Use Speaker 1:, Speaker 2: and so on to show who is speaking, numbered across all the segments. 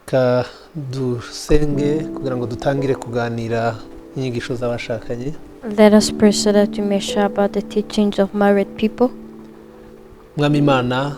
Speaker 1: Reka dusenge kugira ngo dutangire kuganira inyigisho z'abashakanye.
Speaker 2: Let us pray so that we may share about the teachings of married people.
Speaker 1: Mwami Imana,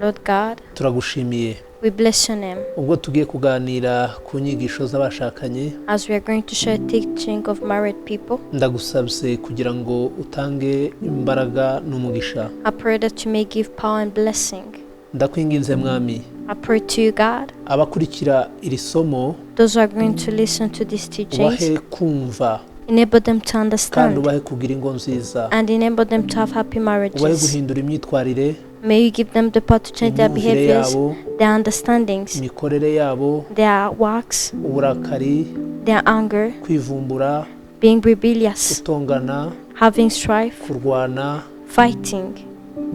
Speaker 2: Lord God,
Speaker 1: turagushimiye
Speaker 2: we bless your name
Speaker 1: ubwo tugiye kuganira ku nyigisho z'abashakanye.
Speaker 2: As we are going to share teaching of married people.
Speaker 1: Ndagusabye kugira ngo utange imbaraga n'umugisha.
Speaker 2: I pray that you may give power and blessing.
Speaker 1: Ndakwinginze Mwami,
Speaker 2: I pray to you, God,
Speaker 1: abakurikira iri somo,
Speaker 2: those who are going to listen to these teachings,
Speaker 1: ubahe kumva
Speaker 2: enable them to
Speaker 1: kandi
Speaker 2: understand
Speaker 1: ubahe kugira ingo nziza,
Speaker 2: and enable them to have happy
Speaker 1: ubahe
Speaker 2: marriages.
Speaker 1: Guhindura imyitwarire,
Speaker 2: May you give them the power to change their
Speaker 1: imyumvire
Speaker 2: behaviors,
Speaker 1: yabo,
Speaker 2: their understandings,
Speaker 1: imikorere yabo,
Speaker 2: their works,
Speaker 1: uburakari,
Speaker 2: their anger,
Speaker 1: kwivumbura,
Speaker 2: being rebellious,
Speaker 1: gutongana,
Speaker 2: having strife,
Speaker 1: kurwana,
Speaker 2: fighting,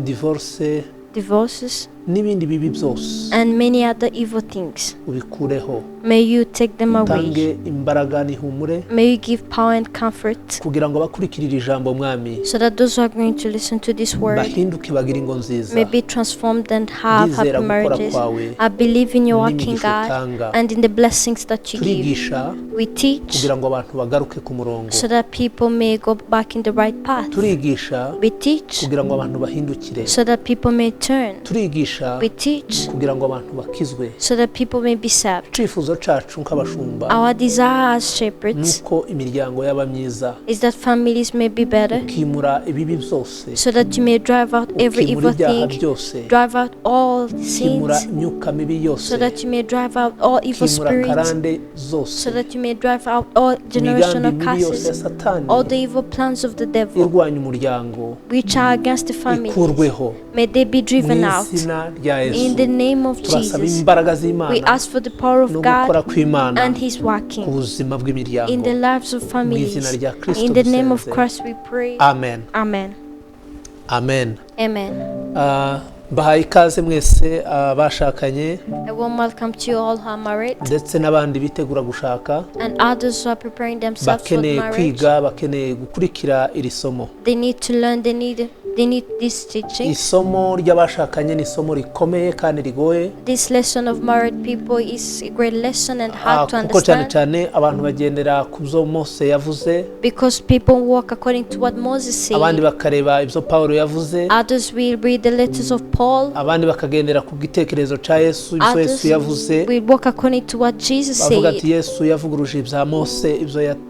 Speaker 1: divorce
Speaker 2: divorces,
Speaker 1: n'ibindi bibi byose,
Speaker 2: and many other evil things.
Speaker 1: Ubikureho.
Speaker 2: May you take them away.
Speaker 1: Utange imbaraga n'ihumure
Speaker 2: May you give power and comfort
Speaker 1: kugira ngo abakurikirira ijambo, Mwami,
Speaker 2: so that those who are going to listen to this word
Speaker 1: bahinduke bagire ingo nziza.
Speaker 2: May be transformed and have
Speaker 1: Ndizera
Speaker 2: happy
Speaker 1: gukora
Speaker 2: marriages.
Speaker 1: kwawe
Speaker 2: I believe in your working,
Speaker 1: n'imigisha
Speaker 2: God,
Speaker 1: utanga.
Speaker 2: And in the blessings that you give.
Speaker 1: Turigisha
Speaker 2: We teach
Speaker 1: kugira ngo abantu bagaruke ku murongo.
Speaker 2: So that people may go back in the right path.
Speaker 1: Turigisha
Speaker 2: We teach
Speaker 1: kugira ngo abantu bahindukire.
Speaker 2: So that people may turn.
Speaker 1: Turigisha
Speaker 2: We teach
Speaker 1: kugira ngo abantu bakizwe.
Speaker 2: So that people may be saved.
Speaker 1: Icyifuzo cyacu nk'abashumba
Speaker 2: Our desire as shepherds
Speaker 1: ni uko imiryango yaba myiza,
Speaker 2: is that families may be better,
Speaker 1: ukimura ibibi byose,
Speaker 2: so that you may drive out every
Speaker 1: ukimura
Speaker 2: evil
Speaker 1: ibyaha
Speaker 2: thing,
Speaker 1: byose,
Speaker 2: drive out all
Speaker 1: ukimura
Speaker 2: sins,
Speaker 1: imyuka mibi yose,
Speaker 2: so that you may drive out all evil
Speaker 1: ukimura
Speaker 2: spirits,
Speaker 1: karande zose,
Speaker 2: so that you may drive out all
Speaker 1: imigambi
Speaker 2: generational
Speaker 1: mibi yose ya
Speaker 2: curses,
Speaker 1: Satani
Speaker 2: all the evil plans of the devil,
Speaker 1: irwanya umuryango
Speaker 2: which are against the families.
Speaker 1: ikurweho
Speaker 2: May they be driven
Speaker 1: mu
Speaker 2: out.
Speaker 1: izina rya
Speaker 2: In
Speaker 1: Yesu.
Speaker 2: the name of
Speaker 1: Turasaba
Speaker 2: Jesus,
Speaker 1: imbaraga
Speaker 2: we
Speaker 1: z'Imana
Speaker 2: ask for the power of
Speaker 1: no gukora
Speaker 2: God
Speaker 1: kw'Imana
Speaker 2: and His
Speaker 1: ku
Speaker 2: working
Speaker 1: buzima bw'imiryango.
Speaker 2: in the lives of
Speaker 1: Mu izina
Speaker 2: families.
Speaker 1: rya Kristo
Speaker 2: In the name of
Speaker 1: dusenze.
Speaker 2: Christ we pray.
Speaker 1: Amen.
Speaker 2: Amen.
Speaker 1: Amen.
Speaker 2: Amen.
Speaker 1: Ah, mbahaye ikaze mwese abashakanye
Speaker 2: A warm welcome to you all who are married
Speaker 1: ndetse n'abandi bitegura gushaka,
Speaker 2: and others who are preparing themselves for
Speaker 1: bakeneye
Speaker 2: marriage.
Speaker 1: kwiga, bakeneye gukurikira iri somo.
Speaker 2: They need to learn, they need this teaching.
Speaker 1: Isomo ry'abashakanye ni isomo rikomeye kandi rigoye.
Speaker 2: This lesson of married people is a great lesson and hard to
Speaker 1: Kuko cyane
Speaker 2: understand
Speaker 1: cyane abantu bagendera ku byo Mose yavuze,
Speaker 2: because people walk according to what Moses
Speaker 1: abandi
Speaker 2: said.
Speaker 1: Bakareba ibyo Pawulo yavuze,
Speaker 2: Others will read the letters of Paul.
Speaker 1: Abandi bakagendera ku gitekerezo cya Yesu, ibyo
Speaker 2: Others
Speaker 1: Yesu yavuze,
Speaker 2: will walk according to what Jesus
Speaker 1: bavuga ati
Speaker 2: said.
Speaker 1: Yesu yavuguruje ibya Mose, ibyo yavuze.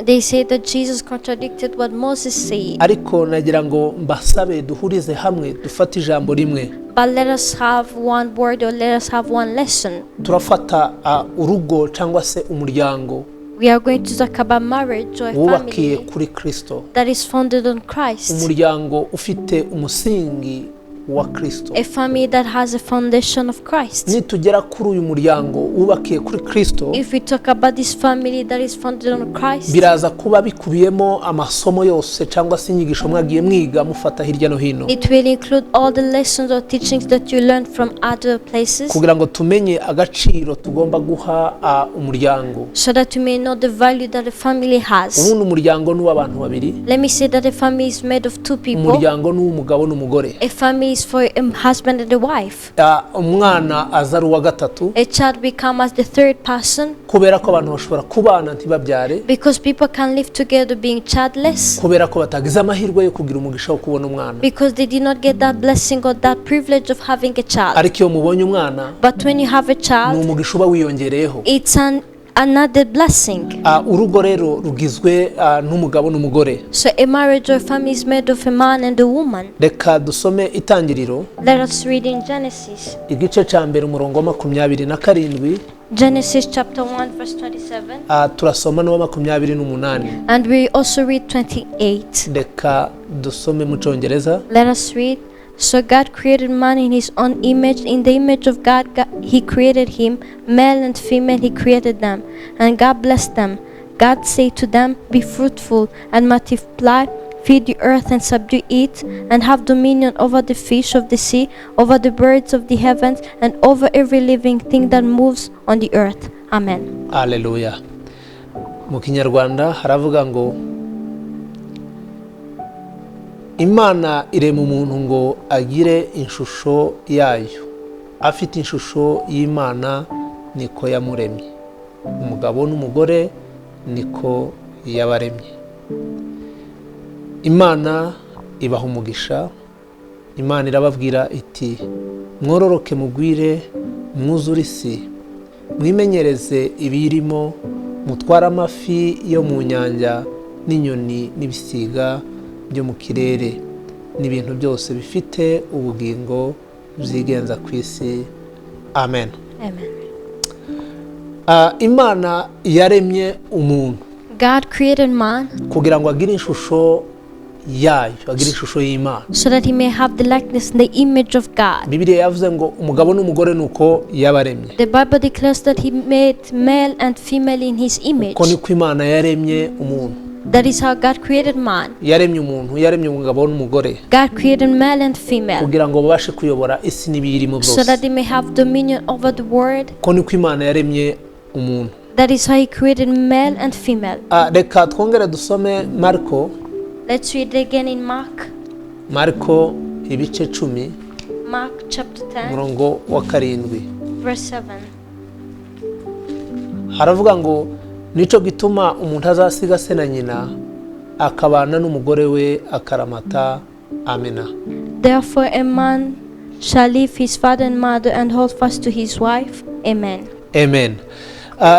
Speaker 2: They say that Jesus contradicted what Moses said.
Speaker 1: Ariko nagira ngo mbasabe duhurize hamwe, dufate ijambo rimwe.
Speaker 2: But let us have one word or let us have one lesson.
Speaker 1: Turafata urugo cyangwa se umuryango
Speaker 2: We are going to talk about marriage or a
Speaker 1: wubakiye
Speaker 2: family
Speaker 1: kuri Kristo,
Speaker 2: that is founded on Christ.
Speaker 1: Umuryango ufite umusingi wa Kristo.
Speaker 2: A family that has a foundation of Christ.
Speaker 1: Nitugera kuri uyu muryango wubakiye kuri Kristo,
Speaker 2: If we talk about this family that is founded on Christ,
Speaker 1: biraza kuba bikubiyemo amasomo yose cyangwa se inyigisho mwagiye mwiga mufata hirya no hino,
Speaker 2: it will include all the lessons or teachings that you learned from other places
Speaker 1: kugira ngo tumenye agaciro tugomba guha umuryango.
Speaker 2: So that you may know the value that a family has.
Speaker 1: Ubundi umuryango ni uw'abantu babiri.
Speaker 2: Let me say that a family is made of two people.
Speaker 1: Umuryango ni uw'umugabo n'umugore.
Speaker 2: A family is for a husband and a wife.
Speaker 1: Umwana aza ari uwa gatatu,
Speaker 2: A child becomes as the third person
Speaker 1: kubera ko abantu bashobora kubana ntibabyare,
Speaker 2: because people can live together being childless,
Speaker 1: kubera ko batagize amahirwe yo kugira umugisha wo kubona umwana.
Speaker 2: Because they did not get that blessing or that privilege of having a child.
Speaker 1: Ariko iyo mubonye umwana,
Speaker 2: But when you have a
Speaker 1: ni
Speaker 2: child,
Speaker 1: umugisha uba wiyongereyeho.
Speaker 2: It's an another blessing.
Speaker 1: Urugo rero rugizwe n'umugabo n'umugore.
Speaker 2: So a marriage or family is made of a man and a woman.
Speaker 1: Reka dusome Itangiriro,
Speaker 2: Let us read in Genesis.
Speaker 1: Igice cya mbere, umurongo wa 27.
Speaker 2: Genesis chapter 1 verse 27.
Speaker 1: Turasoma n'uwa 28.
Speaker 2: And we also read 28.
Speaker 1: Reka dusome mu Cyongereza.
Speaker 2: Let us read. So God created man in his own image. In the image of God, he created him. Male and female, he created them. And God blessed them. God said to them, "Be fruitful and multiply, fill the earth and subdue it, and have dominion over the fish of the sea, over the birds of the heavens, and over every living thing that moves on the earth." Amen.
Speaker 1: Aleluya. Mu Kinyarwanda haravuga ngo Imana irema umuntu ngo agire ishusho yayo, afite ishusho y'Imana. niko yamuremye, umugabo n'umugore niko yabaremye. Imana ibaha umugisha, Imana irababwira iti: mwororoke mugwire, mwuzure isi, mwimenyereze ibiyirimo, mutware amafi yo mu nyanja n'inyoni n'ibisiga byo mu kirere n'ibintu byose bifite ubugingo byigenza ku isi. Amen.
Speaker 2: Amen.
Speaker 1: Imana yaremye umuntu
Speaker 2: God created man
Speaker 1: kugira ngo agire ishusho yayo, agire ishusho y'Imana,
Speaker 2: so that he may have the likeness and the image of God.
Speaker 1: Bibiliya yavuze ngo umugabo n'umugore ni uko yabaremye.
Speaker 2: The Bible declares that he made male and female in his image.
Speaker 1: Uko niko Imana yaremye umuntu.
Speaker 2: That is how God created man.
Speaker 1: Yaremye umuntu, yaremye umugabo n'umugore
Speaker 2: God created male and female
Speaker 1: kugira ngo babashe kuyobora isi n'ibiyirimo
Speaker 2: so that
Speaker 1: byose.
Speaker 2: they may have dominion over the world.
Speaker 1: Uko niko Imana yaremye umuntu.
Speaker 2: That is how he created male and female.
Speaker 1: Reka twongere dusome Mariko.
Speaker 2: Let's read again in Mark.
Speaker 1: Mariko ibice 10,
Speaker 2: Mark chapter 10,
Speaker 1: umurongo wa 7.
Speaker 2: verse 7.
Speaker 1: Haravuga ngo: nico gituma umuntu azasiga se na nyina akabana n'umugore we akaramata. Amena.
Speaker 2: Therefore, a man shall leave his father and mother and hold fast to his wife. Amen.
Speaker 1: Amen.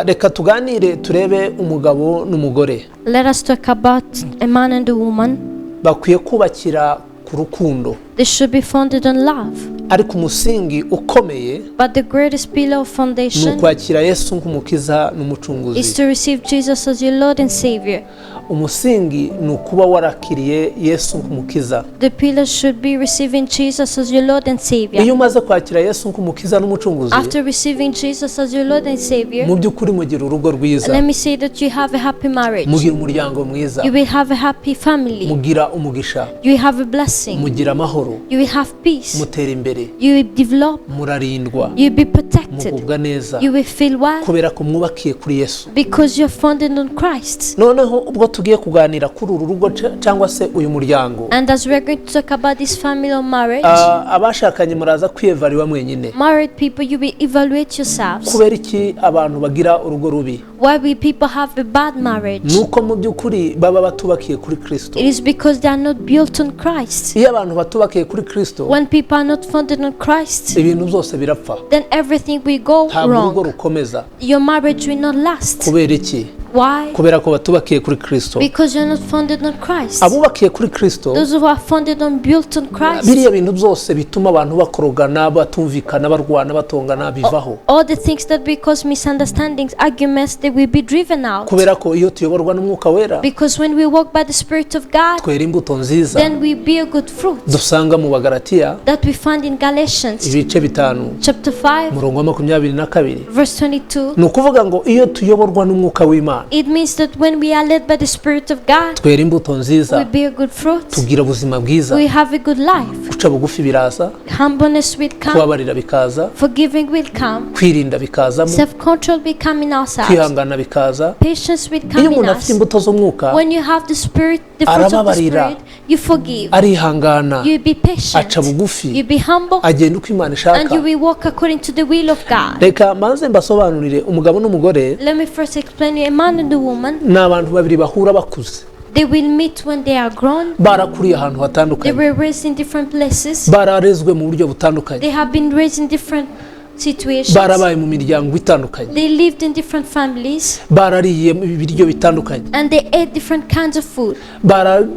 Speaker 1: Reka tuganire turebe umugabo n'umugore.
Speaker 2: Let us talk about a man and a woman.
Speaker 1: Bakwiye kubakira ku rukundo,
Speaker 2: They should be founded on love.
Speaker 1: ariko umusingi ukomeye
Speaker 2: But the greatest pillar of
Speaker 1: ni
Speaker 2: foundation
Speaker 1: ukwakira Yesu nk'umukiza
Speaker 2: is
Speaker 1: n'umucunguzi.
Speaker 2: to receive Jesus as your Lord and Savior.
Speaker 1: Umusingi ni ukuba warakiriye Yesu nk'umukiza.
Speaker 2: The pillar should be receiving Jesus as your Lord and Savior.
Speaker 1: Iyo umaze kwakira Yesu nk'umukiza n'umucunguzi,
Speaker 2: After receiving Jesus as your Lord and Savior,
Speaker 1: mu by'ukuri mugira urugo rwiza,
Speaker 2: let me say that you have a happy marriage.
Speaker 1: mugira umuryango mwiza,
Speaker 2: You will have a happy family.
Speaker 1: mugira umugisha,
Speaker 2: You will have a blessing.
Speaker 1: mugira amahoro,
Speaker 2: You will have peace.
Speaker 1: mutera imbere,
Speaker 2: You will develop.
Speaker 1: murarindwa,
Speaker 2: You will be protected.
Speaker 1: mugubwa neza,
Speaker 2: You will feel well
Speaker 1: kubera ko mwubakiye kuri Yesu.
Speaker 2: because you're founded on Christ.
Speaker 1: Noneho ubwo tugiye kuganira kuri uru rugo cyangwa se uyu muryango,
Speaker 2: And as we're going to talk about this family or marriage,
Speaker 1: abashakanye muraza kwiyevariwa mwenyine.
Speaker 2: married people, you will evaluate yourselves.
Speaker 1: Kubera iki abantu bagira urugo rubi?
Speaker 2: Why will people have a bad marriage?
Speaker 1: Nuko mu by'ukuri baba batubakiye kuri Kristo.
Speaker 2: It is because they are not built on Christ.
Speaker 1: Iyo abantu batubakiye kuri Kristo,
Speaker 2: When people are not founded on Christ,
Speaker 1: ibintu byose birapfa.
Speaker 2: then everything will go
Speaker 1: Ntabwo urugo
Speaker 2: wrong.
Speaker 1: rukomeza.
Speaker 2: Your marriage will not last.
Speaker 1: Kubera iki?
Speaker 2: Why?
Speaker 1: Kubera ko batubakiye kuri Kristo.
Speaker 2: Because you're not founded on Christ.
Speaker 1: Abubakiye kuri Kristo,
Speaker 2: Those who are founded on built on Christ,
Speaker 1: biriya bintu byose bituma abantu bakorogana, batumvikana, barwana, batongana, bivaho.
Speaker 2: all the things that will cause misunderstandings, arguments, they will be driven out.
Speaker 1: Kubera ko iyo tuyoborwa n'Umwuka Wera,
Speaker 2: Because when we walk by the Spirit of God,
Speaker 1: twera imbuto nziza
Speaker 2: then we bear good fruit
Speaker 1: dusanga mu Bagalatiya
Speaker 2: that we find in Galatians
Speaker 1: ibice 5,
Speaker 2: chapter 5,
Speaker 1: umurongo wa 22.
Speaker 2: verse 22.
Speaker 1: Ni ukuvuga ngo iyo tuyoborwa n'Umwuka w'Imana,
Speaker 2: It means that when we are led by the Spirit of God,
Speaker 1: twera imbuto nziza,
Speaker 2: we bear good fruit,
Speaker 1: tugira ubuzima bwiza,
Speaker 2: we have a good life.
Speaker 1: guca bugufi biraza,
Speaker 2: Humbleness will come,
Speaker 1: kubabarira bikaza,
Speaker 2: forgiving will come,
Speaker 1: kwirinda bikazamo,
Speaker 2: self control will come in ourselves,
Speaker 1: kwihangana bikaza.
Speaker 2: patience will
Speaker 1: Iyo
Speaker 2: come in
Speaker 1: umuntu afite
Speaker 2: us.
Speaker 1: imbuto z'Umwuka,
Speaker 2: When you have the Spirit, the fruit of the
Speaker 1: arababarira,
Speaker 2: Spirit, you forgive,
Speaker 1: arihangana,
Speaker 2: you be patient,
Speaker 1: aca bugufi,
Speaker 2: you be humble,
Speaker 1: agenda uko Imana
Speaker 2: and
Speaker 1: ishaka.
Speaker 2: you will walk according to the will of God.
Speaker 1: Reka maze mbasobanurire umugabo n'umugore.
Speaker 2: Let me first explain you a man and a woman.
Speaker 1: Ni abantu babiri bahura bakuze,
Speaker 2: They will meet when they are grown.
Speaker 1: barakuriye ahantu
Speaker 2: They
Speaker 1: hatandukanye,
Speaker 2: were raised in different places.
Speaker 1: bararezwe mu buryo butandukanye,
Speaker 2: They have been raised in different situations.
Speaker 1: barabaye mu miryango itandukanye,
Speaker 2: They lived in different families
Speaker 1: barariye ibiryo bitandukanye,
Speaker 2: and they ate different kinds of food.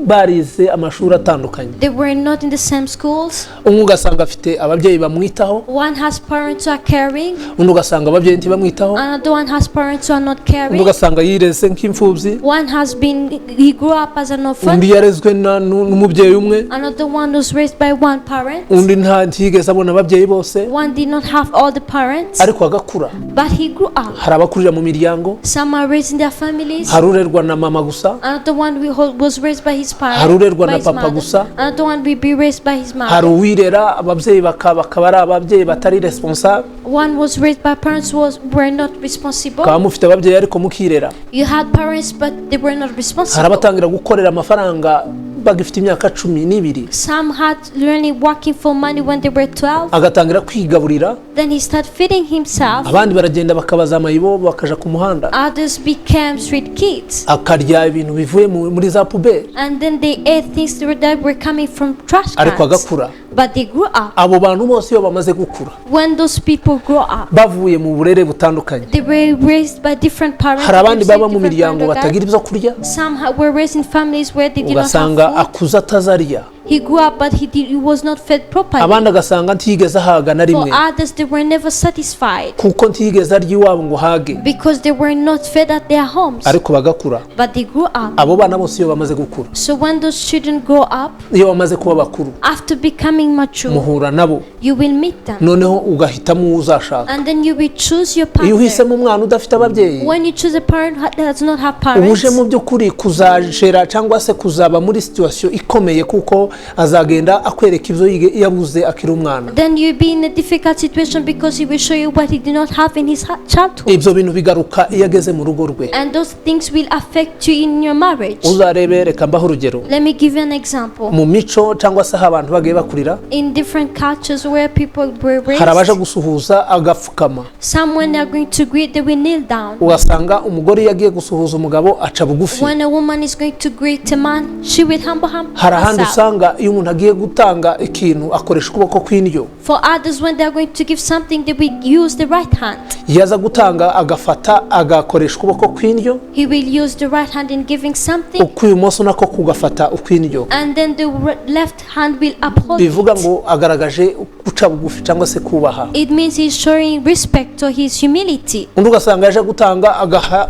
Speaker 1: barize amashuri atandukanye.
Speaker 2: They were not in the same schools.
Speaker 1: Umwe ugasanga afite ababyeyi bamwitaho,
Speaker 2: One has parents who are caring,
Speaker 1: undi ugasanga ababyeyi ntibamwitaho,
Speaker 2: another one has parents who are not
Speaker 1: undi
Speaker 2: caring.
Speaker 1: ugasanga yireze nk'imfubyi,
Speaker 2: One has been, he grew up as an orphan.
Speaker 1: undi yarezwe n'umubyeyi umwe,
Speaker 2: Another one was raised by one parent.
Speaker 1: undi ntiyigeze abona ababyeyi bose,
Speaker 2: One did not have all the parents,
Speaker 1: ariko agakura.
Speaker 2: but he grew up.
Speaker 1: Hari abakurira mu miryango,
Speaker 2: Some are raised in their families.
Speaker 1: hari urerwa na mama gusa,
Speaker 2: Another one was raised by his
Speaker 1: hari
Speaker 2: parents,
Speaker 1: urerwa
Speaker 2: by
Speaker 1: na
Speaker 2: his
Speaker 1: papa
Speaker 2: mother.
Speaker 1: gusa,
Speaker 2: Another one will be raised by his
Speaker 1: hari
Speaker 2: mother.
Speaker 1: uwirera ababyeyi bakaba ari ababyeyi batari responsable,
Speaker 2: One was raised by parents who were not responsible.
Speaker 1: mukaba mufite ababyeyi ariko mukirera.
Speaker 2: You had parents, but they were not
Speaker 1: Hari
Speaker 2: responsible.
Speaker 1: abatangira gukorera amafaranga Bagifite imyaka 12.
Speaker 2: Some had learning working for money when they were 12.
Speaker 1: Agatangira kwigaburira.
Speaker 2: Then he started feeding himself.
Speaker 1: Abandi baragenda bakabaza amayibobo, bakaja ku muhanda.
Speaker 2: Others became street kids.
Speaker 1: Akarya ibintu bivuye muri za poubelle.
Speaker 2: And then they ate things that were coming from trash
Speaker 1: Ariko
Speaker 2: cans.
Speaker 1: agakura.
Speaker 2: But they grew up.
Speaker 1: Abo bantu bose iyo bamaze gukura,
Speaker 2: When those people grow up,
Speaker 1: bavuye mu burere butandukanye,
Speaker 2: they were raised by different parents.
Speaker 1: hari abandi
Speaker 2: They
Speaker 1: baba mu
Speaker 2: received different
Speaker 1: miryango
Speaker 2: parental
Speaker 1: batagira
Speaker 2: guidance.
Speaker 1: ibyo kurya.
Speaker 2: Some were raised in families where they did not
Speaker 1: Ugasanga
Speaker 2: have food.
Speaker 1: akuze atazarya.
Speaker 2: He grew up, but he was not fed properly.
Speaker 1: Abandi agasanga ntiyigeze ahaga na
Speaker 2: For
Speaker 1: rimwe,
Speaker 2: others, they were never satisfied
Speaker 1: kuko ntiyigeze arya iwabo ngo hage.
Speaker 2: Because they were not fed at their homes.
Speaker 1: Ariko bagakura.
Speaker 2: But they grew up.
Speaker 1: Abo bana bose iyo bamaze gukura,
Speaker 2: So when those children grow up,
Speaker 1: iyo bamaze kuba bakuru,
Speaker 2: after becoming mature,
Speaker 1: muhura nabo,
Speaker 2: you will meet them.
Speaker 1: Noneho ugahitamo uwo uzashaka.
Speaker 2: And then you will choose your
Speaker 1: Iyo
Speaker 2: partner.
Speaker 1: uhisemo umwana udafite ababyeyi,
Speaker 2: When you choose a parent who does not have
Speaker 1: uba
Speaker 2: parents,
Speaker 1: uje mu by'ukuri kuzajera cyangwa se kuzaba muri situation ikomeye, kuko azagenda akwereka ibyo yabuze akiri umwana.
Speaker 2: Then you'll be in a difficult situation because he will show you what he did not have in his childhood.
Speaker 1: Ibyo bintu bigaruka iyo ageze mu rugo rwe.
Speaker 2: And those things will affect you in your marriage.
Speaker 1: Uzarebe, reka mbaho urugero.
Speaker 2: Let me give you an example.
Speaker 1: Mu mico cyangwa se aho abantu bagiye bakurira,
Speaker 2: In different cultures where people were
Speaker 1: hari abaje
Speaker 2: raised,
Speaker 1: gusuhuza agapfukama.
Speaker 2: Some, when they are going to greet, they will kneel down.
Speaker 1: Ugasanga umugore iyo agiye gusuhuza umugabo aca bugufi.
Speaker 2: When a woman is going to greet a man, she will humble
Speaker 1: Hari ahandi
Speaker 2: herself.
Speaker 1: usanga iyo umuntu agiye gutanga ikintu akoresha ukuboko kw'indyo.
Speaker 2: For others, when they are going to give something, they will use the right hand.
Speaker 1: Iyo aza gutanga agafata agakoresha ukuboko kw'indyo,
Speaker 2: He will use the right hand in giving something,
Speaker 1: ukw'ibumoso nako kugafata ukw'indyo.
Speaker 2: And then the left hand will uphold
Speaker 1: Bivuga
Speaker 2: it.
Speaker 1: Ngo agaragaje guca bugufi cyangwa se kubaha.
Speaker 2: It means he's showing respect to his humility.
Speaker 1: Undi ugasanga yaje gutanga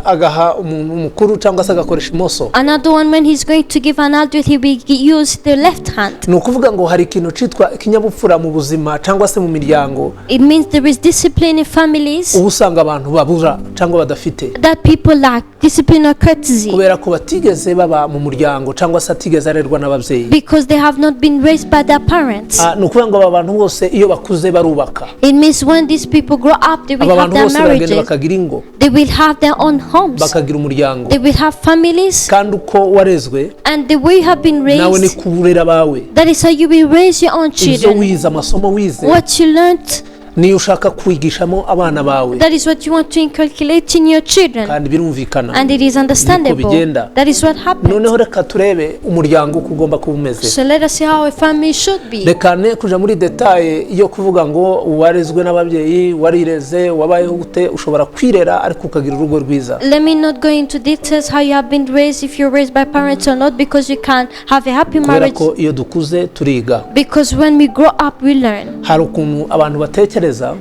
Speaker 1: agaha umuntu mukuru cyangwa se agakoresha imoso.
Speaker 2: Another one, when he's going to give an adult, he will use the left hand.
Speaker 1: Ni ukuvuga ngo hari ikintu cyitwa ikinyabupfura mu buzima cyangwa se mu miryango,
Speaker 2: It means there is discipline in families
Speaker 1: uba usanga abantu babura cyangwa badafite,
Speaker 2: that people lack discipline or courtesy
Speaker 1: kubera ko batigeze baba mu muryango cyangwa se atigeze arerwa n'ababyeyi.
Speaker 2: Because they have not been raised by their parents.
Speaker 1: Ah, ni ukuvuga ngo aba bantu bose iyo bakuze barubaka.
Speaker 2: It means when these people grow up, they will
Speaker 1: Aba
Speaker 2: have
Speaker 1: bantu
Speaker 2: their
Speaker 1: bose baragenda
Speaker 2: marriages,
Speaker 1: bakagira ingo,
Speaker 2: they will have their own homes,
Speaker 1: bakagira umuryango.
Speaker 2: They will have families,
Speaker 1: Kandi uko warezwe,
Speaker 2: and the way you have been
Speaker 1: nawe ni
Speaker 2: raised,
Speaker 1: kurera abawe.
Speaker 2: That is how you will raise your own
Speaker 1: Ibyo
Speaker 2: children.
Speaker 1: wize, amasomo wize,
Speaker 2: What you learned,
Speaker 1: niyo ushaka kwigishamo abana bawe.
Speaker 2: That is what you want to inculcate in your children.
Speaker 1: Kandi birumvikana.
Speaker 2: And it is understandable.
Speaker 1: Bigenda.
Speaker 2: That is what happens.
Speaker 1: Noneho reka turebe umuryango uko ugomba kuba umeze.
Speaker 2: So let us see how a family should be.
Speaker 1: Reka ne kuja muri détails yo kuvuga ngo warezwe n'ababyeyi, warireze, wabayeho gute. Ushobora kwirera ariko ukagira urugo rwiza.
Speaker 2: Let me not go into details how you have been raised, if you're raised by parents or not, because you can have a happy
Speaker 1: Kubera
Speaker 2: marriage.
Speaker 1: ko iyo dukuze turiga.
Speaker 2: Because when we grow up, we learn.
Speaker 1: Hari ukuntu abantu batekereza,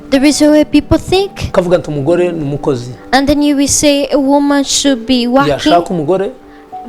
Speaker 2: There is a way people think,
Speaker 1: ukavuga nti umugore ni umukozi.
Speaker 2: And then you will say a woman should be working.
Speaker 1: Yashaka umugore,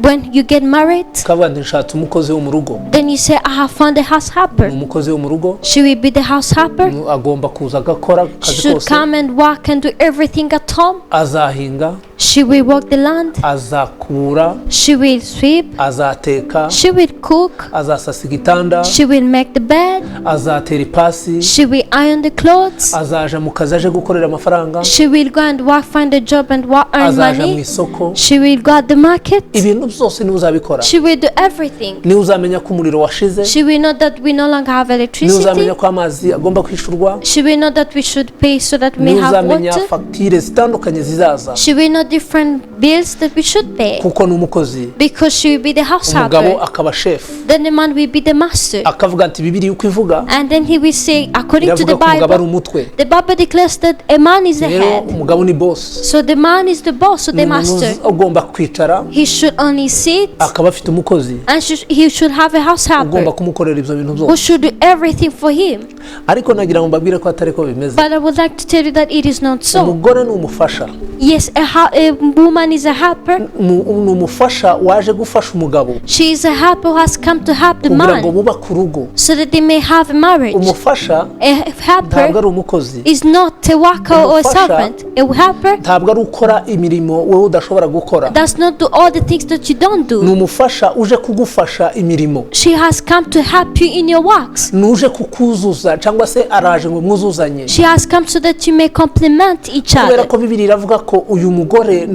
Speaker 2: When you get married,
Speaker 1: ukavuga nti nshatse umukozi wo mu rugo.
Speaker 2: Then you say, "I have found a house helper."
Speaker 1: Ni umukozi wo mu rugo.
Speaker 2: She will be the house helper.
Speaker 1: Agomba kuza agakora
Speaker 2: She
Speaker 1: akazi
Speaker 2: should
Speaker 1: kose.
Speaker 2: Come and work and do everything at home.
Speaker 1: Azahinga,
Speaker 2: She will work the land.
Speaker 1: Azakubura,
Speaker 2: She will sweep.
Speaker 1: Azateka,
Speaker 2: She will cook.
Speaker 1: Azasasa igitanda,
Speaker 2: She will make the bed.
Speaker 1: Azatera ipasi,
Speaker 2: She will iron the clothes.
Speaker 1: Azaja mu kazi aje gukorera amafaranga,
Speaker 2: She will go and work, find a job and work, earn
Speaker 1: azaja mu
Speaker 2: money.
Speaker 1: isoko.
Speaker 2: She will go at the market.
Speaker 1: Ibintu byose niwe uzabikora.
Speaker 2: She will do everything.
Speaker 1: Niwe uzamenya ko umuriro washize.
Speaker 2: She will know that we no longer have
Speaker 1: Niwe
Speaker 2: electricity.
Speaker 1: uzamenya ko amazi agomba kwishyurwa.
Speaker 2: She will know that we should pay so that we may
Speaker 1: Niwe
Speaker 2: have
Speaker 1: uzamenya
Speaker 2: water.
Speaker 1: Fagitire zitandukanye zizaza,
Speaker 2: She will know different bills that we should pay
Speaker 1: kuko ni umukozi.
Speaker 2: Because she will be the house
Speaker 1: Umugabo
Speaker 2: helper.
Speaker 1: Akaba shefu.
Speaker 2: Then the man will be the master.
Speaker 1: Akavuga ati Bibiliya uko ivuga,
Speaker 2: And then he will say, according to
Speaker 1: iravuga
Speaker 2: the
Speaker 1: ko umugabo ari
Speaker 2: Bible,
Speaker 1: umutwe.
Speaker 2: The Bible declares that a man is the
Speaker 1: Rero
Speaker 2: head.
Speaker 1: umugabo ni boss.
Speaker 2: So the man is the boss or
Speaker 1: Ni
Speaker 2: the
Speaker 1: umuntu
Speaker 2: master.
Speaker 1: Ugomba kwicara
Speaker 2: He should only sit
Speaker 1: akaba afite umukozi
Speaker 2: and he should have a house
Speaker 1: ugomba
Speaker 2: helper
Speaker 1: kumukorera ibyo bintu
Speaker 2: who
Speaker 1: byose.
Speaker 2: Should do everything for him.
Speaker 1: Ariko nagira ngo mbabwire ko atari ko bimeze.
Speaker 2: But I would like to tell you that it is not so.
Speaker 1: Umugore ni umufasha.
Speaker 2: Yes, a woman is a helper.
Speaker 1: Ni umufasha waje gufasha umugabo
Speaker 2: She is a helper who has come to help the
Speaker 1: kugira ngo
Speaker 2: man
Speaker 1: bubake urugo.
Speaker 2: So that they may have a marriage.
Speaker 1: Umufasha
Speaker 2: A
Speaker 1: ntabwo
Speaker 2: helper
Speaker 1: ari umukozi.
Speaker 2: Is not a worker or a
Speaker 1: Umufasha
Speaker 2: servant. A helper
Speaker 1: ntabwo ari ukora imirimo wowe udashobora gukora.
Speaker 2: Does not do all the things that you don't
Speaker 1: Ni
Speaker 2: do.
Speaker 1: Umufasha uje kugufasha imirimo.
Speaker 2: She has come to help you in your works.
Speaker 1: Ni uje kukuzuza cyangwa se araje ngo mwuzuzanye.
Speaker 2: She has come so that you may complement each
Speaker 1: Kubera
Speaker 2: other.
Speaker 1: ko Bibiliya iravuga ko uyu mugore Umugore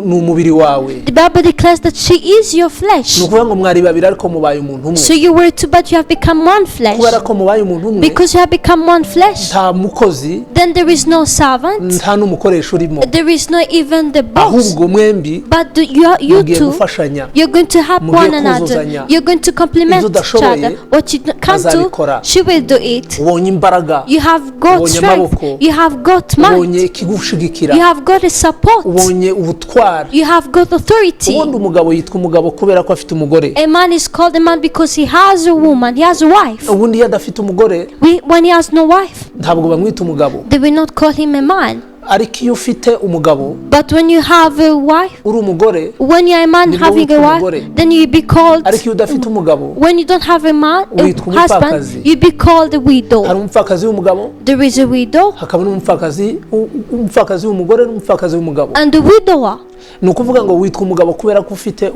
Speaker 1: ni umubiri wawe.
Speaker 2: The Bible declares that she is your flesh.
Speaker 1: Ni ukuvuga ngo mwari babiri ariko mubaye umuntu umwe.
Speaker 2: So you were two, but you have become one flesh.
Speaker 1: Kubera ko mubaye umuntu umwe,
Speaker 2: Because you have become one flesh,
Speaker 1: nta mukozi,
Speaker 2: then there is no servant,
Speaker 1: nta n'umukoresha urimo.
Speaker 2: There is not even the boss.
Speaker 1: Ahubwo mwembi
Speaker 2: But you
Speaker 1: mugiye
Speaker 2: two,
Speaker 1: gufashanya.
Speaker 2: you're going to help
Speaker 1: Mugiye
Speaker 2: one another.
Speaker 1: kuzuzanya.
Speaker 2: You're going to complement
Speaker 1: Ibyo
Speaker 2: each
Speaker 1: udashoboye,
Speaker 2: other. What you can't do,
Speaker 1: azabikora.
Speaker 2: She will do it.
Speaker 1: Ubonye imbaraga,
Speaker 2: You have got
Speaker 1: Ubonye
Speaker 2: strength.
Speaker 1: amaboko.
Speaker 2: You have got
Speaker 1: ubonye
Speaker 2: might.
Speaker 1: ikigushigikira,
Speaker 2: You have got a support.
Speaker 1: ubonye ubutwari.
Speaker 2: You have got authority.
Speaker 1: Ubundi umugabo yitwa umugabo kubera ko afite umugore.
Speaker 2: A man is called a man because he has a woman, he has a wife.
Speaker 1: Ubundi iyo adafite umugore,
Speaker 2: When he has no wife,
Speaker 1: ntabwo bamwita umugabo.
Speaker 2: They will not call him a man.
Speaker 1: Ariko iyo ufite umugabo,
Speaker 2: But when you have a wife,
Speaker 1: uri umugore,
Speaker 2: when you are a man
Speaker 1: nibwo
Speaker 2: having a
Speaker 1: witwa
Speaker 2: wife,
Speaker 1: umugore.
Speaker 2: Then you be called.
Speaker 1: Ariko iyo udafite umugabo,
Speaker 2: When you don't have a man, a
Speaker 1: witwa umupfakazi.
Speaker 2: husband, you be called a widow.
Speaker 1: Hari umupfakazi w'umugabo,
Speaker 2: There is a widow
Speaker 1: hakaba n'umupfakazi, umupfakazi w'umugore n'umupfakazi w'umugabo.
Speaker 2: And a widower,
Speaker 1: Ni ukuvuga ngo witwa umugabo kubera ko ufite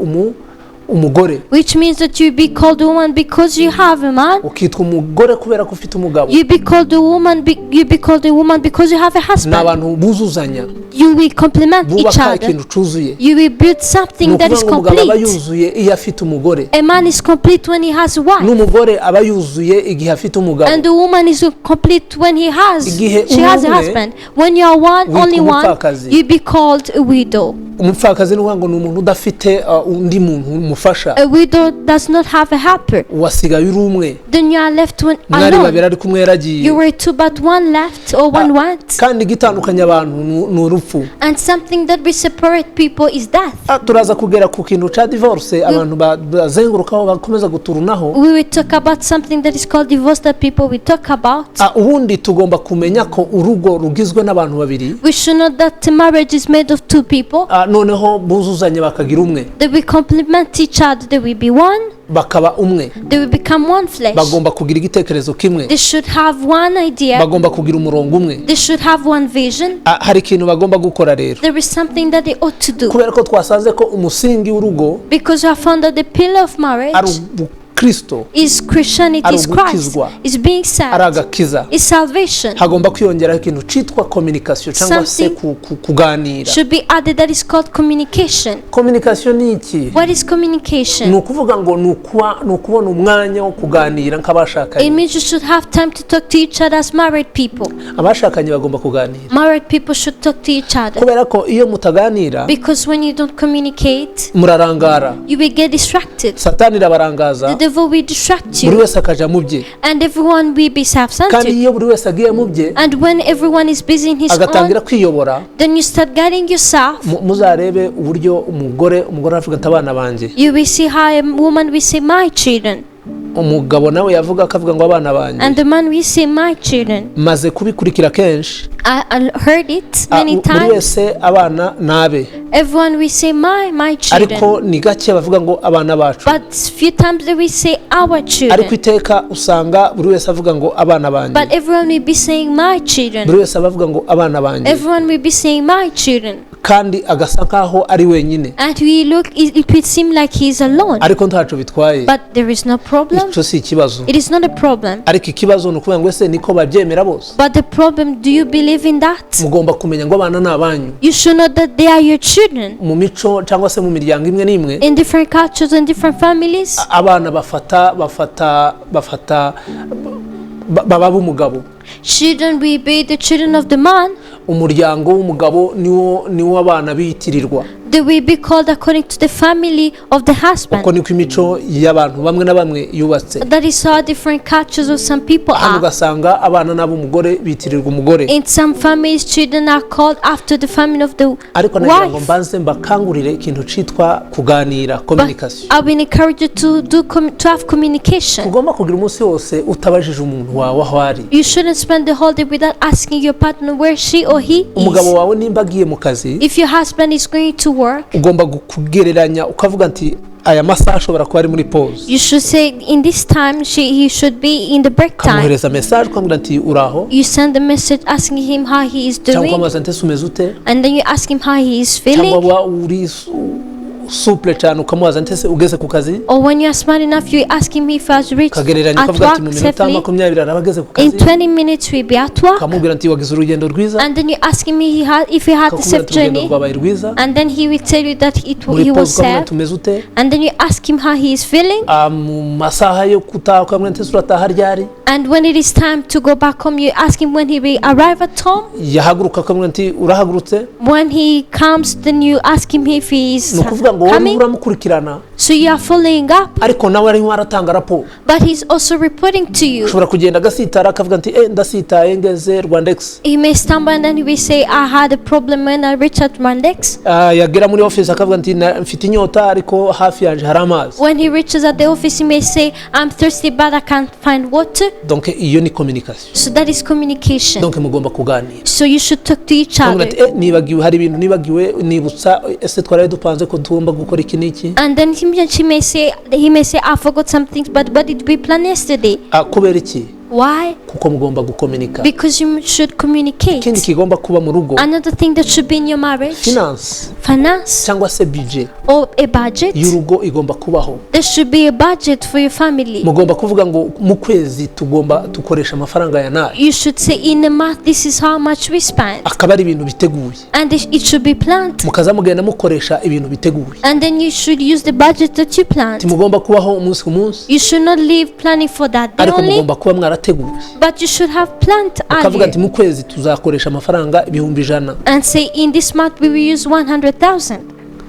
Speaker 1: umugore,
Speaker 2: which means that you be called a woman because you have a man.
Speaker 1: Ukitwa umugore kubera ko ufite umugabo.
Speaker 2: You be called a woman. You be called a woman because you have a
Speaker 1: Ni
Speaker 2: husband.
Speaker 1: Abantu buzuzanya,
Speaker 2: You will complement each
Speaker 1: bubaka
Speaker 2: other.
Speaker 1: ikintu cyuzuye.
Speaker 2: You will build
Speaker 1: Ni
Speaker 2: something that
Speaker 1: ukuvuga
Speaker 2: is
Speaker 1: ngo umugabo aba
Speaker 2: complete.
Speaker 1: yuzuye iyo afite umugore,
Speaker 2: A man is complete when he has a wife,
Speaker 1: n'umugore aba yuzuye igihe afite umugabo.
Speaker 2: And the woman is complete when he has
Speaker 1: Igihe
Speaker 2: she has a
Speaker 1: uri umwe,
Speaker 2: husband. When you are one,
Speaker 1: witwa
Speaker 2: only one,
Speaker 1: umupfakazi.
Speaker 2: You be called a widow.
Speaker 1: Umupfakazi ni ukuvuga ngo ni umuntu udafite undi muntu umufasha.
Speaker 2: A widow does not have a helper.
Speaker 1: Wasigaye uri umwe.
Speaker 2: Then you are left when,
Speaker 1: Mwari babiri
Speaker 2: alone.
Speaker 1: ariko umwe yaragiye.
Speaker 2: You were two, but one left or one went.
Speaker 1: Kandi igitandukanya abantu ni urupfu.
Speaker 2: And something that will separate people is death.
Speaker 1: Ah, turaza kugera ku kintu cya divorce abantu bazengurukaho bakomeza guturunaho.
Speaker 2: We will talk about something that is called divorce that people will talk about.
Speaker 1: Ah, ubundi tugomba kumenya ko urugo rugizwe n'abantu babiri.
Speaker 2: We should know that marriage is made of two people.
Speaker 1: Ah, noneho buzuzanye bakagira umwe.
Speaker 2: They will complement each other. They will be one.
Speaker 1: Bakaba umwe.
Speaker 2: They will become one flesh.
Speaker 1: Bagomba kugira igitekerezo kimwe.
Speaker 2: They should have one idea.
Speaker 1: Bagomba kugira umurongo umwe.
Speaker 2: They should have one vision.
Speaker 1: Ah, hari ikintu bagomba gukora rero.
Speaker 2: There is something that they ought to do.
Speaker 1: Kubera ko twasanze ko umusingi w'urugo
Speaker 2: Because we have found that the pillar of marriage
Speaker 1: ari ubukristo,
Speaker 2: is Christianity,
Speaker 1: ari
Speaker 2: is Christ,
Speaker 1: ugukizwa,
Speaker 2: is being
Speaker 1: ari
Speaker 2: saved,
Speaker 1: agakiza,
Speaker 2: is salvation.
Speaker 1: Hagomba kwiyongeraho ikintu cyitwa communication cyangwa se
Speaker 2: Something
Speaker 1: kuganira.
Speaker 2: should be added that is called communication.
Speaker 1: Communication ni iki?
Speaker 2: What is
Speaker 1: Ni
Speaker 2: communication?
Speaker 1: ukuvuga ngo ni ukubona umwanya wo kuganira nk'abashakanye.
Speaker 2: It means you should have time to talk to each other as married people.
Speaker 1: Abashakanye bagomba kuganira.
Speaker 2: Married people should talk to each other.
Speaker 1: Kubera ko iyo mutaganira,
Speaker 2: Because when you don't communicate,
Speaker 1: murarangara.
Speaker 2: You will get distracted.
Speaker 1: Satani irabarangaza.
Speaker 2: The devil will distract
Speaker 1: Buri
Speaker 2: you,
Speaker 1: wese akaja mu bye.
Speaker 2: And everyone will be
Speaker 1: Kandi
Speaker 2: self-centered.
Speaker 1: Iyo buri wese agiye mu bye,
Speaker 2: And when everyone is busy in his own,
Speaker 1: agatangira kwiyobora,
Speaker 2: then you start guiding yourself.
Speaker 1: Muzarebe uburyo umugore aravuga ati abana banjye.
Speaker 2: You will see how a woman will say, "My children,"
Speaker 1: Umugabo nawe yavuga akavuga ngo abana banjye.
Speaker 2: And the man will say, "My children."
Speaker 1: Maze kubikurikira kenshi.
Speaker 2: I heard it
Speaker 1: Ah,
Speaker 2: many
Speaker 1: buri
Speaker 2: times.
Speaker 1: Wese abana nabe.
Speaker 2: Everyone will say, My children."
Speaker 1: Ariko ni gake bavuga ngo abana bacu.
Speaker 2: But few times they will say, "Our
Speaker 1: Ariko
Speaker 2: children."
Speaker 1: iteka usanga buri wese avuga ngo abana banjye.
Speaker 2: But everyone will be saying, "My children."
Speaker 1: Buri wese aba avuga ngo abana banjye.
Speaker 2: Everyone will be saying, "My children."
Speaker 1: Kandi agasa nkaho ari wenyine.
Speaker 2: And we look, it will seem like he's alone.
Speaker 1: Ariko ntacyo bitwaye.
Speaker 2: But there is no problem.
Speaker 1: Icyo si ikibazo.
Speaker 2: It is not a problem.
Speaker 1: Ariko ikibazo ni ukuvuga ngo ese niko babyemera bose?
Speaker 2: But the problem, do you believe in that?
Speaker 1: Mugomba kumenya ngo abana ni abanyu.
Speaker 2: You should know that they are your children.
Speaker 1: Mu mico cyangwa se mu miryango imwe n'imwe,
Speaker 2: In different cultures and different families,
Speaker 1: abana bafata baba b'umugabo.
Speaker 2: Children will be the children of the man.
Speaker 1: Umuryango w'umugabo niwo abana biyitirirwa.
Speaker 2: They will be called according to the family of the husband.
Speaker 1: Uko niko imico y'abantu bamwe na bamwe yubatse.
Speaker 2: That is how different cultures of some people
Speaker 1: Hano
Speaker 2: are.
Speaker 1: ugasanga abana n'ab'umugore bitirirwa umugore.
Speaker 2: In some families, children are called after the family of the
Speaker 1: Ariko nagira ngo
Speaker 2: wife.
Speaker 1: mbanze mbakangurire ikintu cyitwa kuganira,
Speaker 2: But
Speaker 1: communication.
Speaker 2: I've been encouraged to have communication.
Speaker 1: Ugomba kugira umunsi wose utabajije umuntu wawe aho ari.
Speaker 2: You shouldn't spend the whole day without asking your partner where she or he
Speaker 1: Umugabo
Speaker 2: is.
Speaker 1: Wawe nimba agiye mu kazi,
Speaker 2: If your husband is going to work,
Speaker 1: ugomba kugereranya ukavuga nti aya masaha ashobora kuba ari muri pause.
Speaker 2: You should say in this time she he should be in the break time.
Speaker 1: Ukamwohereza message ukamubwira nti uraho,
Speaker 2: You send a message asking him how he is
Speaker 1: cyangwa
Speaker 2: doing,
Speaker 1: ukamubaza nti ese umeze ute,
Speaker 2: and then you ask him how he is
Speaker 1: cyangwa
Speaker 2: feeling.
Speaker 1: wa uri souple cyane, ukamubaza ntese ugeze ku kazi?
Speaker 2: Or when you are smart enough, you ask him if he has reached
Speaker 1: Ukagereranya,
Speaker 2: at
Speaker 1: ukavuga ati
Speaker 2: work
Speaker 1: mu minota
Speaker 2: safely.
Speaker 1: 20 araba ageze ku
Speaker 2: In
Speaker 1: kazi.
Speaker 2: 20 minutes, we'll be at work.
Speaker 1: Ukamubwira ati wagize urugendo rwiza.
Speaker 2: And then you ask him if he had a
Speaker 1: Akakubwira
Speaker 2: safe
Speaker 1: ati urugendo
Speaker 2: journey.
Speaker 1: rwabaye rwiza.
Speaker 2: And then he will tell you that
Speaker 1: Muri
Speaker 2: he was
Speaker 1: pause ukamubwira
Speaker 2: safe.
Speaker 1: ati umeze ute?
Speaker 2: And then you ask him how he is feeling.
Speaker 1: Ah, mu masaha yo gutaha ukamubwira ati ese urataha ryari?
Speaker 2: And when it is time to go back home, you ask him when he will arrive at home.
Speaker 1: Yahaguruka akamubwira ati urahagurutse.
Speaker 2: When he comes, then you ask him if he is
Speaker 1: Ni ukuvuga ngo wowe
Speaker 2: coming.
Speaker 1: uramukurikirana,
Speaker 2: So you are following up,
Speaker 1: ariko nawe arimo aratanga raporo.
Speaker 2: but he's also reporting to you.
Speaker 1: Ushobora kugenda agasitara, akavuga ati eh ndasitaye ngeze Rwandex.
Speaker 2: He may stumble and then he will say, "I had a problem when I reached at Rwandex."
Speaker 1: Ah, yagera muri office akavuga ati "Mfite inyota ariko hafi yanjye hari amazi."
Speaker 2: When he reaches at the office, he may say, "I'm thirsty, but I can't find water."
Speaker 1: Donc iyo ni communication.
Speaker 2: So that is communication.
Speaker 1: Donc mugomba kuganira.
Speaker 2: So you should talk to each
Speaker 1: Ukamubwira
Speaker 2: other.
Speaker 1: ati eh nibagiwe, hari ibintu nibagiwe, nibutsa, ese twaraye dupanze ko tugomba gukora iki n'iki?
Speaker 2: And then he may say, "I forgot some things, but what did we plan yesterday?"
Speaker 1: Ah, kubera iki?
Speaker 2: Why?
Speaker 1: Kuko mugomba gukominika.
Speaker 2: Because you should
Speaker 1: Ikindi
Speaker 2: communicate.
Speaker 1: kigomba kuba mu rugo,
Speaker 2: Another thing that should be in your marriage,
Speaker 1: finance
Speaker 2: finance
Speaker 1: cyangwa se budget
Speaker 2: or a budget.
Speaker 1: y'urugo igomba kubaho.
Speaker 2: There should be a budget for your family.
Speaker 1: Mugomba kuvuga ngo mu kwezi tugomba dukoresha amafaranga ya nayo.
Speaker 2: You should say in a month, this is how much we spend.
Speaker 1: Akaba ari ibintu biteguye.
Speaker 2: And it should be planned.
Speaker 1: Mukaza mugenda mukoresha ibintu biteguye.
Speaker 2: And then you should use the budget that you planned.
Speaker 1: Ntimugomba kubaho umunsi ku munsi,
Speaker 2: You should not live planning for that day
Speaker 1: ariko
Speaker 2: only,
Speaker 1: mugomba kuba mwarateguye,
Speaker 2: but you should have planned
Speaker 1: ukavuga ati
Speaker 2: earlier.
Speaker 1: mu kwezi tuzakoresha amafaranga 100,000.
Speaker 2: And say in this month we will use 100,000.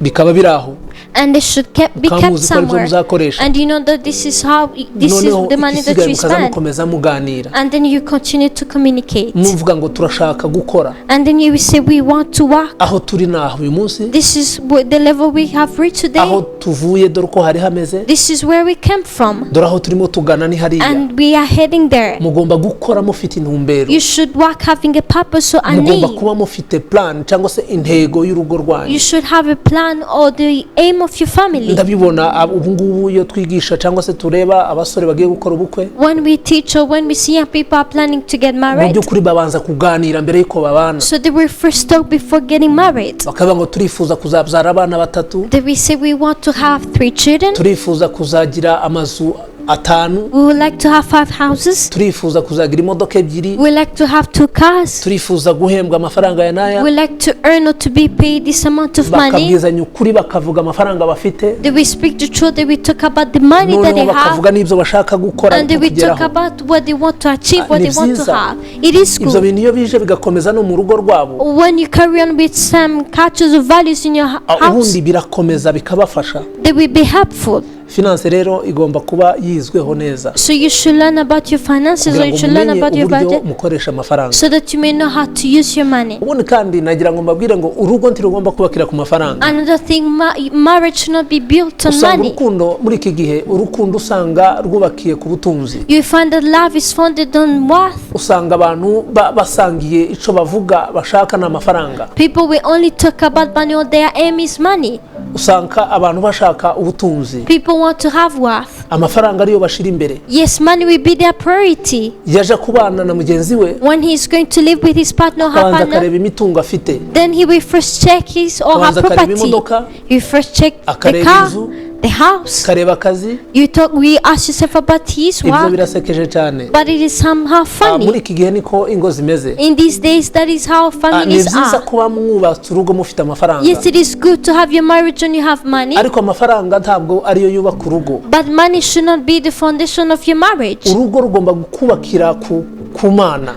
Speaker 1: Bikaba biri aho.
Speaker 2: And they should be
Speaker 1: Mukaba
Speaker 2: kept
Speaker 1: muzi ko aribyo
Speaker 2: somewhere.
Speaker 1: muzakoresha.
Speaker 2: And you know that this is
Speaker 1: Noneho
Speaker 2: the money that
Speaker 1: igisigaye
Speaker 2: you
Speaker 1: mukaza
Speaker 2: spend.
Speaker 1: mukomeza muganira,
Speaker 2: And then you continue to communicate.
Speaker 1: muvuga ngo turashaka gukora.
Speaker 2: And then you will say we want to work.
Speaker 1: Aho turi ni aho uyu munsi.
Speaker 2: This is what the level we have reached today.
Speaker 1: Aho tuvuye dore uko hari hameze.
Speaker 2: This is where we came from.
Speaker 1: Dore aho turimo tugana ni hariya.
Speaker 2: And we are heading there.
Speaker 1: Mugomba gukora mufite intumbero.
Speaker 2: You should work having a purpose or an
Speaker 1: Mugomba
Speaker 2: aim.
Speaker 1: kuba mufite plan cyangwa se intego y'urugo rwanyu.
Speaker 2: You should have a plan or the aim of your family.
Speaker 1: Ndabibona ubu ngubu iyo twigisha cyangwa se tureba abasore bagiye gukora ubukwe,
Speaker 2: When we teach or when we see young people are planning to get
Speaker 1: mu
Speaker 2: married,
Speaker 1: by'ukuri babanza kuganira mbere y'uko babana.
Speaker 2: so they will first talk before getting married.
Speaker 1: Bakavuga ngo turifuza kuzabyara abana batatu,
Speaker 2: They will say we want to have three children,
Speaker 1: turifuza kuzagira amazu atanu,
Speaker 2: we would like to have five houses,
Speaker 1: turifuza kuzagira imodoka ebyiri,
Speaker 2: we would like to have two cars,
Speaker 1: turifuza guhembwa amafaranga ya n'aya.
Speaker 2: we would like to earn or to be paid this amount of money.
Speaker 1: Bakabwizanya ukuri, bakavuga amafaranga bafite,
Speaker 2: They will speak the truth, they will talk about the money that
Speaker 1: noneho
Speaker 2: they have,
Speaker 1: bakavuga n'ibyo bashaka gukora
Speaker 2: and they will talk
Speaker 1: kugeraho.
Speaker 2: about what they want to achieve, what
Speaker 1: Ni
Speaker 2: they want to
Speaker 1: byiza.
Speaker 2: have. It is
Speaker 1: Ibyo
Speaker 2: good.
Speaker 1: bintu iyo bije bigakomeza no mu rugo rwabo,
Speaker 2: When you carry on with some cultures or values in your house,
Speaker 1: ubundi birakomeza bikabafasha.
Speaker 2: They will be helpful.
Speaker 1: Finance rero igomba kuba yizweho neza,
Speaker 2: So you should learn about your finances or
Speaker 1: kugira
Speaker 2: you
Speaker 1: ngo
Speaker 2: should learn
Speaker 1: mumenye
Speaker 2: about your
Speaker 1: uburyo
Speaker 2: budget
Speaker 1: mukoresha amafaranga.
Speaker 2: so that you may know how to use your money.
Speaker 1: Ubundi kandi nagira ngo mbabwire ngo urugo ntirugomba kubakira ku mafaranga.
Speaker 2: Another thing, marriage should not be built on
Speaker 1: Usanga
Speaker 2: money.
Speaker 1: urukundo muri iki gihe, urukundo usanga rwubakiye ku butunzi.
Speaker 2: You find that love is founded on wealth.
Speaker 1: Usanga abantu basangiye icyo bavuga bashaka ni amafaranga.
Speaker 2: People will only talk about money or their aim is money.
Speaker 1: Usanga abantu bashaka ubutunzi.
Speaker 2: People want to have wealth.
Speaker 1: Amafaranga ariyo bashira imbere.
Speaker 2: Yes, money will be their priority.
Speaker 1: Yaje kubana na mugenzi we,
Speaker 2: When he is going to live with his partner or her
Speaker 1: abanza
Speaker 2: partner,
Speaker 1: akareba imitungo afite,
Speaker 2: then he will first check his or her
Speaker 1: Abanza akareba
Speaker 2: property.
Speaker 1: imodoka,
Speaker 2: You first check the
Speaker 1: akareba
Speaker 2: car,
Speaker 1: inzu,
Speaker 2: the house.
Speaker 1: akareba akazi.
Speaker 2: You talk. We ask yourself about his
Speaker 1: Ibyo
Speaker 2: work,
Speaker 1: birasekeje cyane.
Speaker 2: but it is somehow
Speaker 1: Ah, muri
Speaker 2: funny.
Speaker 1: iki gihe niko ingo zimeze.
Speaker 2: In these days, that is how
Speaker 1: Ah, ni
Speaker 2: families
Speaker 1: byiza
Speaker 2: are.
Speaker 1: kuba mwubatse urugo mufite amafaranga,
Speaker 2: Yes, it is good to have your marriage when you have money,
Speaker 1: ariko amafaranga ntabwo ariyo yubaka urugo.
Speaker 2: but money should not be the foundation of your marriage.
Speaker 1: Urugo rugomba kubakira ku Mana.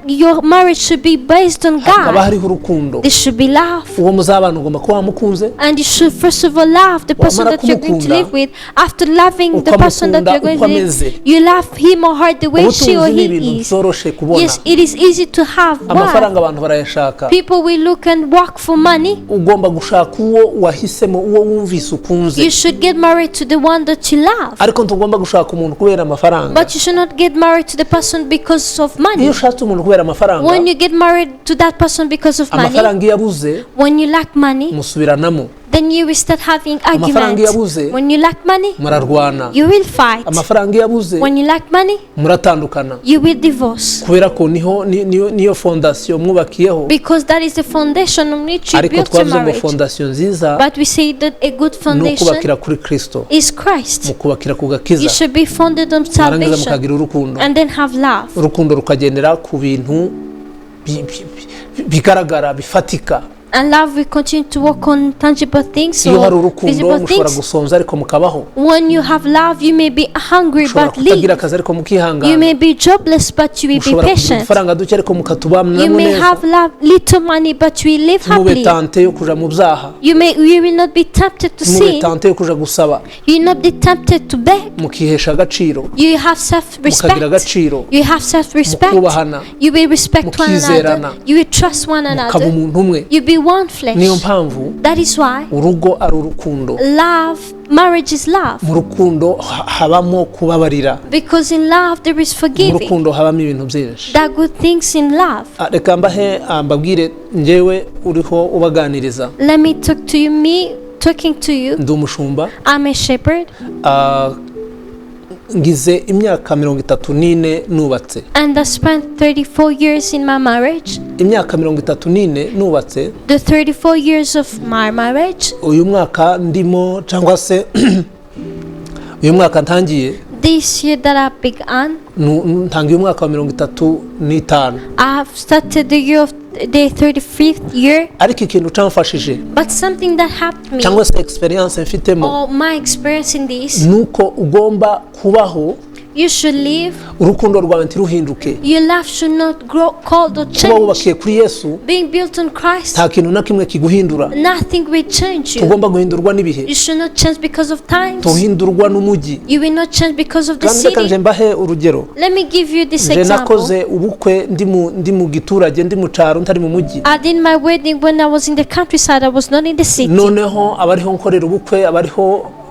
Speaker 2: Your marriage should be based on
Speaker 1: Hakaba
Speaker 2: God.
Speaker 1: hariho urukundo.
Speaker 2: There should be love.
Speaker 1: Uwo muzabana ugomba kuba wamukunze.
Speaker 2: And you should first of all love the person
Speaker 1: Wamara
Speaker 2: that you're going to
Speaker 1: kumukunda,
Speaker 2: live with. After loving the person that
Speaker 1: ukamukunda
Speaker 2: you're going
Speaker 1: uko
Speaker 2: to live,
Speaker 1: ameze.
Speaker 2: you love him or her the way she or
Speaker 1: Ubutunzi ni
Speaker 2: he
Speaker 1: ibintu
Speaker 2: is.
Speaker 1: byoroshe kubona.
Speaker 2: Yes, it is easy to have wealth.
Speaker 1: Amafaranga abantu barayashaka.
Speaker 2: People will look and work for money.
Speaker 1: Ugomba gushaka uwo wahisemo, uwo wumvise ukunze.
Speaker 2: You should get married to the one that you love.
Speaker 1: Ariko ntugomba gushaka umuntu kubera amafaranga.
Speaker 2: But you should not get married to the person because of
Speaker 1: Iyo
Speaker 2: money.
Speaker 1: ushatse umuntu kubera amafaranga,
Speaker 2: When you get married to that person because of money,
Speaker 1: amafaranga iyo abuze,
Speaker 2: when you lack money,
Speaker 1: musubiranamo.
Speaker 2: Then you will start having
Speaker 1: Amafaranga iyo
Speaker 2: arguments.
Speaker 1: abuze,
Speaker 2: When you lack money,
Speaker 1: murarwana.
Speaker 2: you will fight.
Speaker 1: Amafaranga iyo abuze,
Speaker 2: When you lack money,
Speaker 1: muratandukana.
Speaker 2: you will divorce.
Speaker 1: Kubera ko niho niyo fondasiyo mwubakiyeho.
Speaker 2: Because that is the foundation on which you
Speaker 1: Ariko
Speaker 2: built your
Speaker 1: twavuze ngo
Speaker 2: marriage.
Speaker 1: fondasiyo nziza
Speaker 2: But we say that a good
Speaker 1: ni
Speaker 2: foundation
Speaker 1: ukubakira kuri Kirisito,
Speaker 2: is Christ.
Speaker 1: mukubakira ku
Speaker 2: You
Speaker 1: gakiza,
Speaker 2: should be founded on
Speaker 1: mwarangiza
Speaker 2: salvation
Speaker 1: mukagira urukundo.
Speaker 2: and then have love.
Speaker 1: Urukundo rukagendera ku bintu bigaragara, bifatika.
Speaker 2: And love will continue to work on tangible things
Speaker 1: Iyo hari
Speaker 2: or
Speaker 1: urukundo,
Speaker 2: visible
Speaker 1: mushobora
Speaker 2: things.
Speaker 1: gusonza ariko mukabaho.
Speaker 2: When you have love, you may be hungry
Speaker 1: Mushobora
Speaker 2: but
Speaker 1: kutagira
Speaker 2: live.
Speaker 1: akazi ariko
Speaker 2: You
Speaker 1: mukihangana.
Speaker 2: may be jobless but you will be
Speaker 1: Mushobora kugira
Speaker 2: patient.
Speaker 1: udufaranga duke ariko
Speaker 2: You
Speaker 1: mukatubanamo
Speaker 2: may
Speaker 1: neza.
Speaker 2: have love, little money, but you will live
Speaker 1: Ntimube
Speaker 2: happily.
Speaker 1: tenté yo kuja mu byaha.
Speaker 2: You will not be tempted to
Speaker 1: Ntimube
Speaker 2: sin.
Speaker 1: tenté yo kuja gusaba.
Speaker 2: You will not be tempted to beg.
Speaker 1: Mukihesha agaciro,
Speaker 2: You have
Speaker 1: mukagira
Speaker 2: self-respect.
Speaker 1: agaciro,
Speaker 2: You have self-respect.
Speaker 1: mukubahana,
Speaker 2: You will respect one
Speaker 1: mukizerana,
Speaker 2: another. You will trust one
Speaker 1: mukaba
Speaker 2: another.
Speaker 1: umuntu umwe.
Speaker 2: You be one flesh.
Speaker 1: Niyo mpamvu
Speaker 2: That is why
Speaker 1: urugo ari urukundo.
Speaker 2: love, marriage is love.
Speaker 1: Mu rukundo habamo kubabarira.
Speaker 2: Because in love there is
Speaker 1: Mu
Speaker 2: forgiving.
Speaker 1: rukundo habamo ibintu byinshi.
Speaker 2: There are good things in love.
Speaker 1: Reka mbahe, mbabwire, njyewe uriho ubaganiriza,
Speaker 2: Let me talk to you, me talking to you.
Speaker 1: ndi umushumba.
Speaker 2: I'm a shepherd
Speaker 1: Ngize imyaka 34 nubatse.
Speaker 2: And I spent 34 years in my marriage.
Speaker 1: Imyaka 34 nubatse.
Speaker 2: The 34 years of my marriage.
Speaker 1: Uyu mwaka ndimo, cyangwa se uyu mwaka ntangiye,
Speaker 2: This year that I began,
Speaker 1: ntangiye umwaka wa 35.
Speaker 2: I have started the year of the 35th year.
Speaker 1: Ariko ikintu cyamfashije,
Speaker 2: But something that helped me,
Speaker 1: cyangwa se experience mfitemo,
Speaker 2: or my experience in this,
Speaker 1: ni uko ugomba kubaho
Speaker 2: you should live.
Speaker 1: urukundo rwawe ntiruhinduke.
Speaker 2: Your love should not grow cold or
Speaker 1: Kuba
Speaker 2: change.
Speaker 1: wubakiye kuri Yesu,
Speaker 2: Being built on Christ,
Speaker 1: nta kintu na kimwe kiguhindura.
Speaker 2: nothing will change you.
Speaker 1: Tugomba guhindurwa n'ibihe.
Speaker 2: You should not change because of times.
Speaker 1: Tuhindurwa n'umujyi.
Speaker 2: You will not change because of the
Speaker 1: Kandi reka nje
Speaker 2: city.
Speaker 1: mbahe urugero.
Speaker 2: Let me give you this
Speaker 1: Nje
Speaker 2: example.
Speaker 1: nakoze ubukwe ndi mu giturage, ndi mu cyaro, ntari mu mujyi.
Speaker 2: I did my wedding when I was in the countryside. I was not in the city.
Speaker 1: Noneho abariho nkorera ubukwe,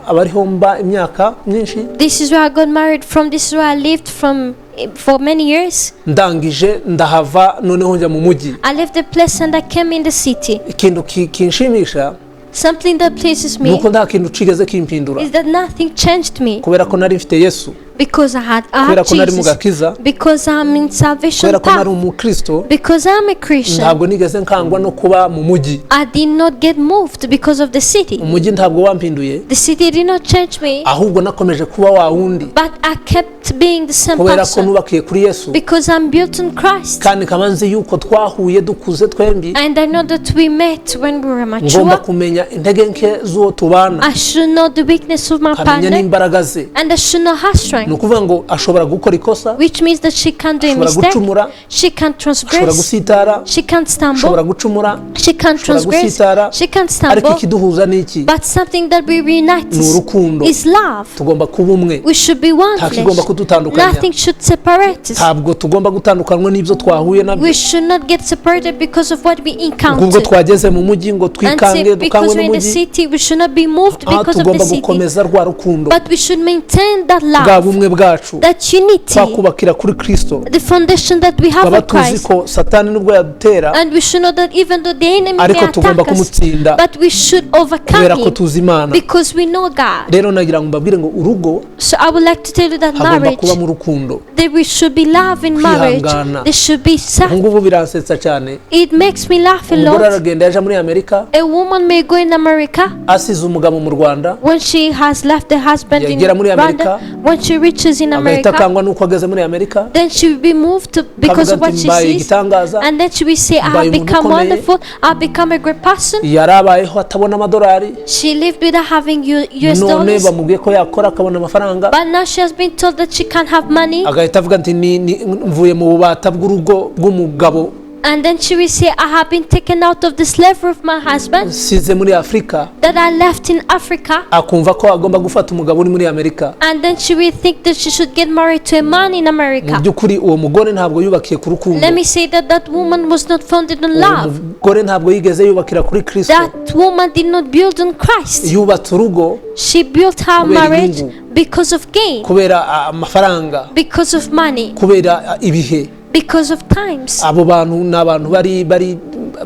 Speaker 1: abariho mba imyaka myinshi.
Speaker 2: This is where I got married from. This is where I lived from for many years.
Speaker 1: Ndangije ndahava, noneho njya mu mujyi.
Speaker 2: I left the place and I came in the city.
Speaker 1: Ikintu kinshimisha
Speaker 2: Something that pleases
Speaker 1: ni
Speaker 2: me
Speaker 1: uko nta kintu kigeze kimpindura,
Speaker 2: is that nothing changed me
Speaker 1: kubera ko nari mfite Yesu,
Speaker 2: because I
Speaker 1: kubera
Speaker 2: had
Speaker 1: ko nari mu
Speaker 2: Jesus,
Speaker 1: gakiza,
Speaker 2: because I'm in salvation
Speaker 1: kubera ko nari
Speaker 2: path,
Speaker 1: umukristo.
Speaker 2: because I'm a Christian.
Speaker 1: Ntabwo nigeze nkangwa no kuba mu mujyi.
Speaker 2: I did not get moved because of the city.
Speaker 1: Umujyi ntabwo wampinduye,
Speaker 2: The city did not change me,
Speaker 1: ahubwo nakomeje kuba wa wundi,
Speaker 2: but I kept being the same
Speaker 1: kubera ko
Speaker 2: person
Speaker 1: nubakiye kuri Yesu,
Speaker 2: because I'm built on Christ.
Speaker 1: kandi nkaba nzi yuko twahuye dukuze twembi.
Speaker 2: And I know that we met when we were
Speaker 1: Ngomba
Speaker 2: mature.
Speaker 1: kumenya intege nke z'uwo tubana,
Speaker 2: I should know the weakness of my
Speaker 1: nkamenya
Speaker 2: partner
Speaker 1: n'imbaraga ze.
Speaker 2: and I should know her
Speaker 1: Ni
Speaker 2: strength,
Speaker 1: ukuvuga ngo ashobora gukora ikosa,
Speaker 2: which means that she can't do a
Speaker 1: ashobora
Speaker 2: mistake,
Speaker 1: gucumura,
Speaker 2: she can't
Speaker 1: ashobora
Speaker 2: transgress,
Speaker 1: gusitara,
Speaker 2: she can't
Speaker 1: ashobora
Speaker 2: stumble,
Speaker 1: gucumura,
Speaker 2: she can't
Speaker 1: ashobora
Speaker 2: transgress,
Speaker 1: gusitara.
Speaker 2: she can't
Speaker 1: Ariko
Speaker 2: stumble.
Speaker 1: ikiduhuza ni iki?
Speaker 2: But something that we reunite
Speaker 1: Ni urukundo.
Speaker 2: is love.
Speaker 1: Tugomba kuba umwe.
Speaker 2: We should be one
Speaker 1: Nta
Speaker 2: flesh.
Speaker 1: kigomba kudutandukanya.
Speaker 2: Nothing should separate us.
Speaker 1: Ntabwo tugomba gutandukanywa n'ibyo twahuye nabyo.
Speaker 2: We should not get separated because of what we
Speaker 1: Ubwo
Speaker 2: encountered.
Speaker 1: twageze mu mujyi ngo
Speaker 2: And
Speaker 1: twikange,
Speaker 2: say,
Speaker 1: dukangwe
Speaker 2: because we're in the
Speaker 1: n'umujyi.
Speaker 2: city, we should not be moved
Speaker 1: Aha,
Speaker 2: because of the
Speaker 1: tugomba
Speaker 2: city.
Speaker 1: gukomeza rwa rukundo,
Speaker 2: But we should maintain that
Speaker 1: bwa
Speaker 2: love,
Speaker 1: bumwe bwacu,
Speaker 2: that unity,
Speaker 1: twakubakira kuri Kristo.
Speaker 2: the foundation that we have
Speaker 1: Twaba
Speaker 2: of
Speaker 1: tuzi
Speaker 2: Christ.
Speaker 1: ko Satani nubwo yadutera,
Speaker 2: And we should know that even though the enemy may
Speaker 1: ariko tugomba
Speaker 2: attack us,
Speaker 1: kumutsinda,
Speaker 2: but we should overcome
Speaker 1: kubera ko
Speaker 2: him
Speaker 1: tuzi Imana.
Speaker 2: because we know God.
Speaker 1: Rero nagira ngo mbabwire ngo urugo
Speaker 2: So I would like to tell you that
Speaker 1: hagomba
Speaker 2: marriage,
Speaker 1: kubamo urukundo,
Speaker 2: there should be love in marriage.
Speaker 1: kwihangana.
Speaker 2: There should be self.
Speaker 1: Ubu ngubu biransetsa cyane.
Speaker 2: It makes me laugh a
Speaker 1: Umugore
Speaker 2: lot.
Speaker 1: aragenda, yaje muri Amerika,
Speaker 2: A woman may go in America
Speaker 1: asize umugabo mu Rwanda,
Speaker 2: when she has left the husband in
Speaker 1: yagera muri
Speaker 2: Rwanda.
Speaker 1: Amerika,
Speaker 2: When she reaches in
Speaker 1: agahita
Speaker 2: America,
Speaker 1: akangwa n'uko ageze muri Amerika,
Speaker 2: then she will be moved to, because
Speaker 1: akavuga
Speaker 2: of what
Speaker 1: ati
Speaker 2: she
Speaker 1: mbaye
Speaker 2: sees.
Speaker 1: igitangaza.
Speaker 2: And then she will say, I
Speaker 1: Mbaye
Speaker 2: have
Speaker 1: umuntu
Speaker 2: become
Speaker 1: ukomeye.
Speaker 2: wonderful. I've become a great person.
Speaker 1: Yari abayeho atabona amadolari,
Speaker 2: She lived without having US
Speaker 1: none
Speaker 2: dollars.
Speaker 1: bamubwiye ko yakora akabona amafaranga,
Speaker 2: But now she has been told that she can't have money.
Speaker 1: agahita avuga ati mvuye mu bubata bw'urugo bw'umugabo
Speaker 2: And then she will say, I have been taken out of the slavery of my husband
Speaker 1: nsize muri Afurika.
Speaker 2: that I left in Africa.
Speaker 1: Akumva ko agomba gufata umugabo uri muri Amerika.
Speaker 2: And then she will think that she should get married to a man in
Speaker 1: Mu
Speaker 2: America.
Speaker 1: by'ukuri uwo mugore ntabwo yubakiye ku rukundo.
Speaker 2: Let me say that that woman was not founded on
Speaker 1: Uwo
Speaker 2: love.
Speaker 1: mugore ntabwo yigeze yubakira kuri Kristo.
Speaker 2: That woman did not build on Christ.
Speaker 1: Yubatse urugo
Speaker 2: She built her
Speaker 1: kubera
Speaker 2: marriage
Speaker 1: inyungu,
Speaker 2: because of gain,
Speaker 1: kubera amafaranga,
Speaker 2: because of money,
Speaker 1: kubera ibihe.
Speaker 2: Because of times.
Speaker 1: Abo bantu ni abantu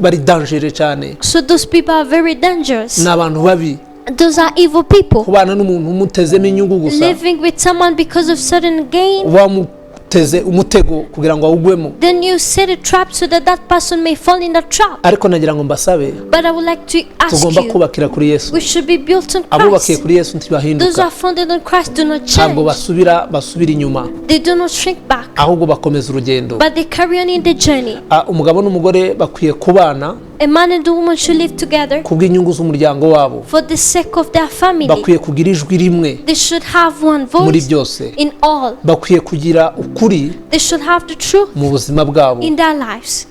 Speaker 1: bari dangereux cyane.
Speaker 2: So those people are very dangerous.
Speaker 1: Ni abantu babi.
Speaker 2: Those are evil people.
Speaker 1: Kubana n'umuntu umutezemo inyungu gusa,
Speaker 2: Living with someone because of certain gain,
Speaker 1: wamuteze umutego kugira ngo awugwemo.
Speaker 2: Then you set a trap so that that person may fall in the trap.
Speaker 1: Ariko nagira ngo mbasabe,
Speaker 2: But I would like to ask
Speaker 1: tugomba
Speaker 2: you,
Speaker 1: kubakira kuri Yesu.
Speaker 2: We should be built on
Speaker 1: Abubakiye
Speaker 2: Christ.
Speaker 1: kuri Yesu
Speaker 2: Those who
Speaker 1: ntibahinduka.
Speaker 2: Are founded on Christ do not
Speaker 1: Ntabwo
Speaker 2: change.
Speaker 1: basubira inyuma,
Speaker 2: They do not shrink back,
Speaker 1: ahubwo bakomeza urugendo.
Speaker 2: But they carry on in the journey.
Speaker 1: Ah, umugabo n'umugore bakwiye kubana
Speaker 2: A man and a woman should live together
Speaker 1: kubw'inyungu z'umuryango wabo.
Speaker 2: For the sake of their family.
Speaker 1: Bakwiye kugira ijwi rimwe
Speaker 2: They should have one
Speaker 1: muri
Speaker 2: voice
Speaker 1: byose.
Speaker 2: In all.
Speaker 1: Bakwiye kugira ukuri
Speaker 2: They should have the truth
Speaker 1: mu buzima bwabo.
Speaker 2: In their lives.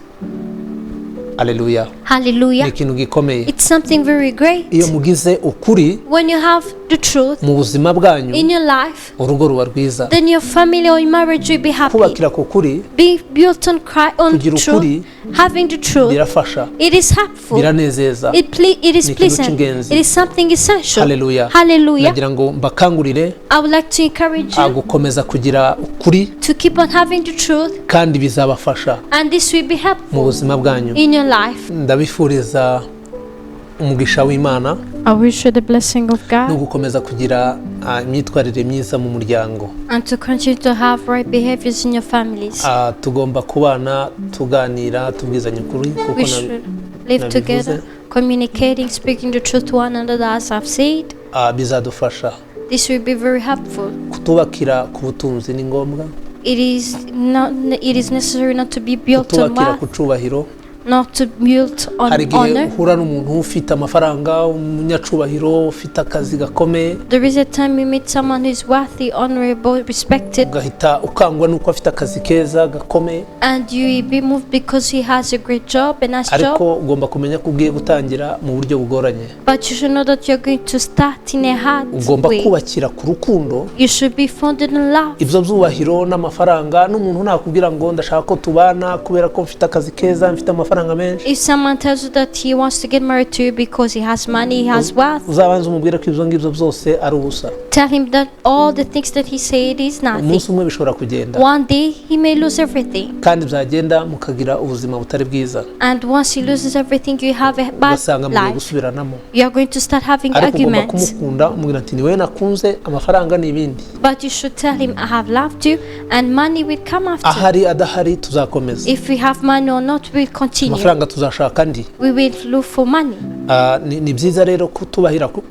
Speaker 1: Aleluya. Ni
Speaker 2: Hallelujah.
Speaker 1: ikintu gikomeye.
Speaker 2: It's something very great.
Speaker 1: Iyo mugize ukuri
Speaker 2: When you have the truth
Speaker 1: mu buzima bwanyu,
Speaker 2: in your life,
Speaker 1: urugo ruba rwiza.
Speaker 2: Then your family or your marriage will be happy.
Speaker 1: Kubakira ku kuri,
Speaker 2: Be built on Christ, on
Speaker 1: kugira
Speaker 2: truth,
Speaker 1: ukuri,
Speaker 2: having the truth.
Speaker 1: Birafasha,
Speaker 2: It is helpful.
Speaker 1: Biranezeza.
Speaker 2: It is
Speaker 1: Ni ikintu
Speaker 2: pleasant.
Speaker 1: cy'ingenzi.
Speaker 2: It is something essential.
Speaker 1: Haleluya.
Speaker 2: Hallelujah.
Speaker 1: Nagira ngo mbakangurire
Speaker 2: I would like to encourage you
Speaker 1: gukomeza kugira ukuri,
Speaker 2: to keep on having the truth,
Speaker 1: kandi bizabafasha
Speaker 2: and this will be
Speaker 1: mu
Speaker 2: helpful
Speaker 1: buzima bwanyu.
Speaker 2: In your life.
Speaker 1: Ndabifuriza umugisha w'Imana
Speaker 2: I wish you the blessing of
Speaker 1: no
Speaker 2: God
Speaker 1: gukomeza kugira imyitwarire myiza mu muryango.
Speaker 2: And to continue to have right behaviors in your families.
Speaker 1: Tugomba kubana tuganira tubwizanya ukuri kuko
Speaker 2: We should live
Speaker 1: nabivuze.
Speaker 2: Together, communicating, speaking the truth to one another, as I've said.
Speaker 1: Bizadufasha.
Speaker 2: This will be very helpful.
Speaker 1: Kutubakira ku butunzi ni ngombwa.
Speaker 2: It is not. It is necessary not to be built on
Speaker 1: Kutubakira
Speaker 2: wealth,
Speaker 1: ku cubahiro.
Speaker 2: Not to build on
Speaker 1: Hari igihe
Speaker 2: honor.
Speaker 1: uhura n'umuntu ufite amafaranga, umunyacubahiro, ufite akazi gakomeye,
Speaker 2: There is a time you meet someone who is wealthy, honorable, respected,
Speaker 1: ugahita ukangwa n'uko afite akazi keza gakomeye,
Speaker 2: and you will be moved because he has a great job, a nice job.
Speaker 1: Ariko ugomba kumenya ko ugiye gutangira mu buryo bugoranye.
Speaker 2: But you should know that you're going to start in a hard
Speaker 1: Ugomba
Speaker 2: way.
Speaker 1: Kubakira ku rukundo.
Speaker 2: You should be founded in love.
Speaker 1: Ibyo byubahiro n'amafaranga n'umuntu nakubwira ngo ndashaka ko tubana kubera ko mfite akazi keza, mfite amafaranga menshi,
Speaker 2: If someone tells you that he wants to get married to you because he has money, he has wealth,
Speaker 1: uzabanze umubwire ko ibyo ngibyo byose ari ubusa.
Speaker 2: Tell him that all the things that he said is nothing.
Speaker 1: Umunsi umwe bishobora kugenda,
Speaker 2: One day he may lose everything.
Speaker 1: Kandi byagenda mukagira ubuzima butari bwiza,
Speaker 2: And once he loses everything, you have a bad
Speaker 1: ugasanga mugiye
Speaker 2: life.
Speaker 1: Gusubiranamo.
Speaker 2: You are going to start having
Speaker 1: Ariko ugomba
Speaker 2: arguments.
Speaker 1: kumukunda umubwira ati ni wowe nakunze, amafaranga ni ibindi.
Speaker 2: But you should tell him, "I have loved you, and money will come after."
Speaker 1: Ahari adahari tuzakomeza.
Speaker 2: If we have money or not, we'll continue.
Speaker 1: Amafaranga tuzashaka andi.
Speaker 2: We will look for money.
Speaker 1: Ni byiza rero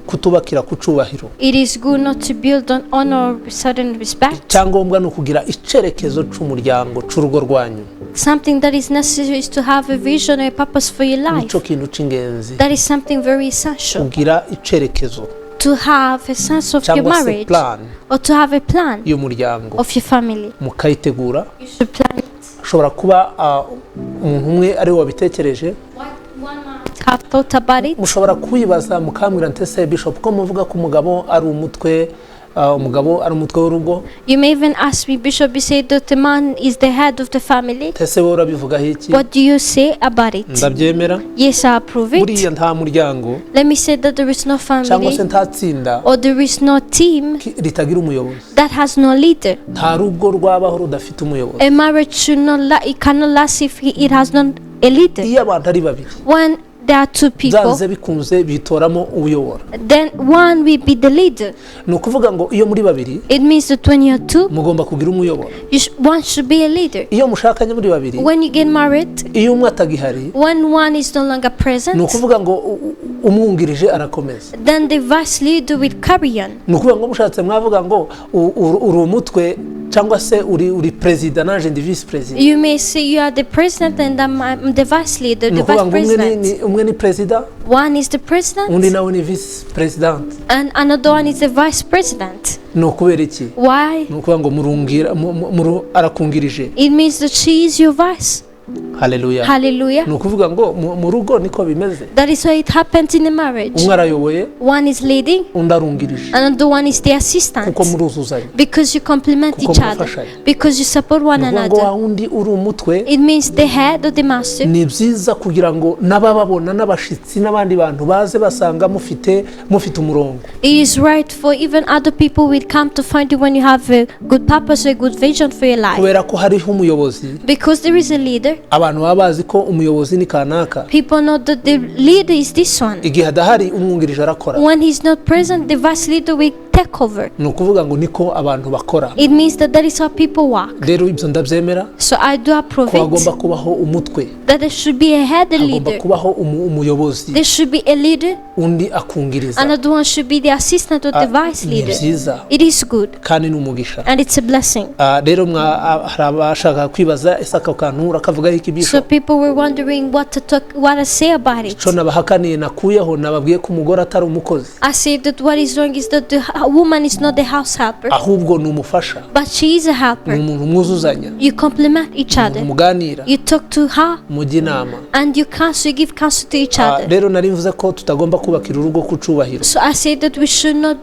Speaker 1: kutubakira ku cubahiro.
Speaker 2: It is good not to build on honor or certain respect.
Speaker 1: Icyangombwa ni ukugira icyerekezo cy'umuryango cy'urugo rwanyu.
Speaker 2: Something that is necessary is to have a vision or a purpose for your life.
Speaker 1: Nicyo kintu cy'ingenzi.
Speaker 2: That is something very essential.
Speaker 1: Kugira icyerekezo
Speaker 2: To have a sense of your
Speaker 1: cyangwa se
Speaker 2: marriage
Speaker 1: plan
Speaker 2: or to have a plan
Speaker 1: y'umuryango,
Speaker 2: of your family.
Speaker 1: Mukayitegura.
Speaker 2: You should plan it.
Speaker 1: Ashobora kuba umuntu umwe ari we wabitekereje.
Speaker 2: One might have thought about it.
Speaker 1: Mushobora kubibaza mukambwira nti ese bishop ko muvuga ko umugabo ari umutwe, umugabo ari umutwe w'urugo,
Speaker 2: You may even ask me, Bishop, you say that the man is the head of the family.
Speaker 1: Ese wowe urabivugaho iki?
Speaker 2: What do you say about it?
Speaker 1: Ndabyemera.
Speaker 2: Yes, I approve it.
Speaker 1: Buriya nta muryango
Speaker 2: Let me say that there is no
Speaker 1: cyangwa
Speaker 2: family
Speaker 1: se nta tsinda
Speaker 2: or there is no team
Speaker 1: ritagira umuyobozi.
Speaker 2: That has no leader.
Speaker 1: Nta rugo rwabaho rudafite umuyobozi.
Speaker 2: A marriage should not it cannot last if it has not a leader.
Speaker 1: Iyo abantu ari babiri,
Speaker 2: When there are two people,
Speaker 1: byanze bikunze bitoramo uyobora.
Speaker 2: Then one will be the leader.
Speaker 1: Ni ukuvuga ngo iyo muri babiri,
Speaker 2: It means that when you're two,
Speaker 1: mugomba kugira umuyobora.
Speaker 2: One should be a leader.
Speaker 1: Iyo mushakanye muri babiri,
Speaker 2: When you get married,
Speaker 1: iyo umwe atagihari,
Speaker 2: when one is no longer present,
Speaker 1: ni ukuvuga ngo umwungirije arakomeza.
Speaker 2: Then the vice leader will carry on.
Speaker 1: Ni ukuvuga ngo mushatse mwavuga ngo uri umutwe cyangwa se uri perezida naje ndi visi perezida.
Speaker 2: You may say you are the president and I'm the vice leader,
Speaker 1: Ni
Speaker 2: the
Speaker 1: ukuvuga
Speaker 2: vice
Speaker 1: ngo umwe
Speaker 2: president.
Speaker 1: umwe ni perezida,
Speaker 2: One is the
Speaker 1: undi
Speaker 2: president
Speaker 1: nawe ni visi perezidante.
Speaker 2: And another one is the vice president.
Speaker 1: Ni ukubera iki?
Speaker 2: Why?
Speaker 1: Ni ukuvuga ngo murungira arakungirije.
Speaker 2: It means that she is your vice.
Speaker 1: Haleluya.
Speaker 2: Hallelujah.
Speaker 1: Ni ukuvuga ngo mu rugo niko bimeze.
Speaker 2: That is why it happens in a marriage.
Speaker 1: Umwe arayoboye,
Speaker 2: One is leading,
Speaker 1: undi arungirije,
Speaker 2: another one is the assistant.
Speaker 1: kuko muruzuzanya.
Speaker 2: Because you complement
Speaker 1: Kuko
Speaker 2: each other.
Speaker 1: murafashanya.
Speaker 2: Because you support one
Speaker 1: Ni ukuvuga ngo wa
Speaker 2: another.
Speaker 1: wundi uri umutwe,
Speaker 2: It means the head or the master.
Speaker 1: ni byiza kugira ngo n'abababona, n'abashitsi, n'abandi bantu baze basanga mufite umurongo.
Speaker 2: It is right for even other people will come to find you when you have a good purpose or a good vision for your life.
Speaker 1: Kubera ko hariho umuyobozi,
Speaker 2: Because there is a leader,
Speaker 1: abantu baba bazi ko umuyobozi ni kanaka.
Speaker 2: People know that the leader is this one.
Speaker 1: Igihe adahari, umwungirije arakora.
Speaker 2: When he's not present, the vice leader will take over.
Speaker 1: Ni ukuvuga ngo niko abantu bakora.
Speaker 2: It means that that is how people work.
Speaker 1: Rero ibyo ndabyemera
Speaker 2: So I do approve
Speaker 1: ko hagomba
Speaker 2: it
Speaker 1: kubaho umutwe,
Speaker 2: that there should be a head, a
Speaker 1: hagomba
Speaker 2: leader.
Speaker 1: kubaho umuyobozi,
Speaker 2: There should be a leader,
Speaker 1: undi akungiriza.
Speaker 2: Another one should be the assistant or the vice
Speaker 1: Ni
Speaker 2: leader.
Speaker 1: byiza
Speaker 2: It is good
Speaker 1: kandi ni umugisha.
Speaker 2: And it's a blessing.
Speaker 1: Rero hari abashaka kwibaza: ese ako kantu urakavugaho iki,
Speaker 2: So
Speaker 1: bishop?
Speaker 2: People were wondering what to talk, what I say about it.
Speaker 1: Icyo nabahakaniye nakuyeho, nababwiye ko umugore atari umukozi,
Speaker 2: I say that what is wrong is that the woman is not the house helper,
Speaker 1: ahubwo ni umufasha,
Speaker 2: but she is a
Speaker 1: ni
Speaker 2: helper.
Speaker 1: umuntu mwuzuzanya,
Speaker 2: You complement each
Speaker 1: umuntu
Speaker 2: other.
Speaker 1: muganira,
Speaker 2: You talk to her
Speaker 1: mujya inama.
Speaker 2: And you counsel, you give counsel to each other.
Speaker 1: Rero nari mvuze ko tutagomba kubakira urugo ku cubahiro,
Speaker 2: So I say that we should not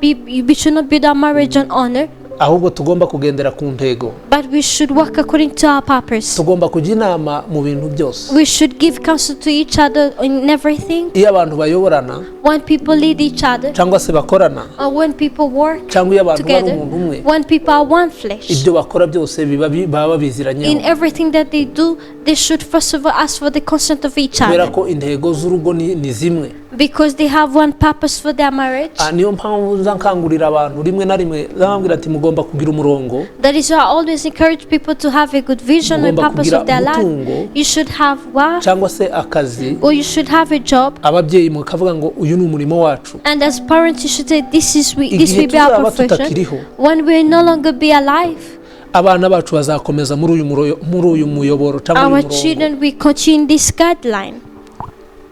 Speaker 2: build our marriage on honor,
Speaker 1: ahubwo tugomba kugendera ku ntego.
Speaker 2: But we should work according to our purpose.
Speaker 1: Tugomba kujya inama mu bintu byose.
Speaker 2: We should give counsel to each other in everything.
Speaker 1: Iyo abantu bayoborana,
Speaker 2: When people lead each other,
Speaker 1: cyangwa se bakorana,
Speaker 2: or when people work
Speaker 1: cyangwa iyo abantu bari
Speaker 2: together,
Speaker 1: umuntu umwe,
Speaker 2: when people are one flesh,
Speaker 1: ibyo bakora byose biba baba babiziranyeho,
Speaker 2: in everything that they do, they should first of all ask for the consent of each
Speaker 1: kubera
Speaker 2: other
Speaker 1: ko intego z'urugo ni zimwe.
Speaker 2: Because they have one purpose for their marriage.
Speaker 1: Niyo mpamvu nza nkangurira abantu rimwe na rimwe, nzababwira ati mugomba kugira umurongo,
Speaker 2: That is why I always encourage people to have a good vision and
Speaker 1: mugomba
Speaker 2: purpose
Speaker 1: kugira
Speaker 2: of their life.
Speaker 1: umutungo
Speaker 2: You should have work
Speaker 1: cyangwa se akazi,
Speaker 2: or you should have a job.
Speaker 1: Ababyeyi mukavuga ngo uyu ni umurimo wacu.
Speaker 2: And as parents, you should say, this
Speaker 1: Igihe
Speaker 2: will be our
Speaker 1: tuzaba
Speaker 2: profession.
Speaker 1: tutakiriho,
Speaker 2: When we will no longer be alive,
Speaker 1: abana bacu bazakomeza muri uyu muyoboro cyangwa uyu
Speaker 2: our
Speaker 1: murongo.
Speaker 2: Children will continue this guideline.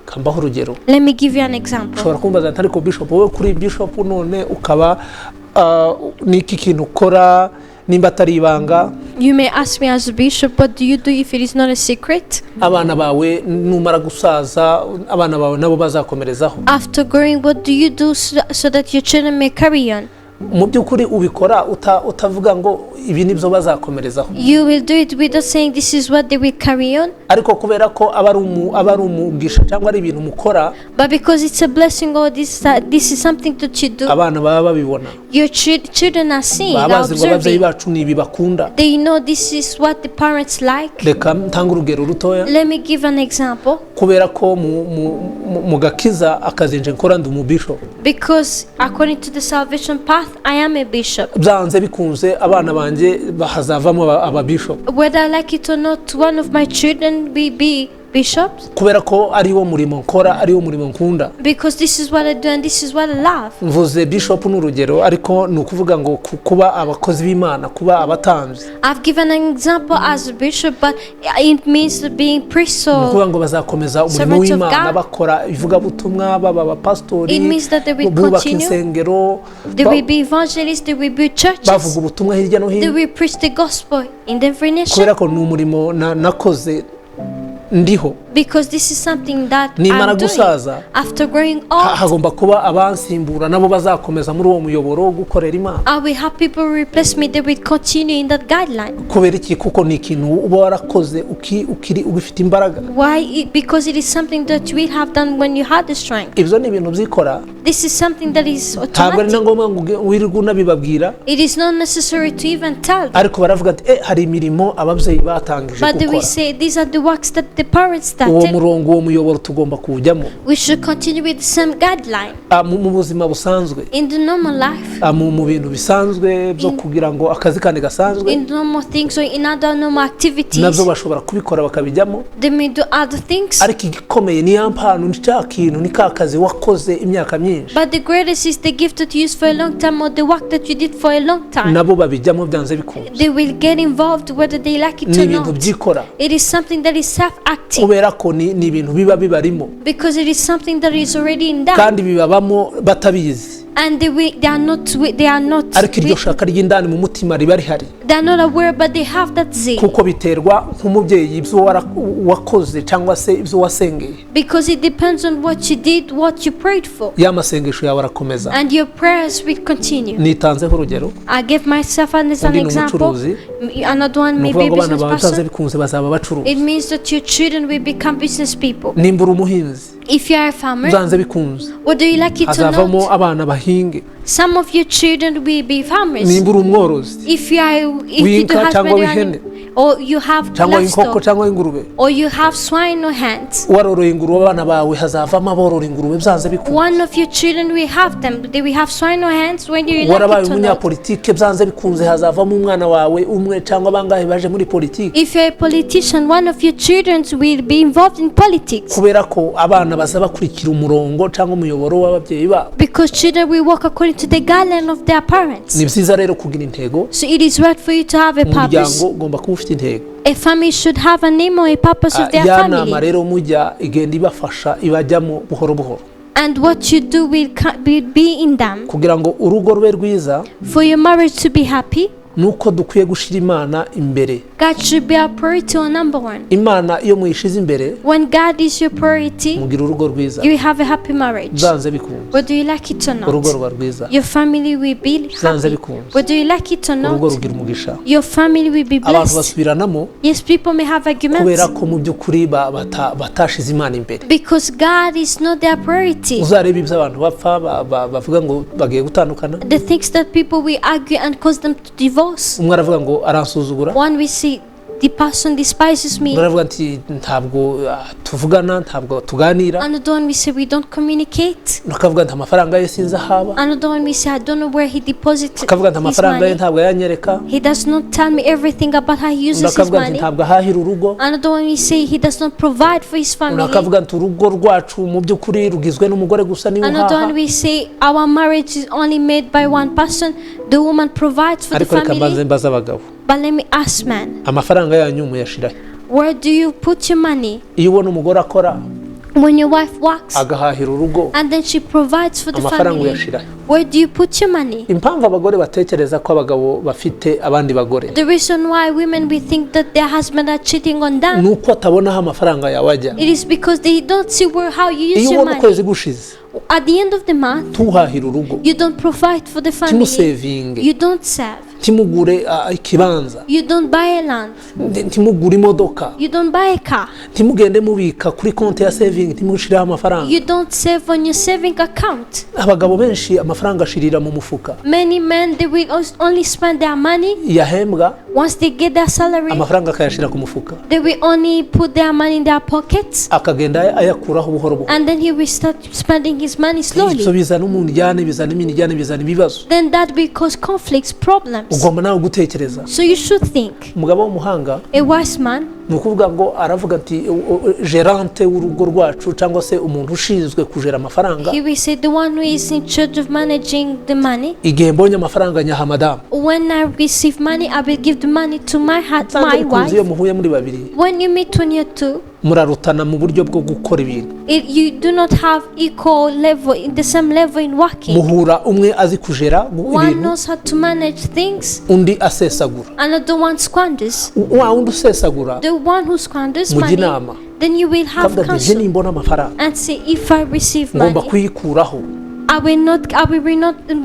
Speaker 1: Kambaho urugero.
Speaker 2: Let me give you an example.
Speaker 1: Ushobora kumbaza ati ariko bishop, wowe kuri bishop none ukaba n'iki kintu ukora nimba atari ibanga?
Speaker 2: You may ask me as a bishop, what do you do if it is not a secret?
Speaker 1: Abana bawe numara gusaza, abana bawe nabo bazakomerezaho.
Speaker 2: After growing, what do you do so that your children may carry on?
Speaker 1: Mu by'ukuri ubikora utavuga ngo ibi nibyo bazakomerezaho,
Speaker 2: You will do it without saying this is what they will carry on,
Speaker 1: ariko kubera ko aba ari umugisha cyangwa ari ibintu mukora,
Speaker 2: but because it's a blessing or this is something that you do,
Speaker 1: abana baba babibona,
Speaker 2: your children are seeing,
Speaker 1: baba
Speaker 2: are
Speaker 1: bazi ngo ababyeyi
Speaker 2: observing.
Speaker 1: bacu ni ibi bakunda.
Speaker 2: They know this is what the parents like.
Speaker 1: Reka ntange urugero rutoya.
Speaker 2: Let me give an example.
Speaker 1: Kubera ko mu gakiza, akazi nje nkora, ndi umubishopu.
Speaker 2: Because according to the salvation path, I am a bishop.
Speaker 1: Byanze bikunze abana banjye hazavamo ababishopu,
Speaker 2: Whether I like it or not, one of my children will be bishops
Speaker 1: kubera ko ari wo murimo nkora, ari wo murimo nkunda.
Speaker 2: Because this is what I do and this is what I love.
Speaker 1: Mvuze bishop ni urugero, ariko ni ukuvuga ngo kuba abakozi b'Imana, kuba abatambyi,
Speaker 2: I've given an example as a bishop, but it means being priest.
Speaker 1: ni
Speaker 2: So
Speaker 1: ukuvuga ngo bazakomeza umurimo
Speaker 2: servants of
Speaker 1: w'Imana,
Speaker 2: God.
Speaker 1: bakora ivugabutumwa, baba abapasitori,
Speaker 2: It means that they will
Speaker 1: bubaka
Speaker 2: continue.
Speaker 1: insengero,
Speaker 2: They will be evangelists, they will build churches,
Speaker 1: bavuga ubutumwa hirya no
Speaker 2: they
Speaker 1: hino,
Speaker 2: will preach the gospel in every nation.
Speaker 1: kubera ko ni umurimo nakoze ndiho.
Speaker 2: Because this is something that
Speaker 1: Nimara
Speaker 2: I'm doing.
Speaker 1: gusaza,
Speaker 2: After growing old,
Speaker 1: hagomba kuba abansimbura nabo bazakomeza muri uwo muyoboro wo gukorera Imana.
Speaker 2: I will have people replace me. They will continue in that guideline.
Speaker 1: Kubera iki? Kuko ni ikintu uba warakoze ukiri ugifite imbaraga.
Speaker 2: Why? Because it is something that you will have done when you had the strength.
Speaker 1: Ibyo ni ibintu byikora.
Speaker 2: This is something that is
Speaker 1: Ntabwo ari na
Speaker 2: automatic.
Speaker 1: ngombwa ngo wirirwe unabibabwira,
Speaker 2: It is not necessary to even tell them.
Speaker 1: ariko baravuga ati eh hari imirimo ababyeyi batangije
Speaker 2: But they will
Speaker 1: gukora,
Speaker 2: say these are the works that the parents
Speaker 1: uwo
Speaker 2: started.
Speaker 1: murongo, uwo muyoboro tugomba kuwujyamo.
Speaker 2: We should continue with the same guideline
Speaker 1: Mu buzima busanzwe,
Speaker 2: in the normal life,
Speaker 1: mu bintu bisanzwe byo kugira ngo akazi kandi gasanzwe,
Speaker 2: in normal things or in other normal activities.
Speaker 1: nabyo bashobora kubikora bakabijyamo.
Speaker 2: They may do other things.
Speaker 1: Ariko igikomeye ni ya mpano, ni cya kintu, ni ka kazi wakoze imyaka myinshi,
Speaker 2: But the greatest is the gift that you used for a long time or the work that you did for a long time.
Speaker 1: Nabo babijyamo byanze bikunze.
Speaker 2: They will get involved whether they like it
Speaker 1: Ni
Speaker 2: or
Speaker 1: ibintu
Speaker 2: not.
Speaker 1: byikora,
Speaker 2: It is something that is self-acting
Speaker 1: kubera ko ni ibintu biba bibarimo,
Speaker 2: because it is something that is already in them.
Speaker 1: Kandi bibabamo batabizi,
Speaker 2: And they are not
Speaker 1: ariko iryo shaka ry'indani mu mutima riba rihari.
Speaker 2: They're not aware, but they have that zeal.
Speaker 1: Kuko biterwa nk'umubyeyi ibyo wakoze cyangwa se ibyo wasengeye.
Speaker 2: Because it depends on what you did, what you prayed for.
Speaker 1: Ya masengesho yawe arakomeza.
Speaker 2: And your prayers will continue.
Speaker 1: Nitanzeho urugero.
Speaker 2: I give myself as an
Speaker 1: Undi ni
Speaker 2: example.
Speaker 1: umucuruzi.
Speaker 2: Another one
Speaker 1: Ni
Speaker 2: may
Speaker 1: ukuvuga
Speaker 2: be a
Speaker 1: ngo abana
Speaker 2: business
Speaker 1: bawe byanze
Speaker 2: person.
Speaker 1: bikunze bazaba abacuruzi.
Speaker 2: It means that your children will become business people.
Speaker 1: Nimba uri umuhinzi,
Speaker 2: If you are a farmer,
Speaker 1: byanze bikunze
Speaker 2: whether you like it or
Speaker 1: hazavamo
Speaker 2: not,
Speaker 1: abana bahinge.
Speaker 2: some of your children will be farmers.
Speaker 1: Nimba uri umworozi
Speaker 2: If you do
Speaker 1: w'inka cyangwa
Speaker 2: husbandry
Speaker 1: w'ihene,
Speaker 2: or you have
Speaker 1: cyangwa w'inkoko
Speaker 2: livestock,
Speaker 1: cyangwa w'ingurube,
Speaker 2: or you have swine or hens,
Speaker 1: waroroye ingurube, abana bawe hazavamo aborora ingurube byanze bikunze.
Speaker 2: One of your children will have them. They will have swine or hens when you like
Speaker 1: Warabaye
Speaker 2: it or not.
Speaker 1: umunyapolitike, byanze bikunze hazavamo umwana wawe umwe cyangwa bangahe baje muri politiki.
Speaker 2: If you're a politician, one of your children will be involved in politics.
Speaker 1: Kubera ko abana baza bakurikira umurongo cyangwa umuyoboro w'ababyeyi babo.
Speaker 2: Because children will walk according to the guideline of their parents.
Speaker 1: Ni byiza rero kugira intego.
Speaker 2: So it is right for you to have a purpose.
Speaker 1: Umuryango ugomba kuba ufite intego.
Speaker 2: A family should have a name or a purpose of their
Speaker 1: Ya nama
Speaker 2: family.
Speaker 1: rero mujya igenda ibafasha, ibajyamo buhoro buhoro.
Speaker 2: And what you do will be in them.
Speaker 1: Kugira ngo urugo rube rwiza,
Speaker 2: For your marriage to be happy,
Speaker 1: nuko dukwiye gushyira Imana imbere.
Speaker 2: God should be our priority or number one.
Speaker 1: Imana iyo muyishize imbere,
Speaker 2: When God is your priority,
Speaker 1: mugira urugo rwiza.
Speaker 2: you will have a happy marriage.
Speaker 1: Byanze bikunze
Speaker 2: Whether you like it or
Speaker 1: urugo
Speaker 2: not,
Speaker 1: ruba rwiza.
Speaker 2: your family will be
Speaker 1: Byanze
Speaker 2: happy.
Speaker 1: bikunze
Speaker 2: Whether you like it or
Speaker 1: urugo
Speaker 2: not,
Speaker 1: rugira umugisha.
Speaker 2: your family will be
Speaker 1: Abantu
Speaker 2: blessed.
Speaker 1: basubiranamo
Speaker 2: Yes, people may have arguments
Speaker 1: kubera ko mu by'ukuri batashize Imana imbere.
Speaker 2: Because God is not their priority.
Speaker 1: Uzarebe ibyo abantu bapfa bavuga ngo bagiye gutandukana.
Speaker 2: The things that people will argue and cause them to divorce.
Speaker 1: Umwe aravuga ngo aransuzugura.
Speaker 2: One will say, the person despises me.
Speaker 1: Undi aravuga ati ntabwo tuvugana, ntabwo tuganira.
Speaker 2: Another one will say, we don't communicate.
Speaker 1: Undi akavuga ati amafaranga ye sinzi aho aba.
Speaker 2: Another one will say, I don't know where he deposited
Speaker 1: Akavuga ati
Speaker 2: his
Speaker 1: amafaranga ye
Speaker 2: money.
Speaker 1: ntabwo ayanyereka.
Speaker 2: He does not tell me everything about how he
Speaker 1: Undi
Speaker 2: uses his
Speaker 1: akavuga ati
Speaker 2: money.
Speaker 1: ntabwo ahahira urugo.
Speaker 2: Another one will say he does not provide for his
Speaker 1: Undi
Speaker 2: family.
Speaker 1: akavuga ati urugo rwacu mu by'ukuri rugizwe n'umugore gusa niwe
Speaker 2: Another
Speaker 1: uhaha.
Speaker 2: one will say our marriage is only made by one person. The woman provides for the
Speaker 1: Ariko reka mbanze
Speaker 2: family.
Speaker 1: mbaze abagabo.
Speaker 2: But let me ask man,
Speaker 1: Amafaranga yanyu muyashirahe?
Speaker 2: Where do you put your money?
Speaker 1: Iyo ubona umugore akora,
Speaker 2: When your wife works
Speaker 1: agahahira urugo,
Speaker 2: and then she provides for the
Speaker 1: amafaranga
Speaker 2: family,
Speaker 1: uyashirahe?
Speaker 2: Where do you put your money?
Speaker 1: Impamvu abagore batekereza ko abagabo bafite abandi bagore
Speaker 2: The reason why women we think that their husband are cheating on them,
Speaker 1: ni uko atabona aho amafaranga yawe ajya.
Speaker 2: It is because they don't see where how you use
Speaker 1: Iyo
Speaker 2: your
Speaker 1: ubona
Speaker 2: money.
Speaker 1: ukwezi gushize,
Speaker 2: At the end of the month,
Speaker 1: ntuhahire urugo,
Speaker 2: you don't provide for the family.
Speaker 1: ntimusevinge,
Speaker 2: You don't save.
Speaker 1: ntimugure ikibanza,
Speaker 2: You don't buy a land.
Speaker 1: Ntimugure imodoka,
Speaker 2: You don't buy a car.
Speaker 1: ntimugende mubika kuri konti ya saving, ntimushireho amafaranga.
Speaker 2: You don't save on your saving account.
Speaker 1: Abagabo benshi amafaranga ashirira mu mufuka.
Speaker 2: Many men they will only spend their money
Speaker 1: Yahembwa,
Speaker 2: once they get their salary.
Speaker 1: amafaranga akayashira ku mufuka,
Speaker 2: They will only put their money in their pockets
Speaker 1: akagenda ayakuraho buhoro buhoro.
Speaker 2: And then he will start spending his money
Speaker 1: Ibyo
Speaker 2: slowly.
Speaker 1: bizana umundyane, bizana imindyane, bizana ibibazo.
Speaker 2: Then that will cause conflicts, problems.
Speaker 1: Ugomba nawe gutekereza.
Speaker 2: So you should think.
Speaker 1: Umugabo w'umuhanga,
Speaker 2: A wise man,
Speaker 1: ni ukuvuga ngo aravuga ati gérant w'urugo rwacu cyangwa se umuntu ushinzwe kujera amafaranga,
Speaker 2: he will say the one who is in charge of managing the money.
Speaker 1: Igihe mbonye amafaranga nyaha madamu.
Speaker 2: When I receive money, I will give the money to
Speaker 1: Byanze
Speaker 2: my
Speaker 1: bikunze iyo
Speaker 2: wife.
Speaker 1: muhuye muri babiri,
Speaker 2: When you meet when you're two,
Speaker 1: murarutana mu buryo bwo gukora ibintu.
Speaker 2: You do not have equal level in the same level in working.
Speaker 1: Muhura umwe azi kujera
Speaker 2: One
Speaker 1: ibintu,
Speaker 2: knows how to manage things,
Speaker 1: undi asesagura.
Speaker 2: Another one squanders.
Speaker 1: Wa wundi usesagura,
Speaker 2: The one who squanders
Speaker 1: mujye
Speaker 2: money,
Speaker 1: inama,
Speaker 2: then you will have
Speaker 1: kavuga ati nje
Speaker 2: counsel
Speaker 1: nimbona amafaranga
Speaker 2: and say, if I receive
Speaker 1: ngomba
Speaker 2: money,
Speaker 1: kuyikuraho
Speaker 2: I will not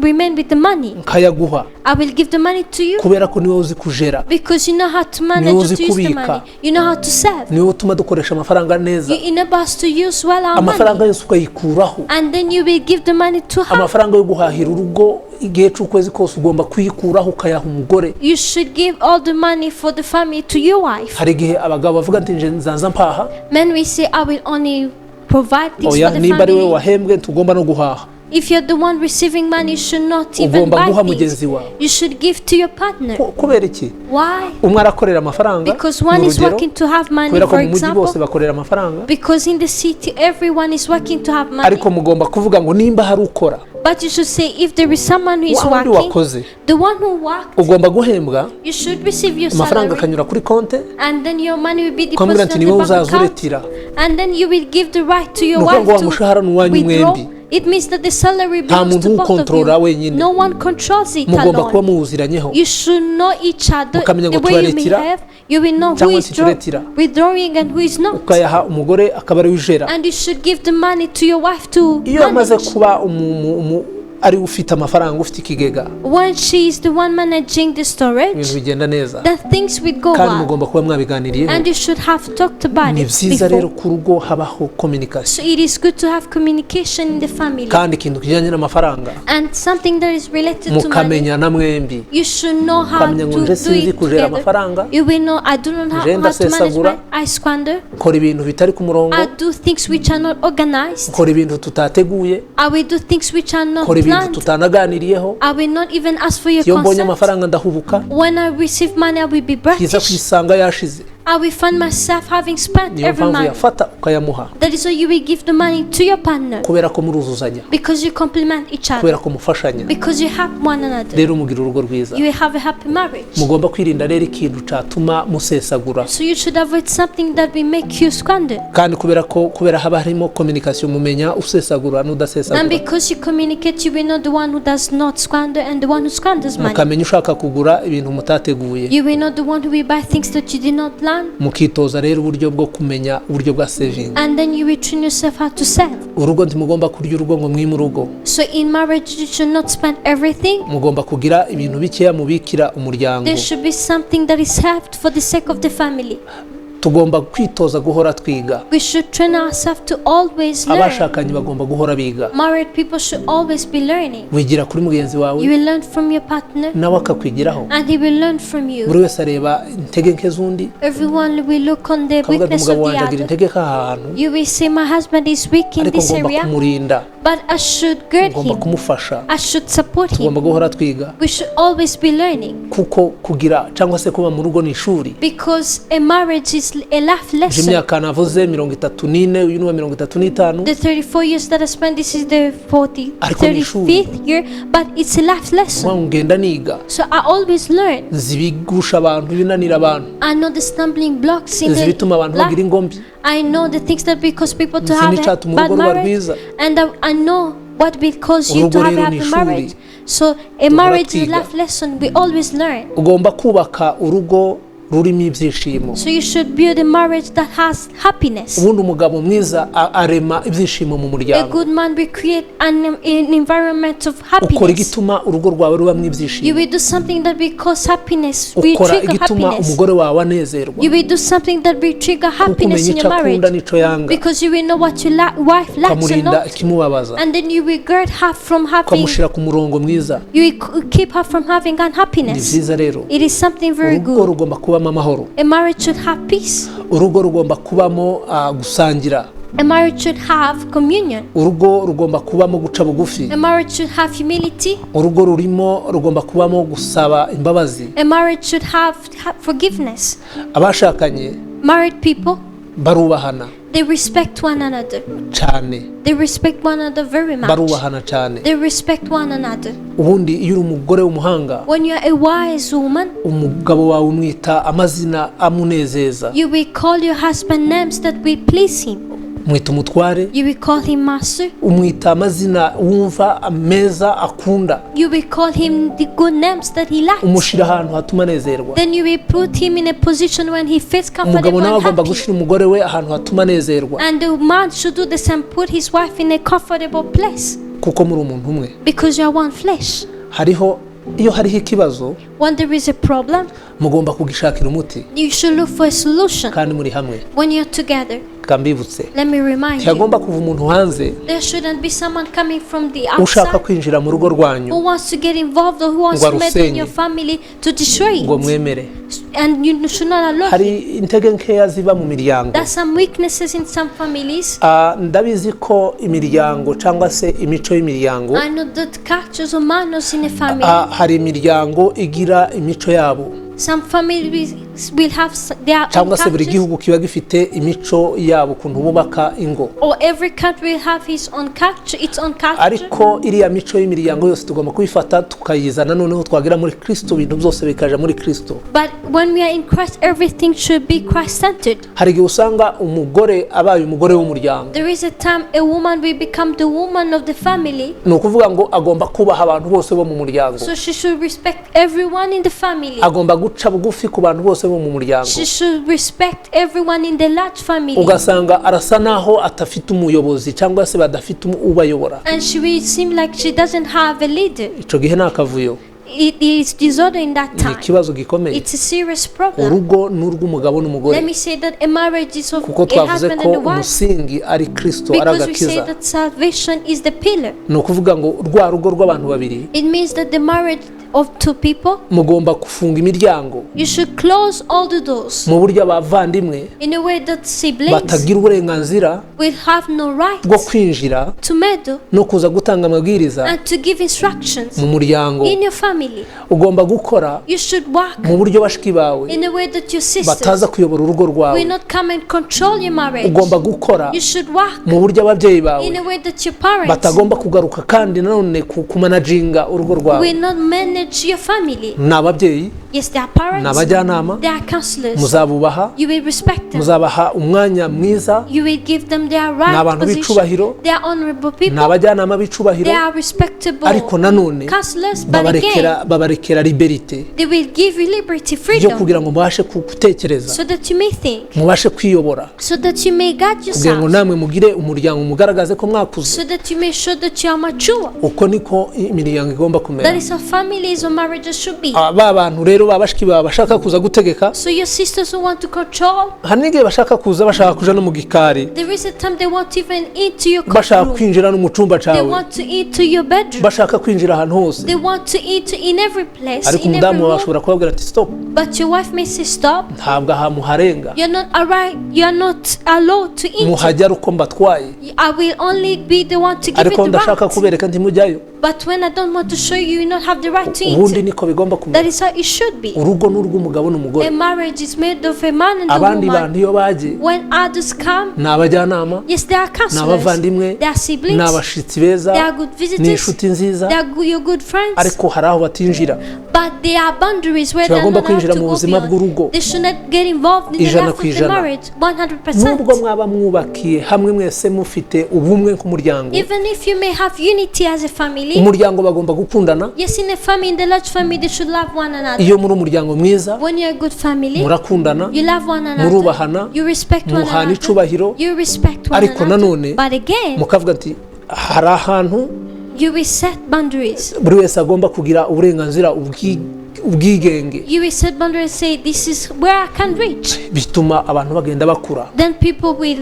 Speaker 2: remain with the money.
Speaker 1: Nkayaguha,
Speaker 2: I will give the money to you
Speaker 1: kubera ko niwe uzi kujera,
Speaker 2: because you know how to manage
Speaker 1: Niwe
Speaker 2: or
Speaker 1: uzi
Speaker 2: to use the
Speaker 1: kubika.
Speaker 2: money. You know how to save.
Speaker 1: Niwe utuma dukoresha amafaranga neza.
Speaker 2: You enable us to use well our
Speaker 1: Amafaranga
Speaker 2: money.
Speaker 1: yose ukayikuraho.
Speaker 2: And then you will give the money to her.
Speaker 1: Amafaranga yo guhahira urugo igihe cy'ukwezi kose ugomba kuyikuraho ukayaha umugore.
Speaker 2: You should give all the money for the family to your wife.
Speaker 1: Hari igihe abagabo bavuga ati nje nzaza mpaha.
Speaker 2: Men will say, I will only provide things
Speaker 1: Oya,
Speaker 2: for the
Speaker 1: nimba ari we
Speaker 2: family.
Speaker 1: wahembwe ntugomba no guhaha.
Speaker 2: If you're the one receiving money, you should not even
Speaker 1: Ugomba
Speaker 2: buy
Speaker 1: guha
Speaker 2: things.
Speaker 1: mugenzi wawe.
Speaker 2: You should give to your partner.
Speaker 1: Kubera iki?
Speaker 2: Why?
Speaker 1: Umwe arakorera amafaranga,
Speaker 2: Because one
Speaker 1: ni
Speaker 2: is
Speaker 1: urugero,
Speaker 2: working to have money,
Speaker 1: kubera ko
Speaker 2: for
Speaker 1: mu mujyi bose
Speaker 2: example.
Speaker 1: bakorera amafaranga.
Speaker 2: Because in the city, everyone is working to have money.
Speaker 1: Ariko mugomba kuvuga ngo nimba hari ukora,
Speaker 2: But you should say, if there is someone who is
Speaker 1: wa wundi
Speaker 2: working,
Speaker 1: wakoze,
Speaker 2: the one who worked,
Speaker 1: ugomba guhembwa,
Speaker 2: you should receive your
Speaker 1: amafaranga
Speaker 2: salary.
Speaker 1: akanyura kuri konte,
Speaker 2: And then your money will be
Speaker 1: ukamubwira
Speaker 2: deposited
Speaker 1: ati
Speaker 2: on the
Speaker 1: niwe
Speaker 2: bank
Speaker 1: uzaza
Speaker 2: account.
Speaker 1: uretira.
Speaker 2: And then you will give the right to your
Speaker 1: Ni ukuvuga ngo
Speaker 2: wife
Speaker 1: wa mushahara ni
Speaker 2: to
Speaker 1: uwanyu
Speaker 2: withdraw.
Speaker 1: mwembi.
Speaker 2: It means that the salary
Speaker 1: Nta
Speaker 2: belongs
Speaker 1: muntu
Speaker 2: to both of
Speaker 1: uwukontorora
Speaker 2: you.
Speaker 1: Wenyine.
Speaker 2: No one controls it
Speaker 1: Mugomba kuba
Speaker 2: alone.
Speaker 1: muwuziranyeho.
Speaker 2: You should know each other
Speaker 1: Mukamenya
Speaker 2: the
Speaker 1: ngo
Speaker 2: way you may
Speaker 1: turaretira
Speaker 2: have. You will know who
Speaker 1: cyangwa
Speaker 2: is
Speaker 1: ntituretira.
Speaker 2: Withdrawing and who is not.
Speaker 1: Ukayaha umugore akaba ari we ujera.
Speaker 2: And you should give the money to your wife to
Speaker 1: Iyo amaze
Speaker 2: manage.
Speaker 1: Kuba ari we ufite amafaranga, ufite ikigega,
Speaker 2: When she is the one managing the
Speaker 1: ibintu
Speaker 2: storage,
Speaker 1: bigenda neza.
Speaker 2: then things will go
Speaker 1: Kandi
Speaker 2: well.
Speaker 1: mugomba kuba mwabiganiriyeho.
Speaker 2: And you should have talked about
Speaker 1: Ni
Speaker 2: it
Speaker 1: byiza rero
Speaker 2: before.
Speaker 1: ku rugo habaho communication.
Speaker 2: So it is good to have communication in the family.
Speaker 1: Kandi ikintu kijyanye n'amafaranga
Speaker 2: And something that is related to money,
Speaker 1: mukamenyana mwembi.
Speaker 2: you should know how
Speaker 1: Ukamenya ngo
Speaker 2: to
Speaker 1: nje
Speaker 2: do
Speaker 1: sinzi
Speaker 2: it
Speaker 1: kujera
Speaker 2: together.
Speaker 1: amafaranga.
Speaker 2: You will know I do not know
Speaker 1: Nje
Speaker 2: how to manage
Speaker 1: ndasesagura.
Speaker 2: my, I squander.
Speaker 1: Nkora ibintu bitari ku murongo.
Speaker 2: I do things which are not organized.
Speaker 1: Nkora ibintu tutateguye.
Speaker 2: I will do things which are not
Speaker 1: Nkora ibintu
Speaker 2: planned.
Speaker 1: Tutanaganiriyeho.
Speaker 2: I will not even ask for your
Speaker 1: Iyo mbonye
Speaker 2: consent.
Speaker 1: Amafaranga ndahubuka.
Speaker 2: When I receive money, I will be
Speaker 1: Byiza
Speaker 2: bratish.
Speaker 1: kwisanga yashize.
Speaker 2: I will find myself having spent
Speaker 1: Niyo
Speaker 2: every
Speaker 1: mpamvu
Speaker 2: money.
Speaker 1: yafata ukayamuha.
Speaker 2: That is why you will give the money to your partner,
Speaker 1: Kubera ko muruzuzanya.
Speaker 2: Because you complement each other,
Speaker 1: Kubera ko mufashanya.
Speaker 2: Because you help one another.
Speaker 1: Rero mugira urugo rwiza.
Speaker 2: You will have a happy marriage.
Speaker 1: Mugomba kwirinda rero ikintu cyatuma musesagura.
Speaker 2: So you should avoid something that will make you squander.
Speaker 1: Kandi kubera ko kubera haba harimo communication mumenya usesagura
Speaker 2: And
Speaker 1: n'udasesagura.
Speaker 2: Because you communicate, you will know the one who does not squander and the one who squanders money.
Speaker 1: Mukamenya ushaka kugura ibintu mutateguye.
Speaker 2: You will know the one who will buy things that you did not plan.
Speaker 1: Mukitoza rero uburyo bwo kumenya uburyo bwa saving.
Speaker 2: And then you will train yourself how to save.
Speaker 1: Urugo ntimugomba kurya urugo ngo mwime urugo.
Speaker 2: So in marriage, you should not spend everything.
Speaker 1: Mugomba kugira ibintu bikeya mubikira umuryango.
Speaker 2: There should be something that is saved for the sake of the family.
Speaker 1: Tugomba kwitoza guhora twiga.
Speaker 2: We should train ourselves to always learn.
Speaker 1: Abashakanye bagomba guhora biga.
Speaker 2: Married people should always be learning.
Speaker 1: Wigira kuri mugenzi wawe,
Speaker 2: You will learn from your partner
Speaker 1: nawe akakwigiraho.
Speaker 2: And he will learn from you.
Speaker 1: Buri wese areba intege nke z'undi.
Speaker 2: Everyone will look on the
Speaker 1: Akavuga ati
Speaker 2: weakness of
Speaker 1: umugabo
Speaker 2: the
Speaker 1: wanjye agira
Speaker 2: other.
Speaker 1: intege nk'aha hantu,
Speaker 2: You will say, "My husband is weak in
Speaker 1: ariko
Speaker 2: this
Speaker 1: ngomba
Speaker 2: area,
Speaker 1: kumurinda,
Speaker 2: but I should guard
Speaker 1: ngomba
Speaker 2: him.
Speaker 1: Kumufasha.
Speaker 2: I should support him."
Speaker 1: Tugomba guhora twiga.
Speaker 2: We should always be learning
Speaker 1: Kuko kugira cyangwa se kuba mu rugo ni ishuri.
Speaker 2: Because a marriage is a life
Speaker 1: Nje
Speaker 2: lesson.
Speaker 1: Imyaka navuze 34, uyu ni uwa 35.
Speaker 2: The 34 years that I spent, this is the 40,
Speaker 1: Ariko ni ishuri.
Speaker 2: 35th year, but it's a life lesson.
Speaker 1: Nkuba ngenda niga.
Speaker 2: So I always learn.
Speaker 1: Nzi ibigusha abantu, ibinanira abantu.
Speaker 2: I know the stumbling blocks in
Speaker 1: Nzi
Speaker 2: the
Speaker 1: ibituma abantu
Speaker 2: life.
Speaker 1: bagira ingombi.
Speaker 2: I know the things that will cause people to
Speaker 1: Nzi
Speaker 2: have a
Speaker 1: n'icyatuma
Speaker 2: bad
Speaker 1: urugo ruba
Speaker 2: marriage,
Speaker 1: rwiza.
Speaker 2: and I know what will cause you to
Speaker 1: Urugo
Speaker 2: have a
Speaker 1: rero ni
Speaker 2: happy
Speaker 1: ishuri.
Speaker 2: marriage. So a marriage is a
Speaker 1: twiga.
Speaker 2: Life lesson. We always learn.
Speaker 1: Ugomba kubaka urugo rurimo ibyishimo.
Speaker 2: So you should build a marriage that has happiness.
Speaker 1: Ubundi umugabo mwiza arema ibyishimo mu
Speaker 2: A
Speaker 1: muryango.
Speaker 2: Good man will create an environment of
Speaker 1: Ukora
Speaker 2: happiness.
Speaker 1: Igituma urugo rwawe rubamo
Speaker 2: You
Speaker 1: ibyishimo.
Speaker 2: Will do something that will cause happiness, will
Speaker 1: Ukora
Speaker 2: trigger
Speaker 1: igituma
Speaker 2: happiness.
Speaker 1: umugore wawe anezerwa.
Speaker 2: You will do something that will trigger
Speaker 1: Kuko
Speaker 2: happiness
Speaker 1: umenya
Speaker 2: in
Speaker 1: icyo
Speaker 2: your
Speaker 1: akunda
Speaker 2: marriage.
Speaker 1: n'icyo yanga.
Speaker 2: Because you will know what your wife likes or
Speaker 1: Ukamurinda
Speaker 2: not.
Speaker 1: ikimubabaza.
Speaker 2: And then you will guard her from having,
Speaker 1: Ukamushyira ku murongo mwiza.
Speaker 2: You will keep her from having
Speaker 1: Ni
Speaker 2: unhappiness.
Speaker 1: byiza rero.
Speaker 2: It is something very
Speaker 1: Urugo
Speaker 2: good.
Speaker 1: rugomba kubamo amahoro.
Speaker 2: A marriage should have peace.
Speaker 1: Urugo rugomba kubamo gusangira.
Speaker 2: A marriage should have communion.
Speaker 1: Urugo rugomba kubamo guca bugufi.
Speaker 2: A marriage should have humility.
Speaker 1: Urugo rurimo rugomba kubamo gusaba imbabazi.
Speaker 2: A marriage should have forgiveness.
Speaker 1: Abashakanye
Speaker 2: Married people,
Speaker 1: barubahana
Speaker 2: they respect one another.
Speaker 1: Cyane.
Speaker 2: They respect one another very much.
Speaker 1: Barubahana cyane.
Speaker 2: They respect one another.
Speaker 1: Ubundi iyo uri umugore w'umuhanga,
Speaker 2: When you are a wise woman,
Speaker 1: umugabo wawe umwita amazina amunezeza.
Speaker 2: You will call your husband names that will please him.
Speaker 1: Umwita umutware.
Speaker 2: You will call him master.
Speaker 1: Umwita amazina wumva meza akunda.
Speaker 2: You will call him the good names that he likes.
Speaker 1: Umushyira ahantu hatuma anezerwa.
Speaker 2: Then you will put him in a position when he feels
Speaker 1: Umugabo
Speaker 2: comfortable
Speaker 1: nawe
Speaker 2: and
Speaker 1: agomba
Speaker 2: happy.
Speaker 1: gushyira umugore we ahantu hatuma anezerwa.
Speaker 2: And the man should do the same, put his wife in a comfortable place
Speaker 1: Kuko muri umuntu umwe.
Speaker 2: Because you are one flesh.
Speaker 1: Hariho iyo hariho ikibazo,
Speaker 2: When there is a problem,
Speaker 1: mugomba kugishakira umuti
Speaker 2: you should look for a solution
Speaker 1: kandi muri hamwe.
Speaker 2: When you're together.
Speaker 1: Reka mbibutse,
Speaker 2: Let me remind you,
Speaker 1: ntihagomba kuva umuntu hanze
Speaker 2: there shouldn't be someone coming from the
Speaker 1: ushaka
Speaker 2: outside
Speaker 1: kwinjira mu rugo rwanyu
Speaker 2: who wants to get involved or who wants
Speaker 1: ngo
Speaker 2: to meddle in
Speaker 1: arusenye,
Speaker 2: your family to destroy
Speaker 1: ngo
Speaker 2: it.
Speaker 1: mwemere.
Speaker 2: And you should not allow
Speaker 1: Hari
Speaker 2: it.
Speaker 1: intege nkeya ziba mu miryango.
Speaker 2: There's some weaknesses in some families.
Speaker 1: Ndabizi ko imiryango cyangwa se imico y'imiryango,
Speaker 2: I know that cultures or manners in a family.
Speaker 1: Hari imiryango igira imico yabo.
Speaker 2: Some families will have their own
Speaker 1: Cyangwa se buri
Speaker 2: cultures,
Speaker 1: gihugu kiba gifite imico yabo ukuntu bubaka ingo.
Speaker 2: Or every country will have his own culture, its own culture.
Speaker 1: Ariko iriya mico y'imiryango yose tugomba kuyifata tukayizana noneho twagera muri Kristo ibintu byose bikaja muri Kristo.
Speaker 2: But when we are in Christ, everything should be Christ-centered.
Speaker 1: Hari igihe usanga umugore abaye umugore w'umuryango.
Speaker 2: There is a time a woman will become the woman of the family,
Speaker 1: Ni ukuvuga ngo agomba kubaha abantu bose bo mu muryango.
Speaker 2: So she should respect everyone in the family.
Speaker 1: Agomba guca bugufi ku bantu bose bo mu muryango.
Speaker 2: She should respect everyone in the large family.
Speaker 1: Ugasanga arasa naho atafite umuyobozi cyangwa se badafite ubayobora.
Speaker 2: And she will seem like she doesn't have a leader.
Speaker 1: Icyo gihe ni akavuyo.
Speaker 2: It is disorder in that
Speaker 1: Ni
Speaker 2: time.
Speaker 1: ikibazo gikomeye.
Speaker 2: It's a serious problem.
Speaker 1: Urugo ni urw'umugabo n'umugore.
Speaker 2: Let me say that a marriage is of
Speaker 1: Kuko
Speaker 2: a
Speaker 1: twavuze
Speaker 2: husband
Speaker 1: ko
Speaker 2: and a wife.
Speaker 1: Umusingi ari Kristo ari
Speaker 2: Because we say
Speaker 1: agakiza.
Speaker 2: That salvation is the pillar.
Speaker 1: Ni ukuvuga ngo rwa rugo rw'abantu babiri
Speaker 2: It means that the marriage of two people,
Speaker 1: mugomba gufunga imiryango
Speaker 2: you should close all the doors
Speaker 1: mu buryo abavandimwe
Speaker 2: in a way that siblings
Speaker 1: batagira uburenganzira
Speaker 2: will have no right
Speaker 1: bwo kwinjira
Speaker 2: to meddle
Speaker 1: no kuza gutanga amabwiriza
Speaker 2: and to give instructions
Speaker 1: mu muryango.
Speaker 2: In your family.
Speaker 1: Ugomba gukora
Speaker 2: You should work
Speaker 1: mu buryo bashiki bawe
Speaker 2: in a way that your sisters
Speaker 1: bataza kuyobora urugo rwawe.
Speaker 2: Will not come and control your marriage.
Speaker 1: Ugomba gukora
Speaker 2: You should work
Speaker 1: mu buryo ababyeyi bawe
Speaker 2: in a way that your parents
Speaker 1: batagomba kugaruka kandi nanone kumanaginga urugo rwawe.
Speaker 2: Will not manage your family.
Speaker 1: Ni ababyeyi,
Speaker 2: Yes, they are
Speaker 1: ni
Speaker 2: parents,
Speaker 1: abajyanama,
Speaker 2: they are counselors.
Speaker 1: muzabubaha,
Speaker 2: You will respect them.
Speaker 1: Muzabaha umwanya mwiza.
Speaker 2: You will give them their
Speaker 1: Ni
Speaker 2: right
Speaker 1: abantu
Speaker 2: position.
Speaker 1: b'icubahiro,
Speaker 2: They are honorable
Speaker 1: ni
Speaker 2: people.
Speaker 1: abajyanama b'icubahiro,
Speaker 2: They are respectable
Speaker 1: ariko nanone
Speaker 2: counselors. But
Speaker 1: babarekera
Speaker 2: again,
Speaker 1: babarekera liberté
Speaker 2: they will give you liberty,
Speaker 1: yo
Speaker 2: freedom,
Speaker 1: kugira ngo mubashe gutekereza,
Speaker 2: so that you may think,
Speaker 1: mubashe kwiyobora,
Speaker 2: so that you may guide
Speaker 1: kugira ngo
Speaker 2: yourself,
Speaker 1: namwe mugire umuryango mugaragaze ko mwakuze.
Speaker 2: So that you may show that you are mature.
Speaker 1: Uko niko imiryango igomba kumera.
Speaker 2: That is how families or marriages should be.
Speaker 1: Ah, ba bantu rero ba bashiki bawe bashaka kuza gutegeka,
Speaker 2: So your sisters who want to control,
Speaker 1: hari n'igihe bashaka kuza bashaka kuja no mu gikari,
Speaker 2: there is a time they want even into your
Speaker 1: bashaka
Speaker 2: room.
Speaker 1: Kwinjira no mu cyumba
Speaker 2: They
Speaker 1: cyawe,
Speaker 2: want to into your bedroom.
Speaker 1: Bashaka kwinjira ahantu hose.
Speaker 2: They want to enter in every place,
Speaker 1: Ariko
Speaker 2: in every
Speaker 1: umudamu wawe
Speaker 2: room.
Speaker 1: ashobora kubabwira ati stop.
Speaker 2: But your wife may say, "Stop.
Speaker 1: Ntabwo aha muharenga.
Speaker 2: You're not alright. You're not allowed to enter.
Speaker 1: Muhajya ari uko mbatwaye.
Speaker 2: I will only be the one to give
Speaker 1: Ariko
Speaker 2: you the
Speaker 1: ndashaka
Speaker 2: right.
Speaker 1: kubereka ntimujyayo.
Speaker 2: But when I don't want to show you, you not have the right to
Speaker 1: Ubundi
Speaker 2: enter."
Speaker 1: niko bigomba kumera.
Speaker 2: That is how it should be.
Speaker 1: Urugo ni urw'umugabo n'umugore.
Speaker 2: A marriage is made of a man and a
Speaker 1: Abandi
Speaker 2: woman.
Speaker 1: bantu iyo bagiye
Speaker 2: When others come,
Speaker 1: ni abajyanama,
Speaker 2: yes, they are
Speaker 1: ni
Speaker 2: counselors,
Speaker 1: abavandimwe,
Speaker 2: they are
Speaker 1: ni
Speaker 2: siblings,
Speaker 1: abashitsi beza,
Speaker 2: they are good
Speaker 1: ni
Speaker 2: visitors,
Speaker 1: inshuti nziza,
Speaker 2: they are your good friends.
Speaker 1: Ariko hari aho batinjira.
Speaker 2: But there are boundaries where they are
Speaker 1: Ntibagomba
Speaker 2: not allowed
Speaker 1: kwinjira
Speaker 2: to
Speaker 1: mu
Speaker 2: go
Speaker 1: buzima bw'urugo.
Speaker 2: beyond. They should not get involved in the
Speaker 1: Ijana
Speaker 2: life
Speaker 1: ku
Speaker 2: of the
Speaker 1: ijana.
Speaker 2: Marriage
Speaker 1: Nubwo
Speaker 2: 100%.
Speaker 1: Mwaba mwubakiye hamwe mwese mufite ubumwe nk'umuryango,
Speaker 2: Even if you may have unity as a family,
Speaker 1: umuryango bagomba gukundana.
Speaker 2: Yes, in a family, in the large family, they should love one another.
Speaker 1: Iyo muri umuryango mwiza
Speaker 2: When you're a good family,
Speaker 1: murakundana,
Speaker 2: you love one another,
Speaker 1: murubahana,
Speaker 2: you respect one
Speaker 1: muhana
Speaker 2: another,
Speaker 1: icubahiro,
Speaker 2: you respect one
Speaker 1: ariko
Speaker 2: another.
Speaker 1: Nanone
Speaker 2: But again,
Speaker 1: mukavuga ati hari ahantu
Speaker 2: you will set boundaries.
Speaker 1: Buri wese agomba kugira uburenganzira ubwigenge.
Speaker 2: You will set boundaries and say, "This is where I can reach."
Speaker 1: Bituma abantu bagenda bakura.
Speaker 2: Then people will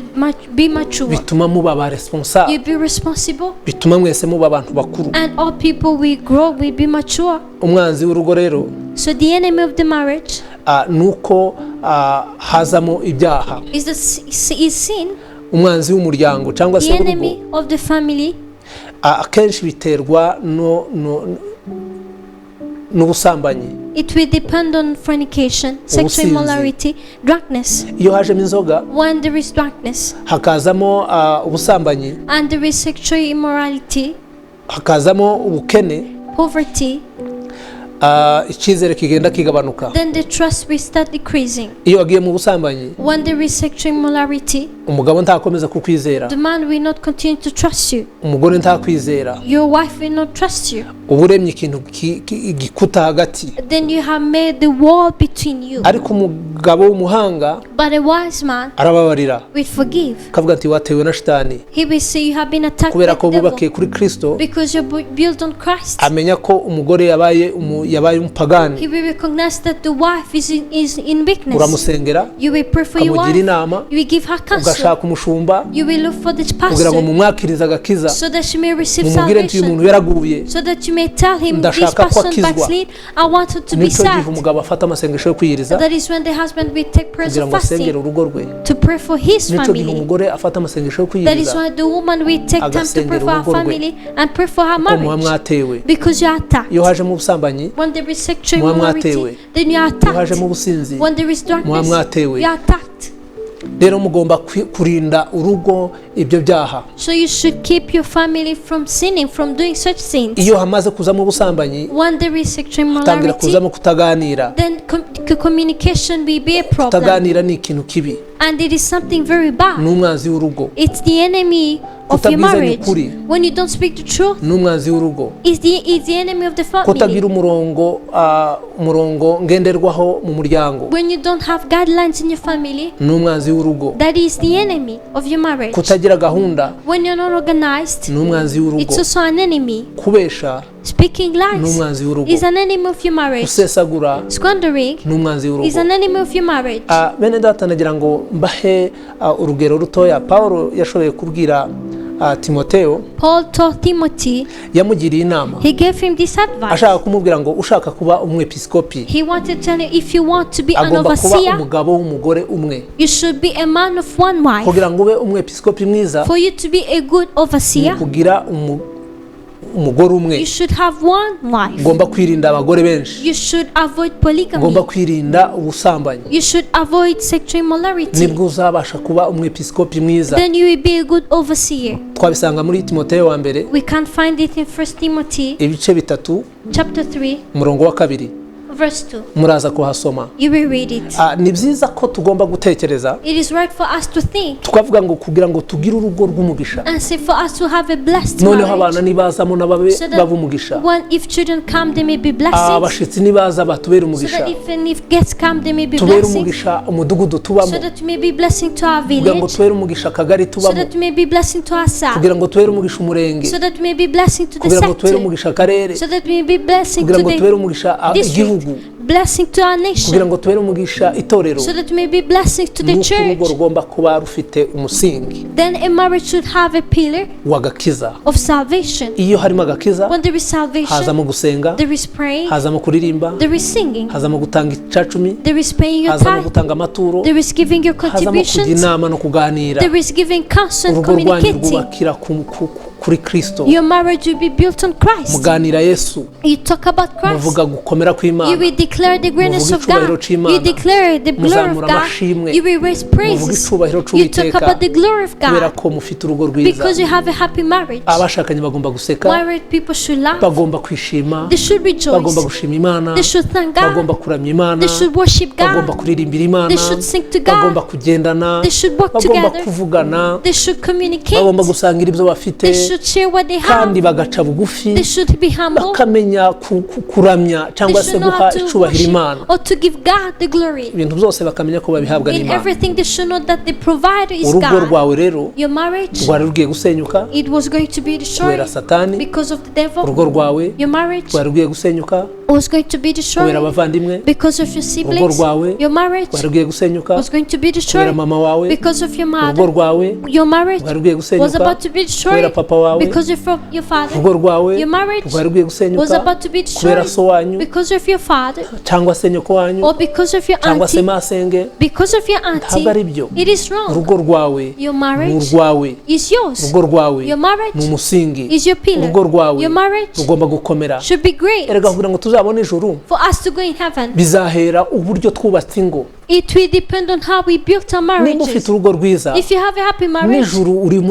Speaker 2: be mature.
Speaker 1: Bituma muba ba responsable.
Speaker 2: You be responsible,
Speaker 1: Bituma mwese muba abantu bakuru.
Speaker 2: And all people will grow, will be mature.
Speaker 1: Umwanzi w'urugo rero
Speaker 2: So the enemy of the marriage
Speaker 1: ni uko hazamo ibyaha.
Speaker 2: Is sin.
Speaker 1: Umwanzi w'umuryango cyangwa se
Speaker 2: The
Speaker 1: w'urugo
Speaker 2: enemy of the family,
Speaker 1: akenshi biterwa n'ubusambanyi.
Speaker 2: It will depend on fornication, sexual
Speaker 1: Ubusinzi.
Speaker 2: Immorality, drunkenness.
Speaker 1: Iyo hajemo inzoga
Speaker 2: When there is drunkenness
Speaker 1: hakazamo ubusambanyi,
Speaker 2: and there is sexual immorality,
Speaker 1: hakazamo ubukene,
Speaker 2: poverty,
Speaker 1: icyizere kigenda kigabanuka.
Speaker 2: Then the trust will start decreasing.
Speaker 1: Iyo wagiye mu busambanyi
Speaker 2: When there is sexual immorality,
Speaker 1: umugabo ntakomeza kukwizera,
Speaker 2: the man will not continue to trust you.
Speaker 1: Umugore ntakwizera.
Speaker 2: Your wife will not trust you.
Speaker 1: Uba uremye ikintu igikuta hagati.
Speaker 2: Then you have made the wall between you.
Speaker 1: Ariko umugabo w'umuhanga
Speaker 2: But a wise man
Speaker 1: arababarira,
Speaker 2: will forgive.
Speaker 1: Akavuga ati watewe na shitani.
Speaker 2: He will say you have been attacked by
Speaker 1: Kubera ko
Speaker 2: the devil
Speaker 1: bubakiye kuri Kristo,
Speaker 2: because you're built on Christ.
Speaker 1: Amenya ko umugore yabaye yabaye umupagani.
Speaker 2: He will recognize that the wife is in weakness.
Speaker 1: Uramusengera,
Speaker 2: You will pray for your
Speaker 1: ukamugira
Speaker 2: wife.
Speaker 1: inama,
Speaker 2: You will give her counsel.
Speaker 1: Ugashaka umushumba
Speaker 2: You will look for the
Speaker 1: kugira ngo
Speaker 2: pastor
Speaker 1: mumwakirize agakiza,
Speaker 2: so that she may receive
Speaker 1: mumubwire nti uyu
Speaker 2: salvation.
Speaker 1: muntu yaraguye,
Speaker 2: So that you may tell him, this
Speaker 1: Ndashaka ko
Speaker 2: person
Speaker 1: akizwa.
Speaker 2: backslid, I want her to be
Speaker 1: Nicyo gihe
Speaker 2: saved.
Speaker 1: umugabo afata amasengesho yo kwiyiriza
Speaker 2: That is when the husband will take prayers
Speaker 1: kugira
Speaker 2: of
Speaker 1: ngo asengere
Speaker 2: fasting
Speaker 1: urugo rwe.
Speaker 2: to pray for his
Speaker 1: Nicyo gihe
Speaker 2: family.
Speaker 1: umugore afata amasengesho yo
Speaker 2: That is
Speaker 1: kwiyiriza
Speaker 2: why the woman will take time to pray
Speaker 1: agasengera
Speaker 2: for her
Speaker 1: urugo rwe,
Speaker 2: family and pray for her
Speaker 1: kuko muba
Speaker 2: marriage.
Speaker 1: mwatewe.
Speaker 2: Because you are attacked.
Speaker 1: Iyo hajemo ubusambanyi,
Speaker 2: When there is sexual
Speaker 1: muba
Speaker 2: immorality,
Speaker 1: mwatewe.
Speaker 2: then you are
Speaker 1: Iyo
Speaker 2: attacked.
Speaker 1: hajemo ubusinzi,
Speaker 2: When there is
Speaker 1: muba
Speaker 2: darkness,
Speaker 1: mwatewe.
Speaker 2: you are attacked.
Speaker 1: Rero mugomba kurinda urugo ibyo byaha.
Speaker 2: So you should keep your family from sinning, from doing such sins.
Speaker 1: Iyo hamaze kuzamo ubusambanyi,
Speaker 2: When there is sexual
Speaker 1: hatangira
Speaker 2: immorality,
Speaker 1: kuzamo kutaganira.
Speaker 2: then communication will be a problem.
Speaker 1: Kutaganira ni ikintu kibi,
Speaker 2: And it is something very bad.
Speaker 1: ni umwanzi w'urugo.
Speaker 2: It's the enemy of your
Speaker 1: Kutabwizanya
Speaker 2: marriage.
Speaker 1: ukuri.
Speaker 2: When you don't speak the truth,
Speaker 1: Ni umwanzi w'urugo.
Speaker 2: it's the enemy of the
Speaker 1: Kutagira
Speaker 2: family.
Speaker 1: umurongo ngenderwaho mu muryango,
Speaker 2: When you don't have guidelines in your family,
Speaker 1: ni umwanzi w'urugo.
Speaker 2: that is the enemy of your marriage.
Speaker 1: Kutagira gahunda
Speaker 2: When you're not organized,
Speaker 1: ni umwanzi w'urugo.
Speaker 2: it's also an enemy.
Speaker 1: Kubesha
Speaker 2: Speaking
Speaker 1: ni
Speaker 2: lies
Speaker 1: umwanzi w'urugo.
Speaker 2: is an enemy of your marriage.
Speaker 1: Gusesagura
Speaker 2: Squandering
Speaker 1: ni umwanzi
Speaker 2: is
Speaker 1: w'urugo.
Speaker 2: an enemy of your marriage.
Speaker 1: Bene data, nagira ngo mbahe urugero rutoya Paul yashoboye kubwira Timoteo.
Speaker 2: Paul told Timothy,
Speaker 1: Yamugiriye inama,
Speaker 2: he gave him this advice.
Speaker 1: ashaka kumubwira ngo ushaka kuba umwepiskopi
Speaker 2: He wanted to tell him, if you want to be an
Speaker 1: agomba kuba
Speaker 2: overseer,
Speaker 1: umugabo w'umugore umwe.
Speaker 2: you should be a man of one wife.
Speaker 1: Kugira ngo ube umwepiskopi mwiza,
Speaker 2: For you to be a good
Speaker 1: ni
Speaker 2: overseer,
Speaker 1: ukugira umugore umwe.
Speaker 2: you should have one wife.
Speaker 1: Ugomba kwirinda abagore benshi.
Speaker 2: You should avoid
Speaker 1: Ugomba
Speaker 2: polygamy.
Speaker 1: kwirinda ubusambanyi.
Speaker 2: You should avoid sexual immorality.
Speaker 1: Nibwo uzabasha kuba umwepiskopi mwiza.
Speaker 2: Then you will be a good overseer.
Speaker 1: Twabisanga muri Timoteyo wa mbere,
Speaker 2: We can find it in 1 Timothy
Speaker 1: ibice 3,
Speaker 2: chapter 3,
Speaker 1: umurongo wa 2.
Speaker 2: verse 2.
Speaker 1: Muraza kuhasoma.
Speaker 2: You will read it.
Speaker 1: Ni byiza ko tugomba gutekereza,
Speaker 2: It is right for us to think
Speaker 1: tukavuga ngo kugira ngo tugire urugo rw'umugisha,
Speaker 2: and say for us to have a blessed
Speaker 1: noneho abana
Speaker 2: marriage.
Speaker 1: nibazamo n'ababe
Speaker 2: So that
Speaker 1: baba umugisha,
Speaker 2: when if children come, they may be blessings.
Speaker 1: Abashitsi nibaza batubere
Speaker 2: So
Speaker 1: umugisha,
Speaker 2: that even if guests come, they may be
Speaker 1: tubere
Speaker 2: blessings.
Speaker 1: umugisha umudugudu tubamo,
Speaker 2: So that we may be blessing to our
Speaker 1: kugira ngo
Speaker 2: village.
Speaker 1: tubere umugisha akagari
Speaker 2: So
Speaker 1: tubamo,
Speaker 2: that we may be blessing to ourselves.
Speaker 1: kugira ngo tubere umugisha umurenge,
Speaker 2: So that we may be blessing to the
Speaker 1: kugira ngo tubere
Speaker 2: sector.
Speaker 1: umugisha akarere,
Speaker 2: So that we may be blessing
Speaker 1: kugira
Speaker 2: to
Speaker 1: ngo tubere
Speaker 2: the
Speaker 1: umugisha
Speaker 2: district.
Speaker 1: igihugu,
Speaker 2: Blessing to our
Speaker 1: kugira
Speaker 2: nation.
Speaker 1: ngo tubere umugisha itorero.
Speaker 2: So that we may be blessing to the
Speaker 1: Nuko urugo
Speaker 2: church.
Speaker 1: rugomba kuba rufite umusingi
Speaker 2: Then a marriage should have a pillar
Speaker 1: w'agakiza.
Speaker 2: of salvation.
Speaker 1: Iyo harimo agakiza,
Speaker 2: When there is salvation,
Speaker 1: hazamo gusenga,
Speaker 2: there is praying,
Speaker 1: hazamo kuririmba,
Speaker 2: there is singing,
Speaker 1: hazamo gutanga icacumi,
Speaker 2: there is paying your
Speaker 1: hazamo
Speaker 2: tithe,
Speaker 1: gutanga amaturo,
Speaker 2: there is giving your
Speaker 1: hazamo kujya
Speaker 2: contributions,
Speaker 1: inama no kuganira.
Speaker 2: there is giving counsel and
Speaker 1: Urugo rwanyu
Speaker 2: communicating.
Speaker 1: rwubakira kuri Kristo.
Speaker 2: Your marriage will be built on Christ.
Speaker 1: Muganira Yesu.
Speaker 2: You talk about Christ.
Speaker 1: Muvuga gukomera
Speaker 2: You
Speaker 1: kw'Imana.
Speaker 2: will declare the greatness
Speaker 1: Muvuga
Speaker 2: of
Speaker 1: icyubahiro
Speaker 2: God.
Speaker 1: cy'Imana.
Speaker 2: You declare the glory of
Speaker 1: Muzamura
Speaker 2: God.
Speaker 1: amashimwe.
Speaker 2: You will raise
Speaker 1: Muvuga
Speaker 2: praises.
Speaker 1: icyubahiro
Speaker 2: You talk
Speaker 1: cy'Uwiteka,
Speaker 2: about the glory of
Speaker 1: kubera
Speaker 2: God
Speaker 1: ko mufite urugo rwiza.
Speaker 2: because you have a happy marriage.
Speaker 1: Abashakanye bagomba guseka,
Speaker 2: Married people should laugh.
Speaker 1: bagomba kwishima,
Speaker 2: They should
Speaker 1: bagomba
Speaker 2: rejoice.
Speaker 1: gushima Imana,
Speaker 2: They should thank God.
Speaker 1: bagomba kuramya Imana,
Speaker 2: They should worship
Speaker 1: bagomba
Speaker 2: God.
Speaker 1: kuririmbira Imana,
Speaker 2: They should sing to God.
Speaker 1: bagomba kugendana,
Speaker 2: They should work
Speaker 1: bagomba
Speaker 2: together.
Speaker 1: kuvugana,
Speaker 2: They should communicate.
Speaker 1: bagomba gusangira ibyo bafite,
Speaker 2: They should share what they
Speaker 1: kandi
Speaker 2: have.
Speaker 1: bagaca bugufi,
Speaker 2: They should be humble.
Speaker 1: bakamenya kuramya
Speaker 2: They
Speaker 1: cyangwa se
Speaker 2: should know
Speaker 1: guha
Speaker 2: how to
Speaker 1: icyubahiro
Speaker 2: worship
Speaker 1: Imana.
Speaker 2: or to give God the glory.
Speaker 1: Ibintu byose bakamenya ko babihabwa
Speaker 2: In
Speaker 1: n'Imana.
Speaker 2: everything, they should know that the provider is
Speaker 1: Urugo
Speaker 2: God.
Speaker 1: rwawe rero
Speaker 2: Your marriage,
Speaker 1: rwari rugiye gusenyuka
Speaker 2: it was going to be
Speaker 1: kubera
Speaker 2: destroyed
Speaker 1: Satani.
Speaker 2: because of the devil.
Speaker 1: Urugo rwawe
Speaker 2: Your marriage
Speaker 1: rwari rugiye gusenyuka
Speaker 2: was going to be
Speaker 1: kubera
Speaker 2: destroyed
Speaker 1: abavandimwe.
Speaker 2: because of your
Speaker 1: Urugo
Speaker 2: siblings.
Speaker 1: rwawe
Speaker 2: Your marriage
Speaker 1: rwari rugiye gusenyuka
Speaker 2: was going to be
Speaker 1: kubera
Speaker 2: destroyed
Speaker 1: mama wawe.
Speaker 2: because of your
Speaker 1: Urugo
Speaker 2: mother.
Speaker 1: rwawe
Speaker 2: Your marriage
Speaker 1: rwari rugiye
Speaker 2: was
Speaker 1: gusenyuka
Speaker 2: about to be
Speaker 1: kubera
Speaker 2: destroyed
Speaker 1: papa wawe.
Speaker 2: because of your father.
Speaker 1: Urugo rwawe
Speaker 2: Your marriage
Speaker 1: rwari rugiye
Speaker 2: was
Speaker 1: gusenyuka
Speaker 2: about to be
Speaker 1: kubera
Speaker 2: destroyed
Speaker 1: so wanyu,
Speaker 2: because of your father
Speaker 1: cyangwa se nyoko wanyu,
Speaker 2: or because of your
Speaker 1: cyangwa se
Speaker 2: auntie.
Speaker 1: masenge.
Speaker 2: Because of your
Speaker 1: Ntabwo ari
Speaker 2: auntie.
Speaker 1: byo.
Speaker 2: It is wrong.
Speaker 1: Urugo rwawe
Speaker 2: Your
Speaker 1: ni
Speaker 2: marriage
Speaker 1: urwawe.
Speaker 2: is yours.
Speaker 1: Urugo rwawe
Speaker 2: Your marriage
Speaker 1: ni umusingi.
Speaker 2: is your pillar.
Speaker 1: Urugo rwawe
Speaker 2: Your marriage
Speaker 1: rugomba gukomera.
Speaker 2: should be great.
Speaker 1: Erega kugira ngo tuzabone ijuru,
Speaker 2: For us to go in heaven,
Speaker 1: bizahera uburyo twubatse ingo.
Speaker 2: it will depend on how we built our
Speaker 1: Niba ufite
Speaker 2: marriages.
Speaker 1: urugo rwiza,
Speaker 2: If you have a happy marriage,
Speaker 1: n'ijuru urimo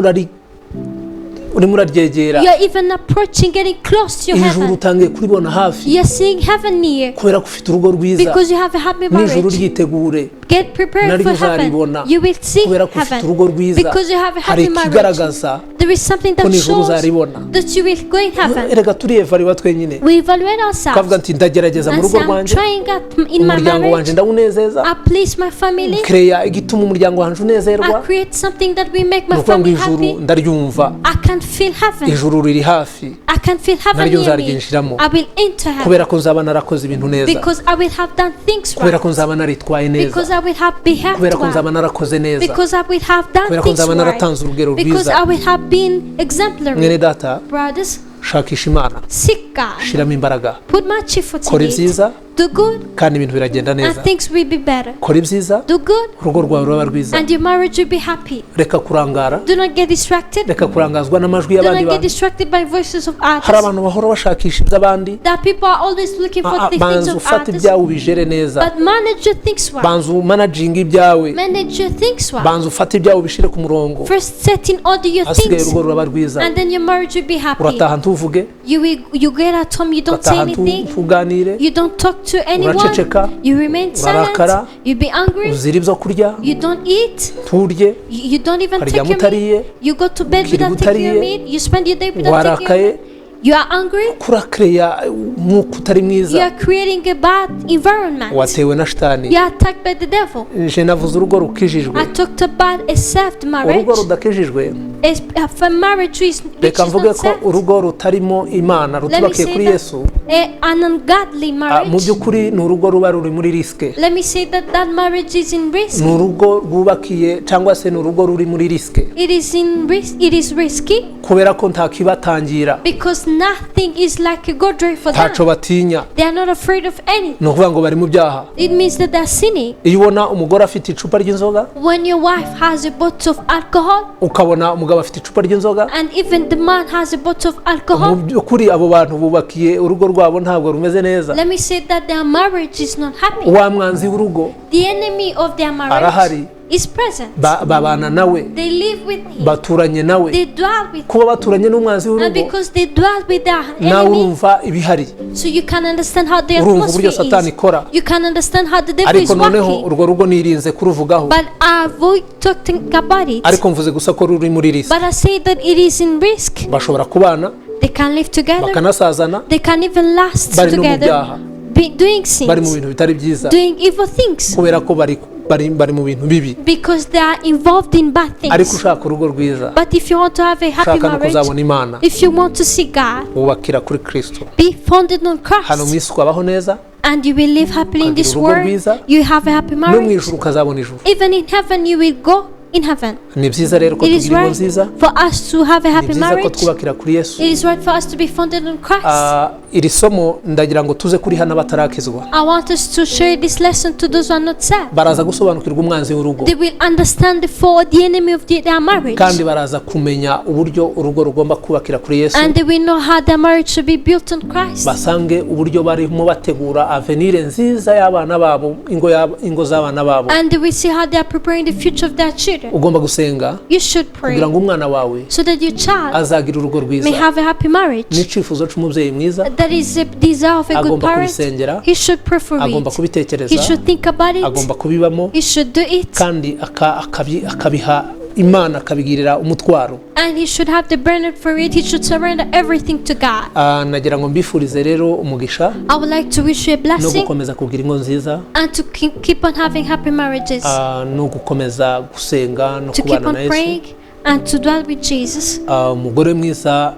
Speaker 1: uraryegera.
Speaker 2: you are even approaching, getting close to your
Speaker 1: Ijuru
Speaker 2: heaven.
Speaker 1: utangiye kuribona hafi
Speaker 2: You are seeing heaven near
Speaker 1: kubera ko ufite urugo rwiza.
Speaker 2: because you have a happy
Speaker 1: N'ijuru
Speaker 2: marriage.
Speaker 1: ryitegure,
Speaker 2: Get prepared
Speaker 1: naryo
Speaker 2: for heaven.
Speaker 1: uzaribona
Speaker 2: You will see
Speaker 1: kubera ko ufite
Speaker 2: heaven
Speaker 1: urugo rwiza.
Speaker 2: because you have a
Speaker 1: Hari
Speaker 2: happy marriage.
Speaker 1: ikigaragaza
Speaker 2: There There is something
Speaker 1: ko
Speaker 2: that
Speaker 1: nijoro
Speaker 2: shows
Speaker 1: uzaribona.
Speaker 2: That you will go in heaven.
Speaker 1: Erega turiyevariwa twenyine,
Speaker 2: We evaluate
Speaker 1: ukavuga
Speaker 2: ourselves
Speaker 1: nti ndagerageza mu
Speaker 2: and
Speaker 1: rugo
Speaker 2: say, I'm
Speaker 1: rwanjye,
Speaker 2: trying out in my
Speaker 1: umuryango
Speaker 2: marriage.
Speaker 1: wanjye ndawunezeza,
Speaker 2: I please my family.
Speaker 1: kereya igituma umuryango wanjye unezerwa.
Speaker 2: I create something that will make
Speaker 1: Ni
Speaker 2: my
Speaker 1: ukuvuga ngo
Speaker 2: family
Speaker 1: ijuru
Speaker 2: happy.
Speaker 1: ndaryumva,
Speaker 2: I can feel heaven.
Speaker 1: ijuru riri hafi,
Speaker 2: I can feel heaven
Speaker 1: naryo
Speaker 2: near me.
Speaker 1: nzaryinjiramo
Speaker 2: I will enter heaven
Speaker 1: kubera ko nzaba narakoze ibintu neza,
Speaker 2: because I will have done things
Speaker 1: kubera
Speaker 2: right.
Speaker 1: ko nzaba naritwaye neza,
Speaker 2: Because I will have behaved
Speaker 1: kubera ko nzaba
Speaker 2: well.
Speaker 1: narakoze neza,
Speaker 2: Because I will have done
Speaker 1: kubera ko
Speaker 2: things
Speaker 1: nzaba
Speaker 2: right.
Speaker 1: naratanze urugero
Speaker 2: Because
Speaker 1: rwiza.
Speaker 2: I will have been exemplary.
Speaker 1: Mwene data,
Speaker 2: Brothers,
Speaker 1: shakisha Imana,
Speaker 2: seek God.
Speaker 1: shiramo imbaraga,
Speaker 2: Put much effort in
Speaker 1: kora
Speaker 2: it.
Speaker 1: ibyiza
Speaker 2: Do good
Speaker 1: kandi ibintu biragenda
Speaker 2: and
Speaker 1: neza.
Speaker 2: Things will be better.
Speaker 1: Kora ibyiza,
Speaker 2: Do good
Speaker 1: urugo rwawe ruraba rwiza.
Speaker 2: And your marriage will be happy.
Speaker 1: Reka kurangara,
Speaker 2: Do not get distracted.
Speaker 1: reka kurangazwa n'amajwi
Speaker 2: Do
Speaker 1: y'abandi
Speaker 2: not get
Speaker 1: bantu.
Speaker 2: distracted by voices of
Speaker 1: Hari
Speaker 2: others.
Speaker 1: abantu bahora bashakisha iby'abandi.
Speaker 2: That people are always looking for
Speaker 1: Ah, ah,
Speaker 2: the things
Speaker 1: banza
Speaker 2: of
Speaker 1: ufate
Speaker 2: others.
Speaker 1: ibyawe ubijere neza.
Speaker 2: But manage your things well.
Speaker 1: Banza umanaginge ibyawe.
Speaker 2: Manage your things well.
Speaker 1: Banza ufate ibyawe ubishyire ku murongo.
Speaker 2: First set in order your
Speaker 1: Hasigaye
Speaker 2: things
Speaker 1: urugo ruraba rwiza.
Speaker 2: and then your marriage will be happy.
Speaker 1: Urataha ntuvuge.
Speaker 2: You get at home, you don't say
Speaker 1: Urataha
Speaker 2: anything.
Speaker 1: ntuganire.
Speaker 2: You don't talk to anyone.
Speaker 1: Uraceceka.
Speaker 2: You remain
Speaker 1: Urarakara.
Speaker 2: silent. You be angry.
Speaker 1: Uzira ibyo kurya.
Speaker 2: You don't eat.
Speaker 1: Nturye.
Speaker 2: You don't even take
Speaker 1: Ukaryama
Speaker 2: your
Speaker 1: utariye.
Speaker 2: meat. You go to bed
Speaker 1: Ukirirwa
Speaker 2: without taking your
Speaker 1: utariye.
Speaker 2: meat. You spend your day without taking your
Speaker 1: Warakaye.
Speaker 2: meat. You are angry.
Speaker 1: Kurakereya umwuka utari
Speaker 2: You
Speaker 1: mwiza.
Speaker 2: are creating a bad environment.
Speaker 1: Watewe na shitani.
Speaker 2: You are attacked by the devil.
Speaker 1: Nje navuze urugo rukijijwe.
Speaker 2: I talked about a saved marriage.
Speaker 1: Urugo rudakijijwe,
Speaker 2: A marriage which
Speaker 1: reka
Speaker 2: is
Speaker 1: mvuge
Speaker 2: not
Speaker 1: ko
Speaker 2: saved.
Speaker 1: urugo rutarimo Imana,
Speaker 2: Let me
Speaker 1: rutubakiye
Speaker 2: say
Speaker 1: kuri
Speaker 2: that
Speaker 1: Yesu,
Speaker 2: an ungodly
Speaker 1: ah, mu
Speaker 2: marriage.
Speaker 1: by'ukuri ni urugo ruba ruri muri risk.
Speaker 2: Let me say that that marriage is in risk.
Speaker 1: Ni urugo rwubakiye cyangwa se ni urugo ruri muri risk,
Speaker 2: It is in risk. It is risky
Speaker 1: kubera ko ntakibatangira,
Speaker 2: because nothing is like a good drive for them.
Speaker 1: ntaco batinya.
Speaker 2: They are not afraid of anything.
Speaker 1: Ni ukuvuga ngo bari mu byaha.
Speaker 2: It means that they are sinning.
Speaker 1: Iyo ubona umugore afite icupa ry'inzoga,
Speaker 2: When your wife has a bottle of alcohol,
Speaker 1: ukabona umugabo afite icupa ry'inzoga,
Speaker 2: and even the man has a bottle of
Speaker 1: mu
Speaker 2: alcohol,
Speaker 1: by'ukuri abo bantu bubakiye urugo rwabo ntabwo rumeze neza.
Speaker 2: Let me say that their marriage is not happy.
Speaker 1: Wa mwanzi w'urugo
Speaker 2: The enemy of their marriage
Speaker 1: arahari.
Speaker 2: Is present.
Speaker 1: Babana nawe,
Speaker 2: They live with him.
Speaker 1: baturanye nawe.
Speaker 2: They dwell with him.
Speaker 1: Kuba baturanye n'umwanzi
Speaker 2: And
Speaker 1: w'urugo,
Speaker 2: because they dwell with their
Speaker 1: nawe
Speaker 2: enemy,
Speaker 1: urumva ibihari,
Speaker 2: so you can understand how the
Speaker 1: urumva uburyo
Speaker 2: atmosphere
Speaker 1: Satani
Speaker 2: is.
Speaker 1: ikora.
Speaker 2: You can understand how the devil
Speaker 1: Ariko
Speaker 2: is
Speaker 1: noneho
Speaker 2: working.
Speaker 1: urwo rugo nirinze kuruvugaho,
Speaker 2: But I avoid talking about it.
Speaker 1: ariko mvuze gusa ko ruri muri risk.
Speaker 2: But I say that it is in risk.
Speaker 1: Bashobora kubana,
Speaker 2: They can live together.
Speaker 1: bakanasazana,
Speaker 2: They can even last
Speaker 1: bari no mu
Speaker 2: together.
Speaker 1: byaha,
Speaker 2: Be doing
Speaker 1: bari mu
Speaker 2: sins,
Speaker 1: bintu bitari byiza,
Speaker 2: doing evil things,
Speaker 1: kubera ko bari bari bari mu bintu bibi.
Speaker 2: Because they are involved in bad
Speaker 1: Ariko
Speaker 2: things.
Speaker 1: ushaka urugo rwiza,
Speaker 2: But if you want to have a happy
Speaker 1: ushaka no
Speaker 2: marriage,
Speaker 1: kuzabona Imana,
Speaker 2: if you want to see God,
Speaker 1: wubakira kuri Kristo.
Speaker 2: Be founded on
Speaker 1: Hano mu
Speaker 2: Christ,
Speaker 1: isi ukabaho neza,
Speaker 2: and you will live happily in
Speaker 1: ukagira
Speaker 2: this
Speaker 1: urugo
Speaker 2: world.
Speaker 1: rwiza,
Speaker 2: You have a happy
Speaker 1: no mu
Speaker 2: marriage.
Speaker 1: ijuru ukazabona ijuru.
Speaker 2: Even in heaven, you will go in heaven.
Speaker 1: Ni byiza rero ko
Speaker 2: It is
Speaker 1: tugira ingo
Speaker 2: right
Speaker 1: nziza.
Speaker 2: For us to have a
Speaker 1: Ni
Speaker 2: happy
Speaker 1: byiza ko
Speaker 2: marriage.
Speaker 1: twubakira kuri Yesu.
Speaker 2: It is right for us to be founded on Christ.
Speaker 1: Ah, iri somo ndagira ngo tuze kuriha n'abatarakizwa.
Speaker 2: I want us to share this lesson to those who are not saved.
Speaker 1: Baraza gusobanukirwa umwanzi w'urugo,
Speaker 2: They will understand the foe, the enemy of their marriage.
Speaker 1: kandi baraza kumenya uburyo urugo rugomba kubakira kuri Yesu,
Speaker 2: And they will know how their marriage should be built on Christ.
Speaker 1: basange uburyo barimo bategura avenir nziza y'abana babo, ingo ingo z'abana babo.
Speaker 2: And they will see how they are preparing the future of their children.
Speaker 1: Ugomba gusenga
Speaker 2: You should pray
Speaker 1: kugira ngo umwana wawe
Speaker 2: so that your child
Speaker 1: azagira urugo
Speaker 2: may
Speaker 1: rwiza.
Speaker 2: Have a happy marriage.
Speaker 1: N'icyifuzo cy'umubyeyi mwiza.
Speaker 2: That is a desire of a good
Speaker 1: Agomba
Speaker 2: parent.
Speaker 1: kubisengera,
Speaker 2: He should pray for
Speaker 1: agomba
Speaker 2: it.
Speaker 1: kubitekereza,
Speaker 2: He should think about it.
Speaker 1: agomba kubibamo,
Speaker 2: He should do it.
Speaker 1: kandi akabiha Imana, akabigirira umutwaro.
Speaker 2: And he should have the burden for it. He should surrender everything to God.
Speaker 1: Ah, nagira ngo mbifurize rero umugisha
Speaker 2: I would like to wish you a
Speaker 1: no
Speaker 2: blessing
Speaker 1: gukomeza kugira ingo nziza,
Speaker 2: and to keep on having happy marriages,
Speaker 1: ah, no gukomeza gusenga no
Speaker 2: to keep
Speaker 1: kubana
Speaker 2: on
Speaker 1: na Yesu.
Speaker 2: Praying and to dwell with Jesus.
Speaker 1: Ah, umugore mwiza,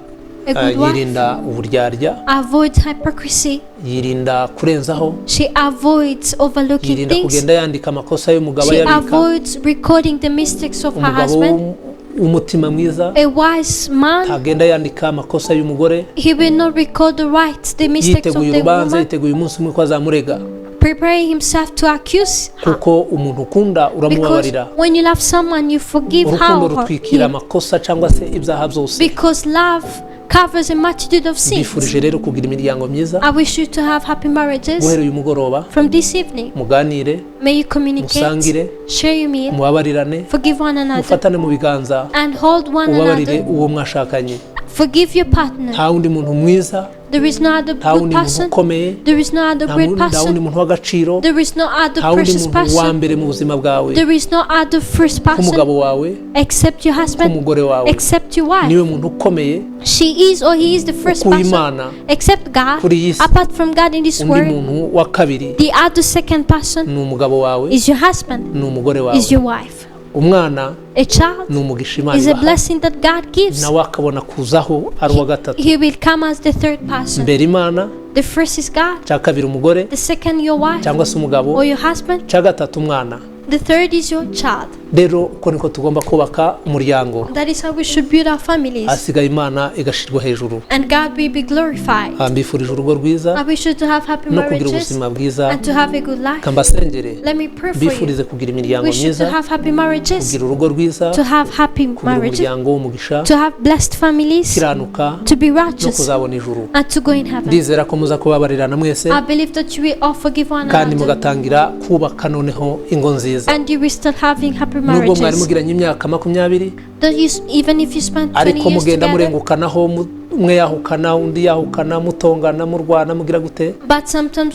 Speaker 2: A
Speaker 1: ah,
Speaker 2: good wife
Speaker 1: yirinda uburyarya,
Speaker 2: avoids hypocrisy.
Speaker 1: Yirinda kurenzaho,
Speaker 2: She avoids overlooking
Speaker 1: yirinda
Speaker 2: things.
Speaker 1: kugenda yandika amakosa y'umugabo
Speaker 2: She
Speaker 1: ayabika.
Speaker 2: Avoids recording the mistakes of her
Speaker 1: Umugabo
Speaker 2: husband.
Speaker 1: W'umutima mwiza
Speaker 2: A wise man,
Speaker 1: ntagenda yandika amakosa y'umugore,
Speaker 2: he will not record the mistakes of
Speaker 1: yiteguye
Speaker 2: the
Speaker 1: urubanza,
Speaker 2: woman,
Speaker 1: yiteguye umunsi umwe ko azamurega,
Speaker 2: preparing himself to accuse her.
Speaker 1: Kuko umuntu ukunda
Speaker 2: Because
Speaker 1: uramubabarira.
Speaker 2: When you love someone, you forgive
Speaker 1: Urukundo
Speaker 2: how
Speaker 1: rutwikira
Speaker 2: him.
Speaker 1: amakosa cyangwa se ibyaha byose.
Speaker 2: Because love covers a multitude of sins.
Speaker 1: Mbifurije rero kugira imiryango myiza.
Speaker 2: I wish you to have happy marriages
Speaker 1: Guhera uyu mugoroba,
Speaker 2: from this evening.
Speaker 1: muganire,
Speaker 2: May you communicate,
Speaker 1: musangire,
Speaker 2: share your meal,
Speaker 1: mubabarirane,
Speaker 2: forgive one another,
Speaker 1: mufatane mu biganza,
Speaker 2: and hold one
Speaker 1: ubabarire
Speaker 2: another.
Speaker 1: Uwo mwashakanye.
Speaker 2: Forgive your partner.
Speaker 1: Nta wundi muntu mwiza
Speaker 2: There is no other
Speaker 1: Nta
Speaker 2: good
Speaker 1: wundi muntu
Speaker 2: person.
Speaker 1: ukomeye.
Speaker 2: There is no other
Speaker 1: Nta
Speaker 2: great
Speaker 1: wundi, nta wundi
Speaker 2: person.
Speaker 1: muntu w'agaciro.
Speaker 2: There is no other
Speaker 1: Nta wundi
Speaker 2: precious
Speaker 1: muntu wa
Speaker 2: person.
Speaker 1: mbere mu buzima bwawe
Speaker 2: There is no other first person
Speaker 1: nk'umugabo wawe,
Speaker 2: except your husband,
Speaker 1: nk'umugore wawe.
Speaker 2: except your wife.
Speaker 1: Niwe muntu ukomeye
Speaker 2: She is or he is the first
Speaker 1: ukuye
Speaker 2: person
Speaker 1: Imana
Speaker 2: except God.
Speaker 1: kuri iyi si.
Speaker 2: Apart from God in this
Speaker 1: Undi
Speaker 2: world,
Speaker 1: muntu wa kabiri
Speaker 2: the other second person
Speaker 1: ni umugabo wawe,
Speaker 2: is your husband,
Speaker 1: ni umugore wawe.
Speaker 2: is your wife.
Speaker 1: Umwana
Speaker 2: A child
Speaker 1: ni umugisha Imana
Speaker 2: is a
Speaker 1: ibaha,
Speaker 2: blessing that God gives.
Speaker 1: nawe akabona kuzaho ari uwa gatatu.
Speaker 2: He will come as the third person.
Speaker 1: Mbere Imana,
Speaker 2: The first is God,
Speaker 1: cya kabiri umugore
Speaker 2: the second your wife
Speaker 1: cyangwa se umugabo,
Speaker 2: or your husband,
Speaker 1: cya gatatu umwana.
Speaker 2: the third is your child.
Speaker 1: Rero uko niko tugomba kubaka umuryango.
Speaker 2: That is how we should build our families,
Speaker 1: Hasigaye Imana igashyirwa hejuru.
Speaker 2: and God will be glorified.
Speaker 1: Ah, mbifurije urugo rwiza
Speaker 2: I wish you to have happy
Speaker 1: no kugira
Speaker 2: marriages
Speaker 1: ubuzima bwiza.
Speaker 2: and to have a good life.
Speaker 1: Kambasengere,
Speaker 2: Let me pray for you.
Speaker 1: mbifurize kugira imiryango
Speaker 2: We should
Speaker 1: myiza,
Speaker 2: to have happy marriages,
Speaker 1: kugira urugo rwiza,
Speaker 2: to have happy
Speaker 1: kugira
Speaker 2: marriages,
Speaker 1: umuryango w'umugisha,
Speaker 2: to have blessed families,
Speaker 1: gukiranuka
Speaker 2: to be
Speaker 1: no
Speaker 2: righteous,
Speaker 1: kuzabona ijuru.
Speaker 2: and to go in heaven.
Speaker 1: Ndizera ko muza kubabarirana mwese
Speaker 2: I believe that you will all forgive one
Speaker 1: kandi
Speaker 2: another,
Speaker 1: mugatangira kubaka noneho ingo nziza.
Speaker 2: and you will start having happy
Speaker 1: Nubwo mwari
Speaker 2: marriages.
Speaker 1: mugiranye imyaka 20,
Speaker 2: Don't you, even if you spend 20
Speaker 1: ariko
Speaker 2: years
Speaker 1: mugenda
Speaker 2: together,
Speaker 1: murengukanaho, umwe yahukana, undi yahukana, mutongana, murwana, mugira gute,
Speaker 2: but sometimes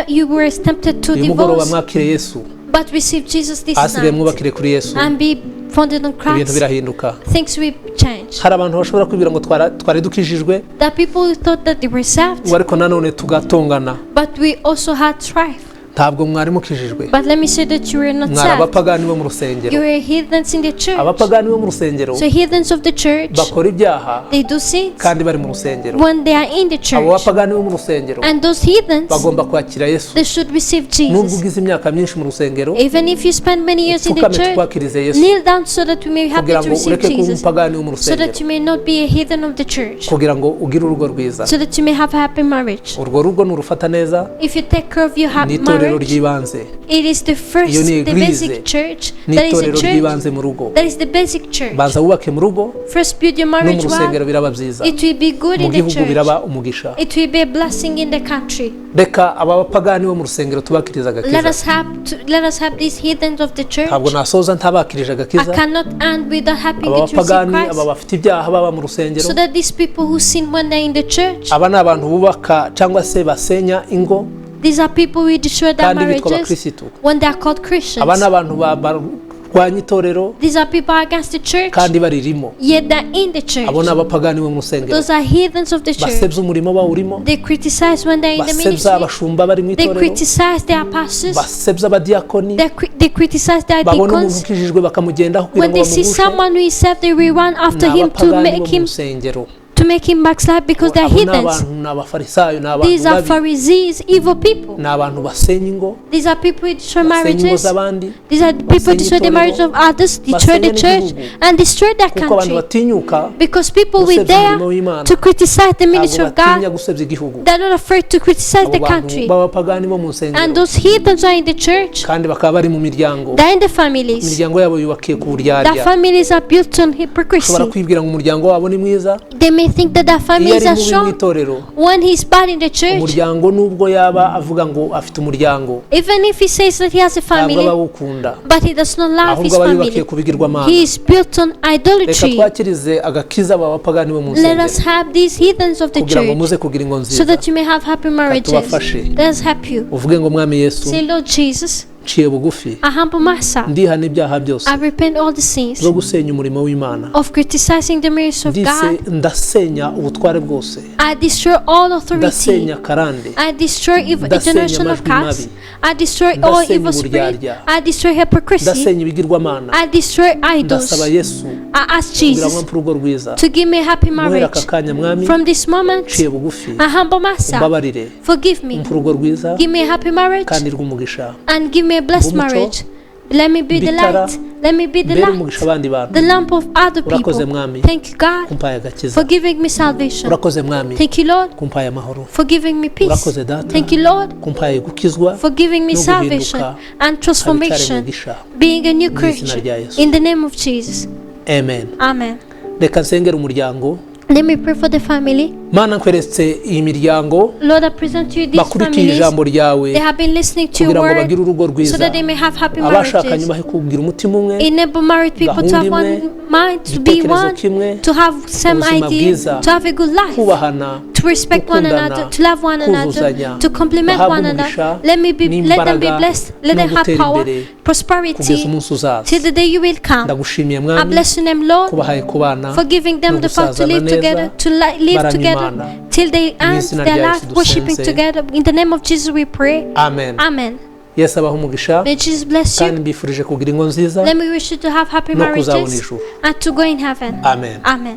Speaker 2: you were tempted to
Speaker 1: uyu mugoroba
Speaker 2: divorce,
Speaker 1: mwakire Yesu.
Speaker 2: but receive Jesus this
Speaker 1: Ahasigaye
Speaker 2: night
Speaker 1: mwubakire kuri Yesu,
Speaker 2: and be founded on
Speaker 1: ibintu
Speaker 2: Christ.
Speaker 1: birahinduka.
Speaker 2: Things will change.
Speaker 1: Hari abantu bashobora kwibwira ngo twari dukijijwe,
Speaker 2: That people who thought that they were saved,
Speaker 1: ngo ariko nanone tugatongana.
Speaker 2: but we also had strife.
Speaker 1: Ntabwo mwari mukijijwe.
Speaker 2: But let me say that you were not
Speaker 1: Mwari
Speaker 2: saved.
Speaker 1: abapagani bo mu
Speaker 2: You
Speaker 1: rusengero.
Speaker 2: were heathens in the church.
Speaker 1: Abapagani bo mu rusengero
Speaker 2: So heathens of the church,
Speaker 1: bakora ibyaha
Speaker 2: they do sins
Speaker 1: kandi bari mu rusengero.
Speaker 2: when they are in the
Speaker 1: Abo
Speaker 2: church.
Speaker 1: bapagani bo mu rusengero
Speaker 2: And those heathens,
Speaker 1: bagomba kwakira Yesu.
Speaker 2: they should receive
Speaker 1: Nubwo
Speaker 2: Jesus.
Speaker 1: ugize imyaka myinshi mu rusengero,
Speaker 2: Even if you spend many years in the
Speaker 1: upfukame
Speaker 2: church,
Speaker 1: tukwakirize Yesu,
Speaker 2: kneel down so that we may be happy
Speaker 1: kugira
Speaker 2: to
Speaker 1: ngo
Speaker 2: receive
Speaker 1: ureke kuba
Speaker 2: Jesus,
Speaker 1: umupagani wo mu
Speaker 2: so
Speaker 1: rusengero,
Speaker 2: that you may not be a heathen of the church,
Speaker 1: kugira ngo ugire urugo rwiza.
Speaker 2: so that you may have a happy marriage.
Speaker 1: Urwo rugo nurufata neza,
Speaker 2: If you take care of your
Speaker 1: ni
Speaker 2: happy
Speaker 1: itorero
Speaker 2: marriage,
Speaker 1: ry'ibanze,
Speaker 2: it is the first,
Speaker 1: Iyo ni
Speaker 2: the
Speaker 1: eglise.
Speaker 2: basic church.
Speaker 1: Ni
Speaker 2: That is a
Speaker 1: itorero
Speaker 2: church.
Speaker 1: ry'ibanze mu rugo.
Speaker 2: That is the basic church.
Speaker 1: Banza wubake mu rugo,
Speaker 2: First build your
Speaker 1: no mu
Speaker 2: marriage well.
Speaker 1: rusengero biraba byiza,
Speaker 2: It will be good
Speaker 1: mu
Speaker 2: in the
Speaker 1: gihugu
Speaker 2: church.
Speaker 1: biraba umugisha.
Speaker 2: It will be a blessing in the country.
Speaker 1: Reka aba bapagani bo mu rusengero tubakirize
Speaker 2: Let
Speaker 1: agakiza.
Speaker 2: us have to, let us have these heathens of the church.
Speaker 1: Ntabwo nasoza ntabakirije
Speaker 2: I
Speaker 1: agakiza.
Speaker 2: cannot end without helping
Speaker 1: Aba
Speaker 2: you to receive
Speaker 1: bapagani, aba
Speaker 2: Christ.
Speaker 1: bafite ibyaha baba mu rusengero,
Speaker 2: So that these people who sin when they're in the church,
Speaker 1: aba ni abantu bubaka cyangwa se basenya ingo
Speaker 2: these are people who destroy their
Speaker 1: kandi bitwa
Speaker 2: marriages
Speaker 1: abakirisitu.
Speaker 2: when they are called
Speaker 1: Aba
Speaker 2: Christians.
Speaker 1: ni abantu barwanya itorero
Speaker 2: These are people against the church,
Speaker 1: kandi baririmo.
Speaker 2: yet they're in the church.
Speaker 1: Abo ni abapagani bo mu rusengero,
Speaker 2: Those are heathens of the church.
Speaker 1: basebya umurimo bawurimo,
Speaker 2: They criticize when they're in the
Speaker 1: basebya
Speaker 2: ministry.
Speaker 1: abashumba bari mu
Speaker 2: They
Speaker 1: itorero,
Speaker 2: criticize their pastors.
Speaker 1: basebya abadiyakoni,
Speaker 2: They criticize their
Speaker 1: babona umuntu
Speaker 2: deacons.
Speaker 1: ukijijwe bakamugendaho kugira
Speaker 2: When
Speaker 1: ngo
Speaker 2: they see
Speaker 1: bamugushe.
Speaker 2: someone who is saved, they will run after
Speaker 1: Ni
Speaker 2: him to
Speaker 1: abapagani bo
Speaker 2: make
Speaker 1: mu
Speaker 2: him
Speaker 1: rusengero.
Speaker 2: to make him backslide because they are
Speaker 1: Abo ni
Speaker 2: heathens.
Speaker 1: abantu, ni abafarisayo, ni abantu
Speaker 2: These are
Speaker 1: babi,
Speaker 2: Pharisees, evil people.
Speaker 1: ni abantu basenya ingo,
Speaker 2: These are people who destroy
Speaker 1: basenya ingo
Speaker 2: marriages.
Speaker 1: z'abandi,
Speaker 2: These are people who
Speaker 1: basenya
Speaker 2: destroy the marriage
Speaker 1: itorero,
Speaker 2: of others, destroy the
Speaker 1: basenya
Speaker 2: church,
Speaker 1: n'igihugu.
Speaker 2: and destroy their
Speaker 1: Kuko abantu
Speaker 2: country.
Speaker 1: batinyuka
Speaker 2: Because people will
Speaker 1: gusebya umurimo
Speaker 2: dare
Speaker 1: w'Imana,
Speaker 2: to criticize the
Speaker 1: ntabwo
Speaker 2: ministry of
Speaker 1: batinya
Speaker 2: God.
Speaker 1: gusebya igihugu.
Speaker 2: They're not afraid to criticize
Speaker 1: Abo
Speaker 2: the
Speaker 1: bantu
Speaker 2: country.
Speaker 1: b'abapagani bo mu
Speaker 2: And
Speaker 1: nsengero
Speaker 2: those heathens are in the church,
Speaker 1: kandi bakaba bari mu miryango,
Speaker 2: they're in the families.
Speaker 1: imiryango yabo yubakiye ku
Speaker 2: Their
Speaker 1: buryarya.
Speaker 2: families are built on
Speaker 1: Ushobora
Speaker 2: hypocrisy.
Speaker 1: kwibwira ngo umuryango wabo ni mwiza,
Speaker 2: They may think that their
Speaker 1: iyo
Speaker 2: families
Speaker 1: ari
Speaker 2: are
Speaker 1: mubi mu
Speaker 2: strong
Speaker 1: itorero,
Speaker 2: when he's bad in the church.
Speaker 1: umuryango nubwo yaba avuga ngo afite umuryango,
Speaker 2: Even if he says that he has a
Speaker 1: ntabwo
Speaker 2: family,
Speaker 1: aba awukunda,
Speaker 2: but he does not love his
Speaker 1: ahubwo aba yubakiye
Speaker 2: family.
Speaker 1: ku bigirwamana.
Speaker 2: He is built on
Speaker 1: Reka
Speaker 2: idolatry.
Speaker 1: twakirize agakiza aba bapagani bo mu
Speaker 2: Let
Speaker 1: nsengero,
Speaker 2: us have these heathens of the
Speaker 1: kugira ngo
Speaker 2: church
Speaker 1: muze kugira ingo
Speaker 2: so
Speaker 1: nziza.
Speaker 2: that you may have happy marriages.
Speaker 1: Tubafashe.
Speaker 2: Let us help you.
Speaker 1: Uvuge ngo mwami Yesu,
Speaker 2: Say, Lord Jesus,
Speaker 1: nciye bugufi,
Speaker 2: I humble myself.
Speaker 1: ndihana ibyaha byose
Speaker 2: I repent all the sins
Speaker 1: zo gusenya umurimo w'Imana,
Speaker 2: of criticizing the ministry of
Speaker 1: ndise
Speaker 2: God.
Speaker 1: ndasenya ubutware bwose,
Speaker 2: I destroy all authority.
Speaker 1: ndasenya karande,
Speaker 2: I destroy evil
Speaker 1: Ndasenya
Speaker 2: generational
Speaker 1: amajwi
Speaker 2: curse.
Speaker 1: mabi.
Speaker 2: I destroy all
Speaker 1: Ndasenya
Speaker 2: evil spirit.
Speaker 1: uburyarya.
Speaker 2: I destroy hypocrisy.
Speaker 1: Ndasenya ibigirwamana.
Speaker 2: I destroy idols.
Speaker 1: Ndasaba Yesu
Speaker 2: I ask
Speaker 1: kugira ngo
Speaker 2: Jesus
Speaker 1: ampe urugo rwiza.
Speaker 2: to give me a happy
Speaker 1: Guhera
Speaker 2: marriage.
Speaker 1: aka kanya mwami,
Speaker 2: From this moment,
Speaker 1: nciye bugufi,
Speaker 2: I humble myself.
Speaker 1: umbabarire,
Speaker 2: Forgive me.
Speaker 1: umpe urugo rwiza
Speaker 2: Give me a happy marriage
Speaker 1: kandi rw'umugisha,
Speaker 2: and give me a blessed
Speaker 1: Umuco,
Speaker 2: marriage. Let me be the
Speaker 1: bitara,
Speaker 2: light. Let me be the
Speaker 1: mbere
Speaker 2: light.
Speaker 1: umugisha abandi bantu.
Speaker 2: The lamp of other
Speaker 1: Urakoze
Speaker 2: people.
Speaker 1: mwami
Speaker 2: Thank you, God,
Speaker 1: kumpaye agakiza.
Speaker 2: for giving me salvation.
Speaker 1: Urakoze mwami
Speaker 2: Thank you, Lord,
Speaker 1: kumpaye amahoro.
Speaker 2: for giving me peace.
Speaker 1: Urakoze data
Speaker 2: Thank you, Lord,
Speaker 1: kumpaye gukizwa
Speaker 2: for giving me
Speaker 1: no
Speaker 2: salvation
Speaker 1: guhinduka,
Speaker 2: and transformation,
Speaker 1: mugisha.
Speaker 2: being a new
Speaker 1: Mu izina
Speaker 2: creature.
Speaker 1: rya Yesu.
Speaker 2: In the name of Jesus.
Speaker 1: Amen.
Speaker 2: Amen.
Speaker 1: Reka nsengere umuryango.
Speaker 2: Let me pray for the family.
Speaker 1: Mana, nkweretse iyi miryango
Speaker 2: Lord, I present to you these
Speaker 1: bakurikiye
Speaker 2: families.
Speaker 1: ijambo ryawe
Speaker 2: They have been listening to your
Speaker 1: kugira ngo
Speaker 2: word
Speaker 1: bagire urugo
Speaker 2: so
Speaker 1: rwiza.
Speaker 2: that they may have happy
Speaker 1: Abashakanye
Speaker 2: marriages.
Speaker 1: bahe kugira umutima umwe,
Speaker 2: Enable married people to
Speaker 1: gahunda
Speaker 2: have
Speaker 1: imwe,
Speaker 2: one mind, to be
Speaker 1: igitekerezo
Speaker 2: one,
Speaker 1: kimwe,
Speaker 2: to have same
Speaker 1: ubuzima
Speaker 2: idea,
Speaker 1: bwiza,
Speaker 2: to have a good life,
Speaker 1: kubahana,
Speaker 2: to respect one
Speaker 1: gukundana,
Speaker 2: another, to love one another,
Speaker 1: kuzuzanya,
Speaker 2: to compliment
Speaker 1: bahabwe
Speaker 2: one
Speaker 1: umugisha
Speaker 2: another. Let them be
Speaker 1: n'imbaraga
Speaker 2: blessed. Let
Speaker 1: no
Speaker 2: them have
Speaker 1: gutera
Speaker 2: power,
Speaker 1: imbere kugeza
Speaker 2: prosperity,
Speaker 1: umunsi uzaza.
Speaker 2: till the day you will come.
Speaker 1: Ndagushimiye
Speaker 2: I
Speaker 1: Mwami
Speaker 2: bless your name, Lord,
Speaker 1: kubahaye kubana
Speaker 2: for giving them
Speaker 1: no
Speaker 2: the power to
Speaker 1: gusazana
Speaker 2: live
Speaker 1: neza,
Speaker 2: together, to live
Speaker 1: baramya
Speaker 2: together
Speaker 1: Imana.
Speaker 2: till they
Speaker 1: Mu
Speaker 2: end
Speaker 1: izina
Speaker 2: their
Speaker 1: rya
Speaker 2: life,
Speaker 1: Yesu
Speaker 2: worshiping
Speaker 1: dusenze.
Speaker 2: together. In the name of Jesus we pray.
Speaker 1: Amen.
Speaker 2: Amen.
Speaker 1: Yesu abaha umugisha
Speaker 2: May Jesus bless
Speaker 1: kandi
Speaker 2: you.
Speaker 1: mbifurije kugira ingo nziza
Speaker 2: Let me wish you to have happy
Speaker 1: no kuzabona
Speaker 2: marriages
Speaker 1: ijuru.
Speaker 2: and to go in heaven.
Speaker 1: Amen.
Speaker 2: Amen.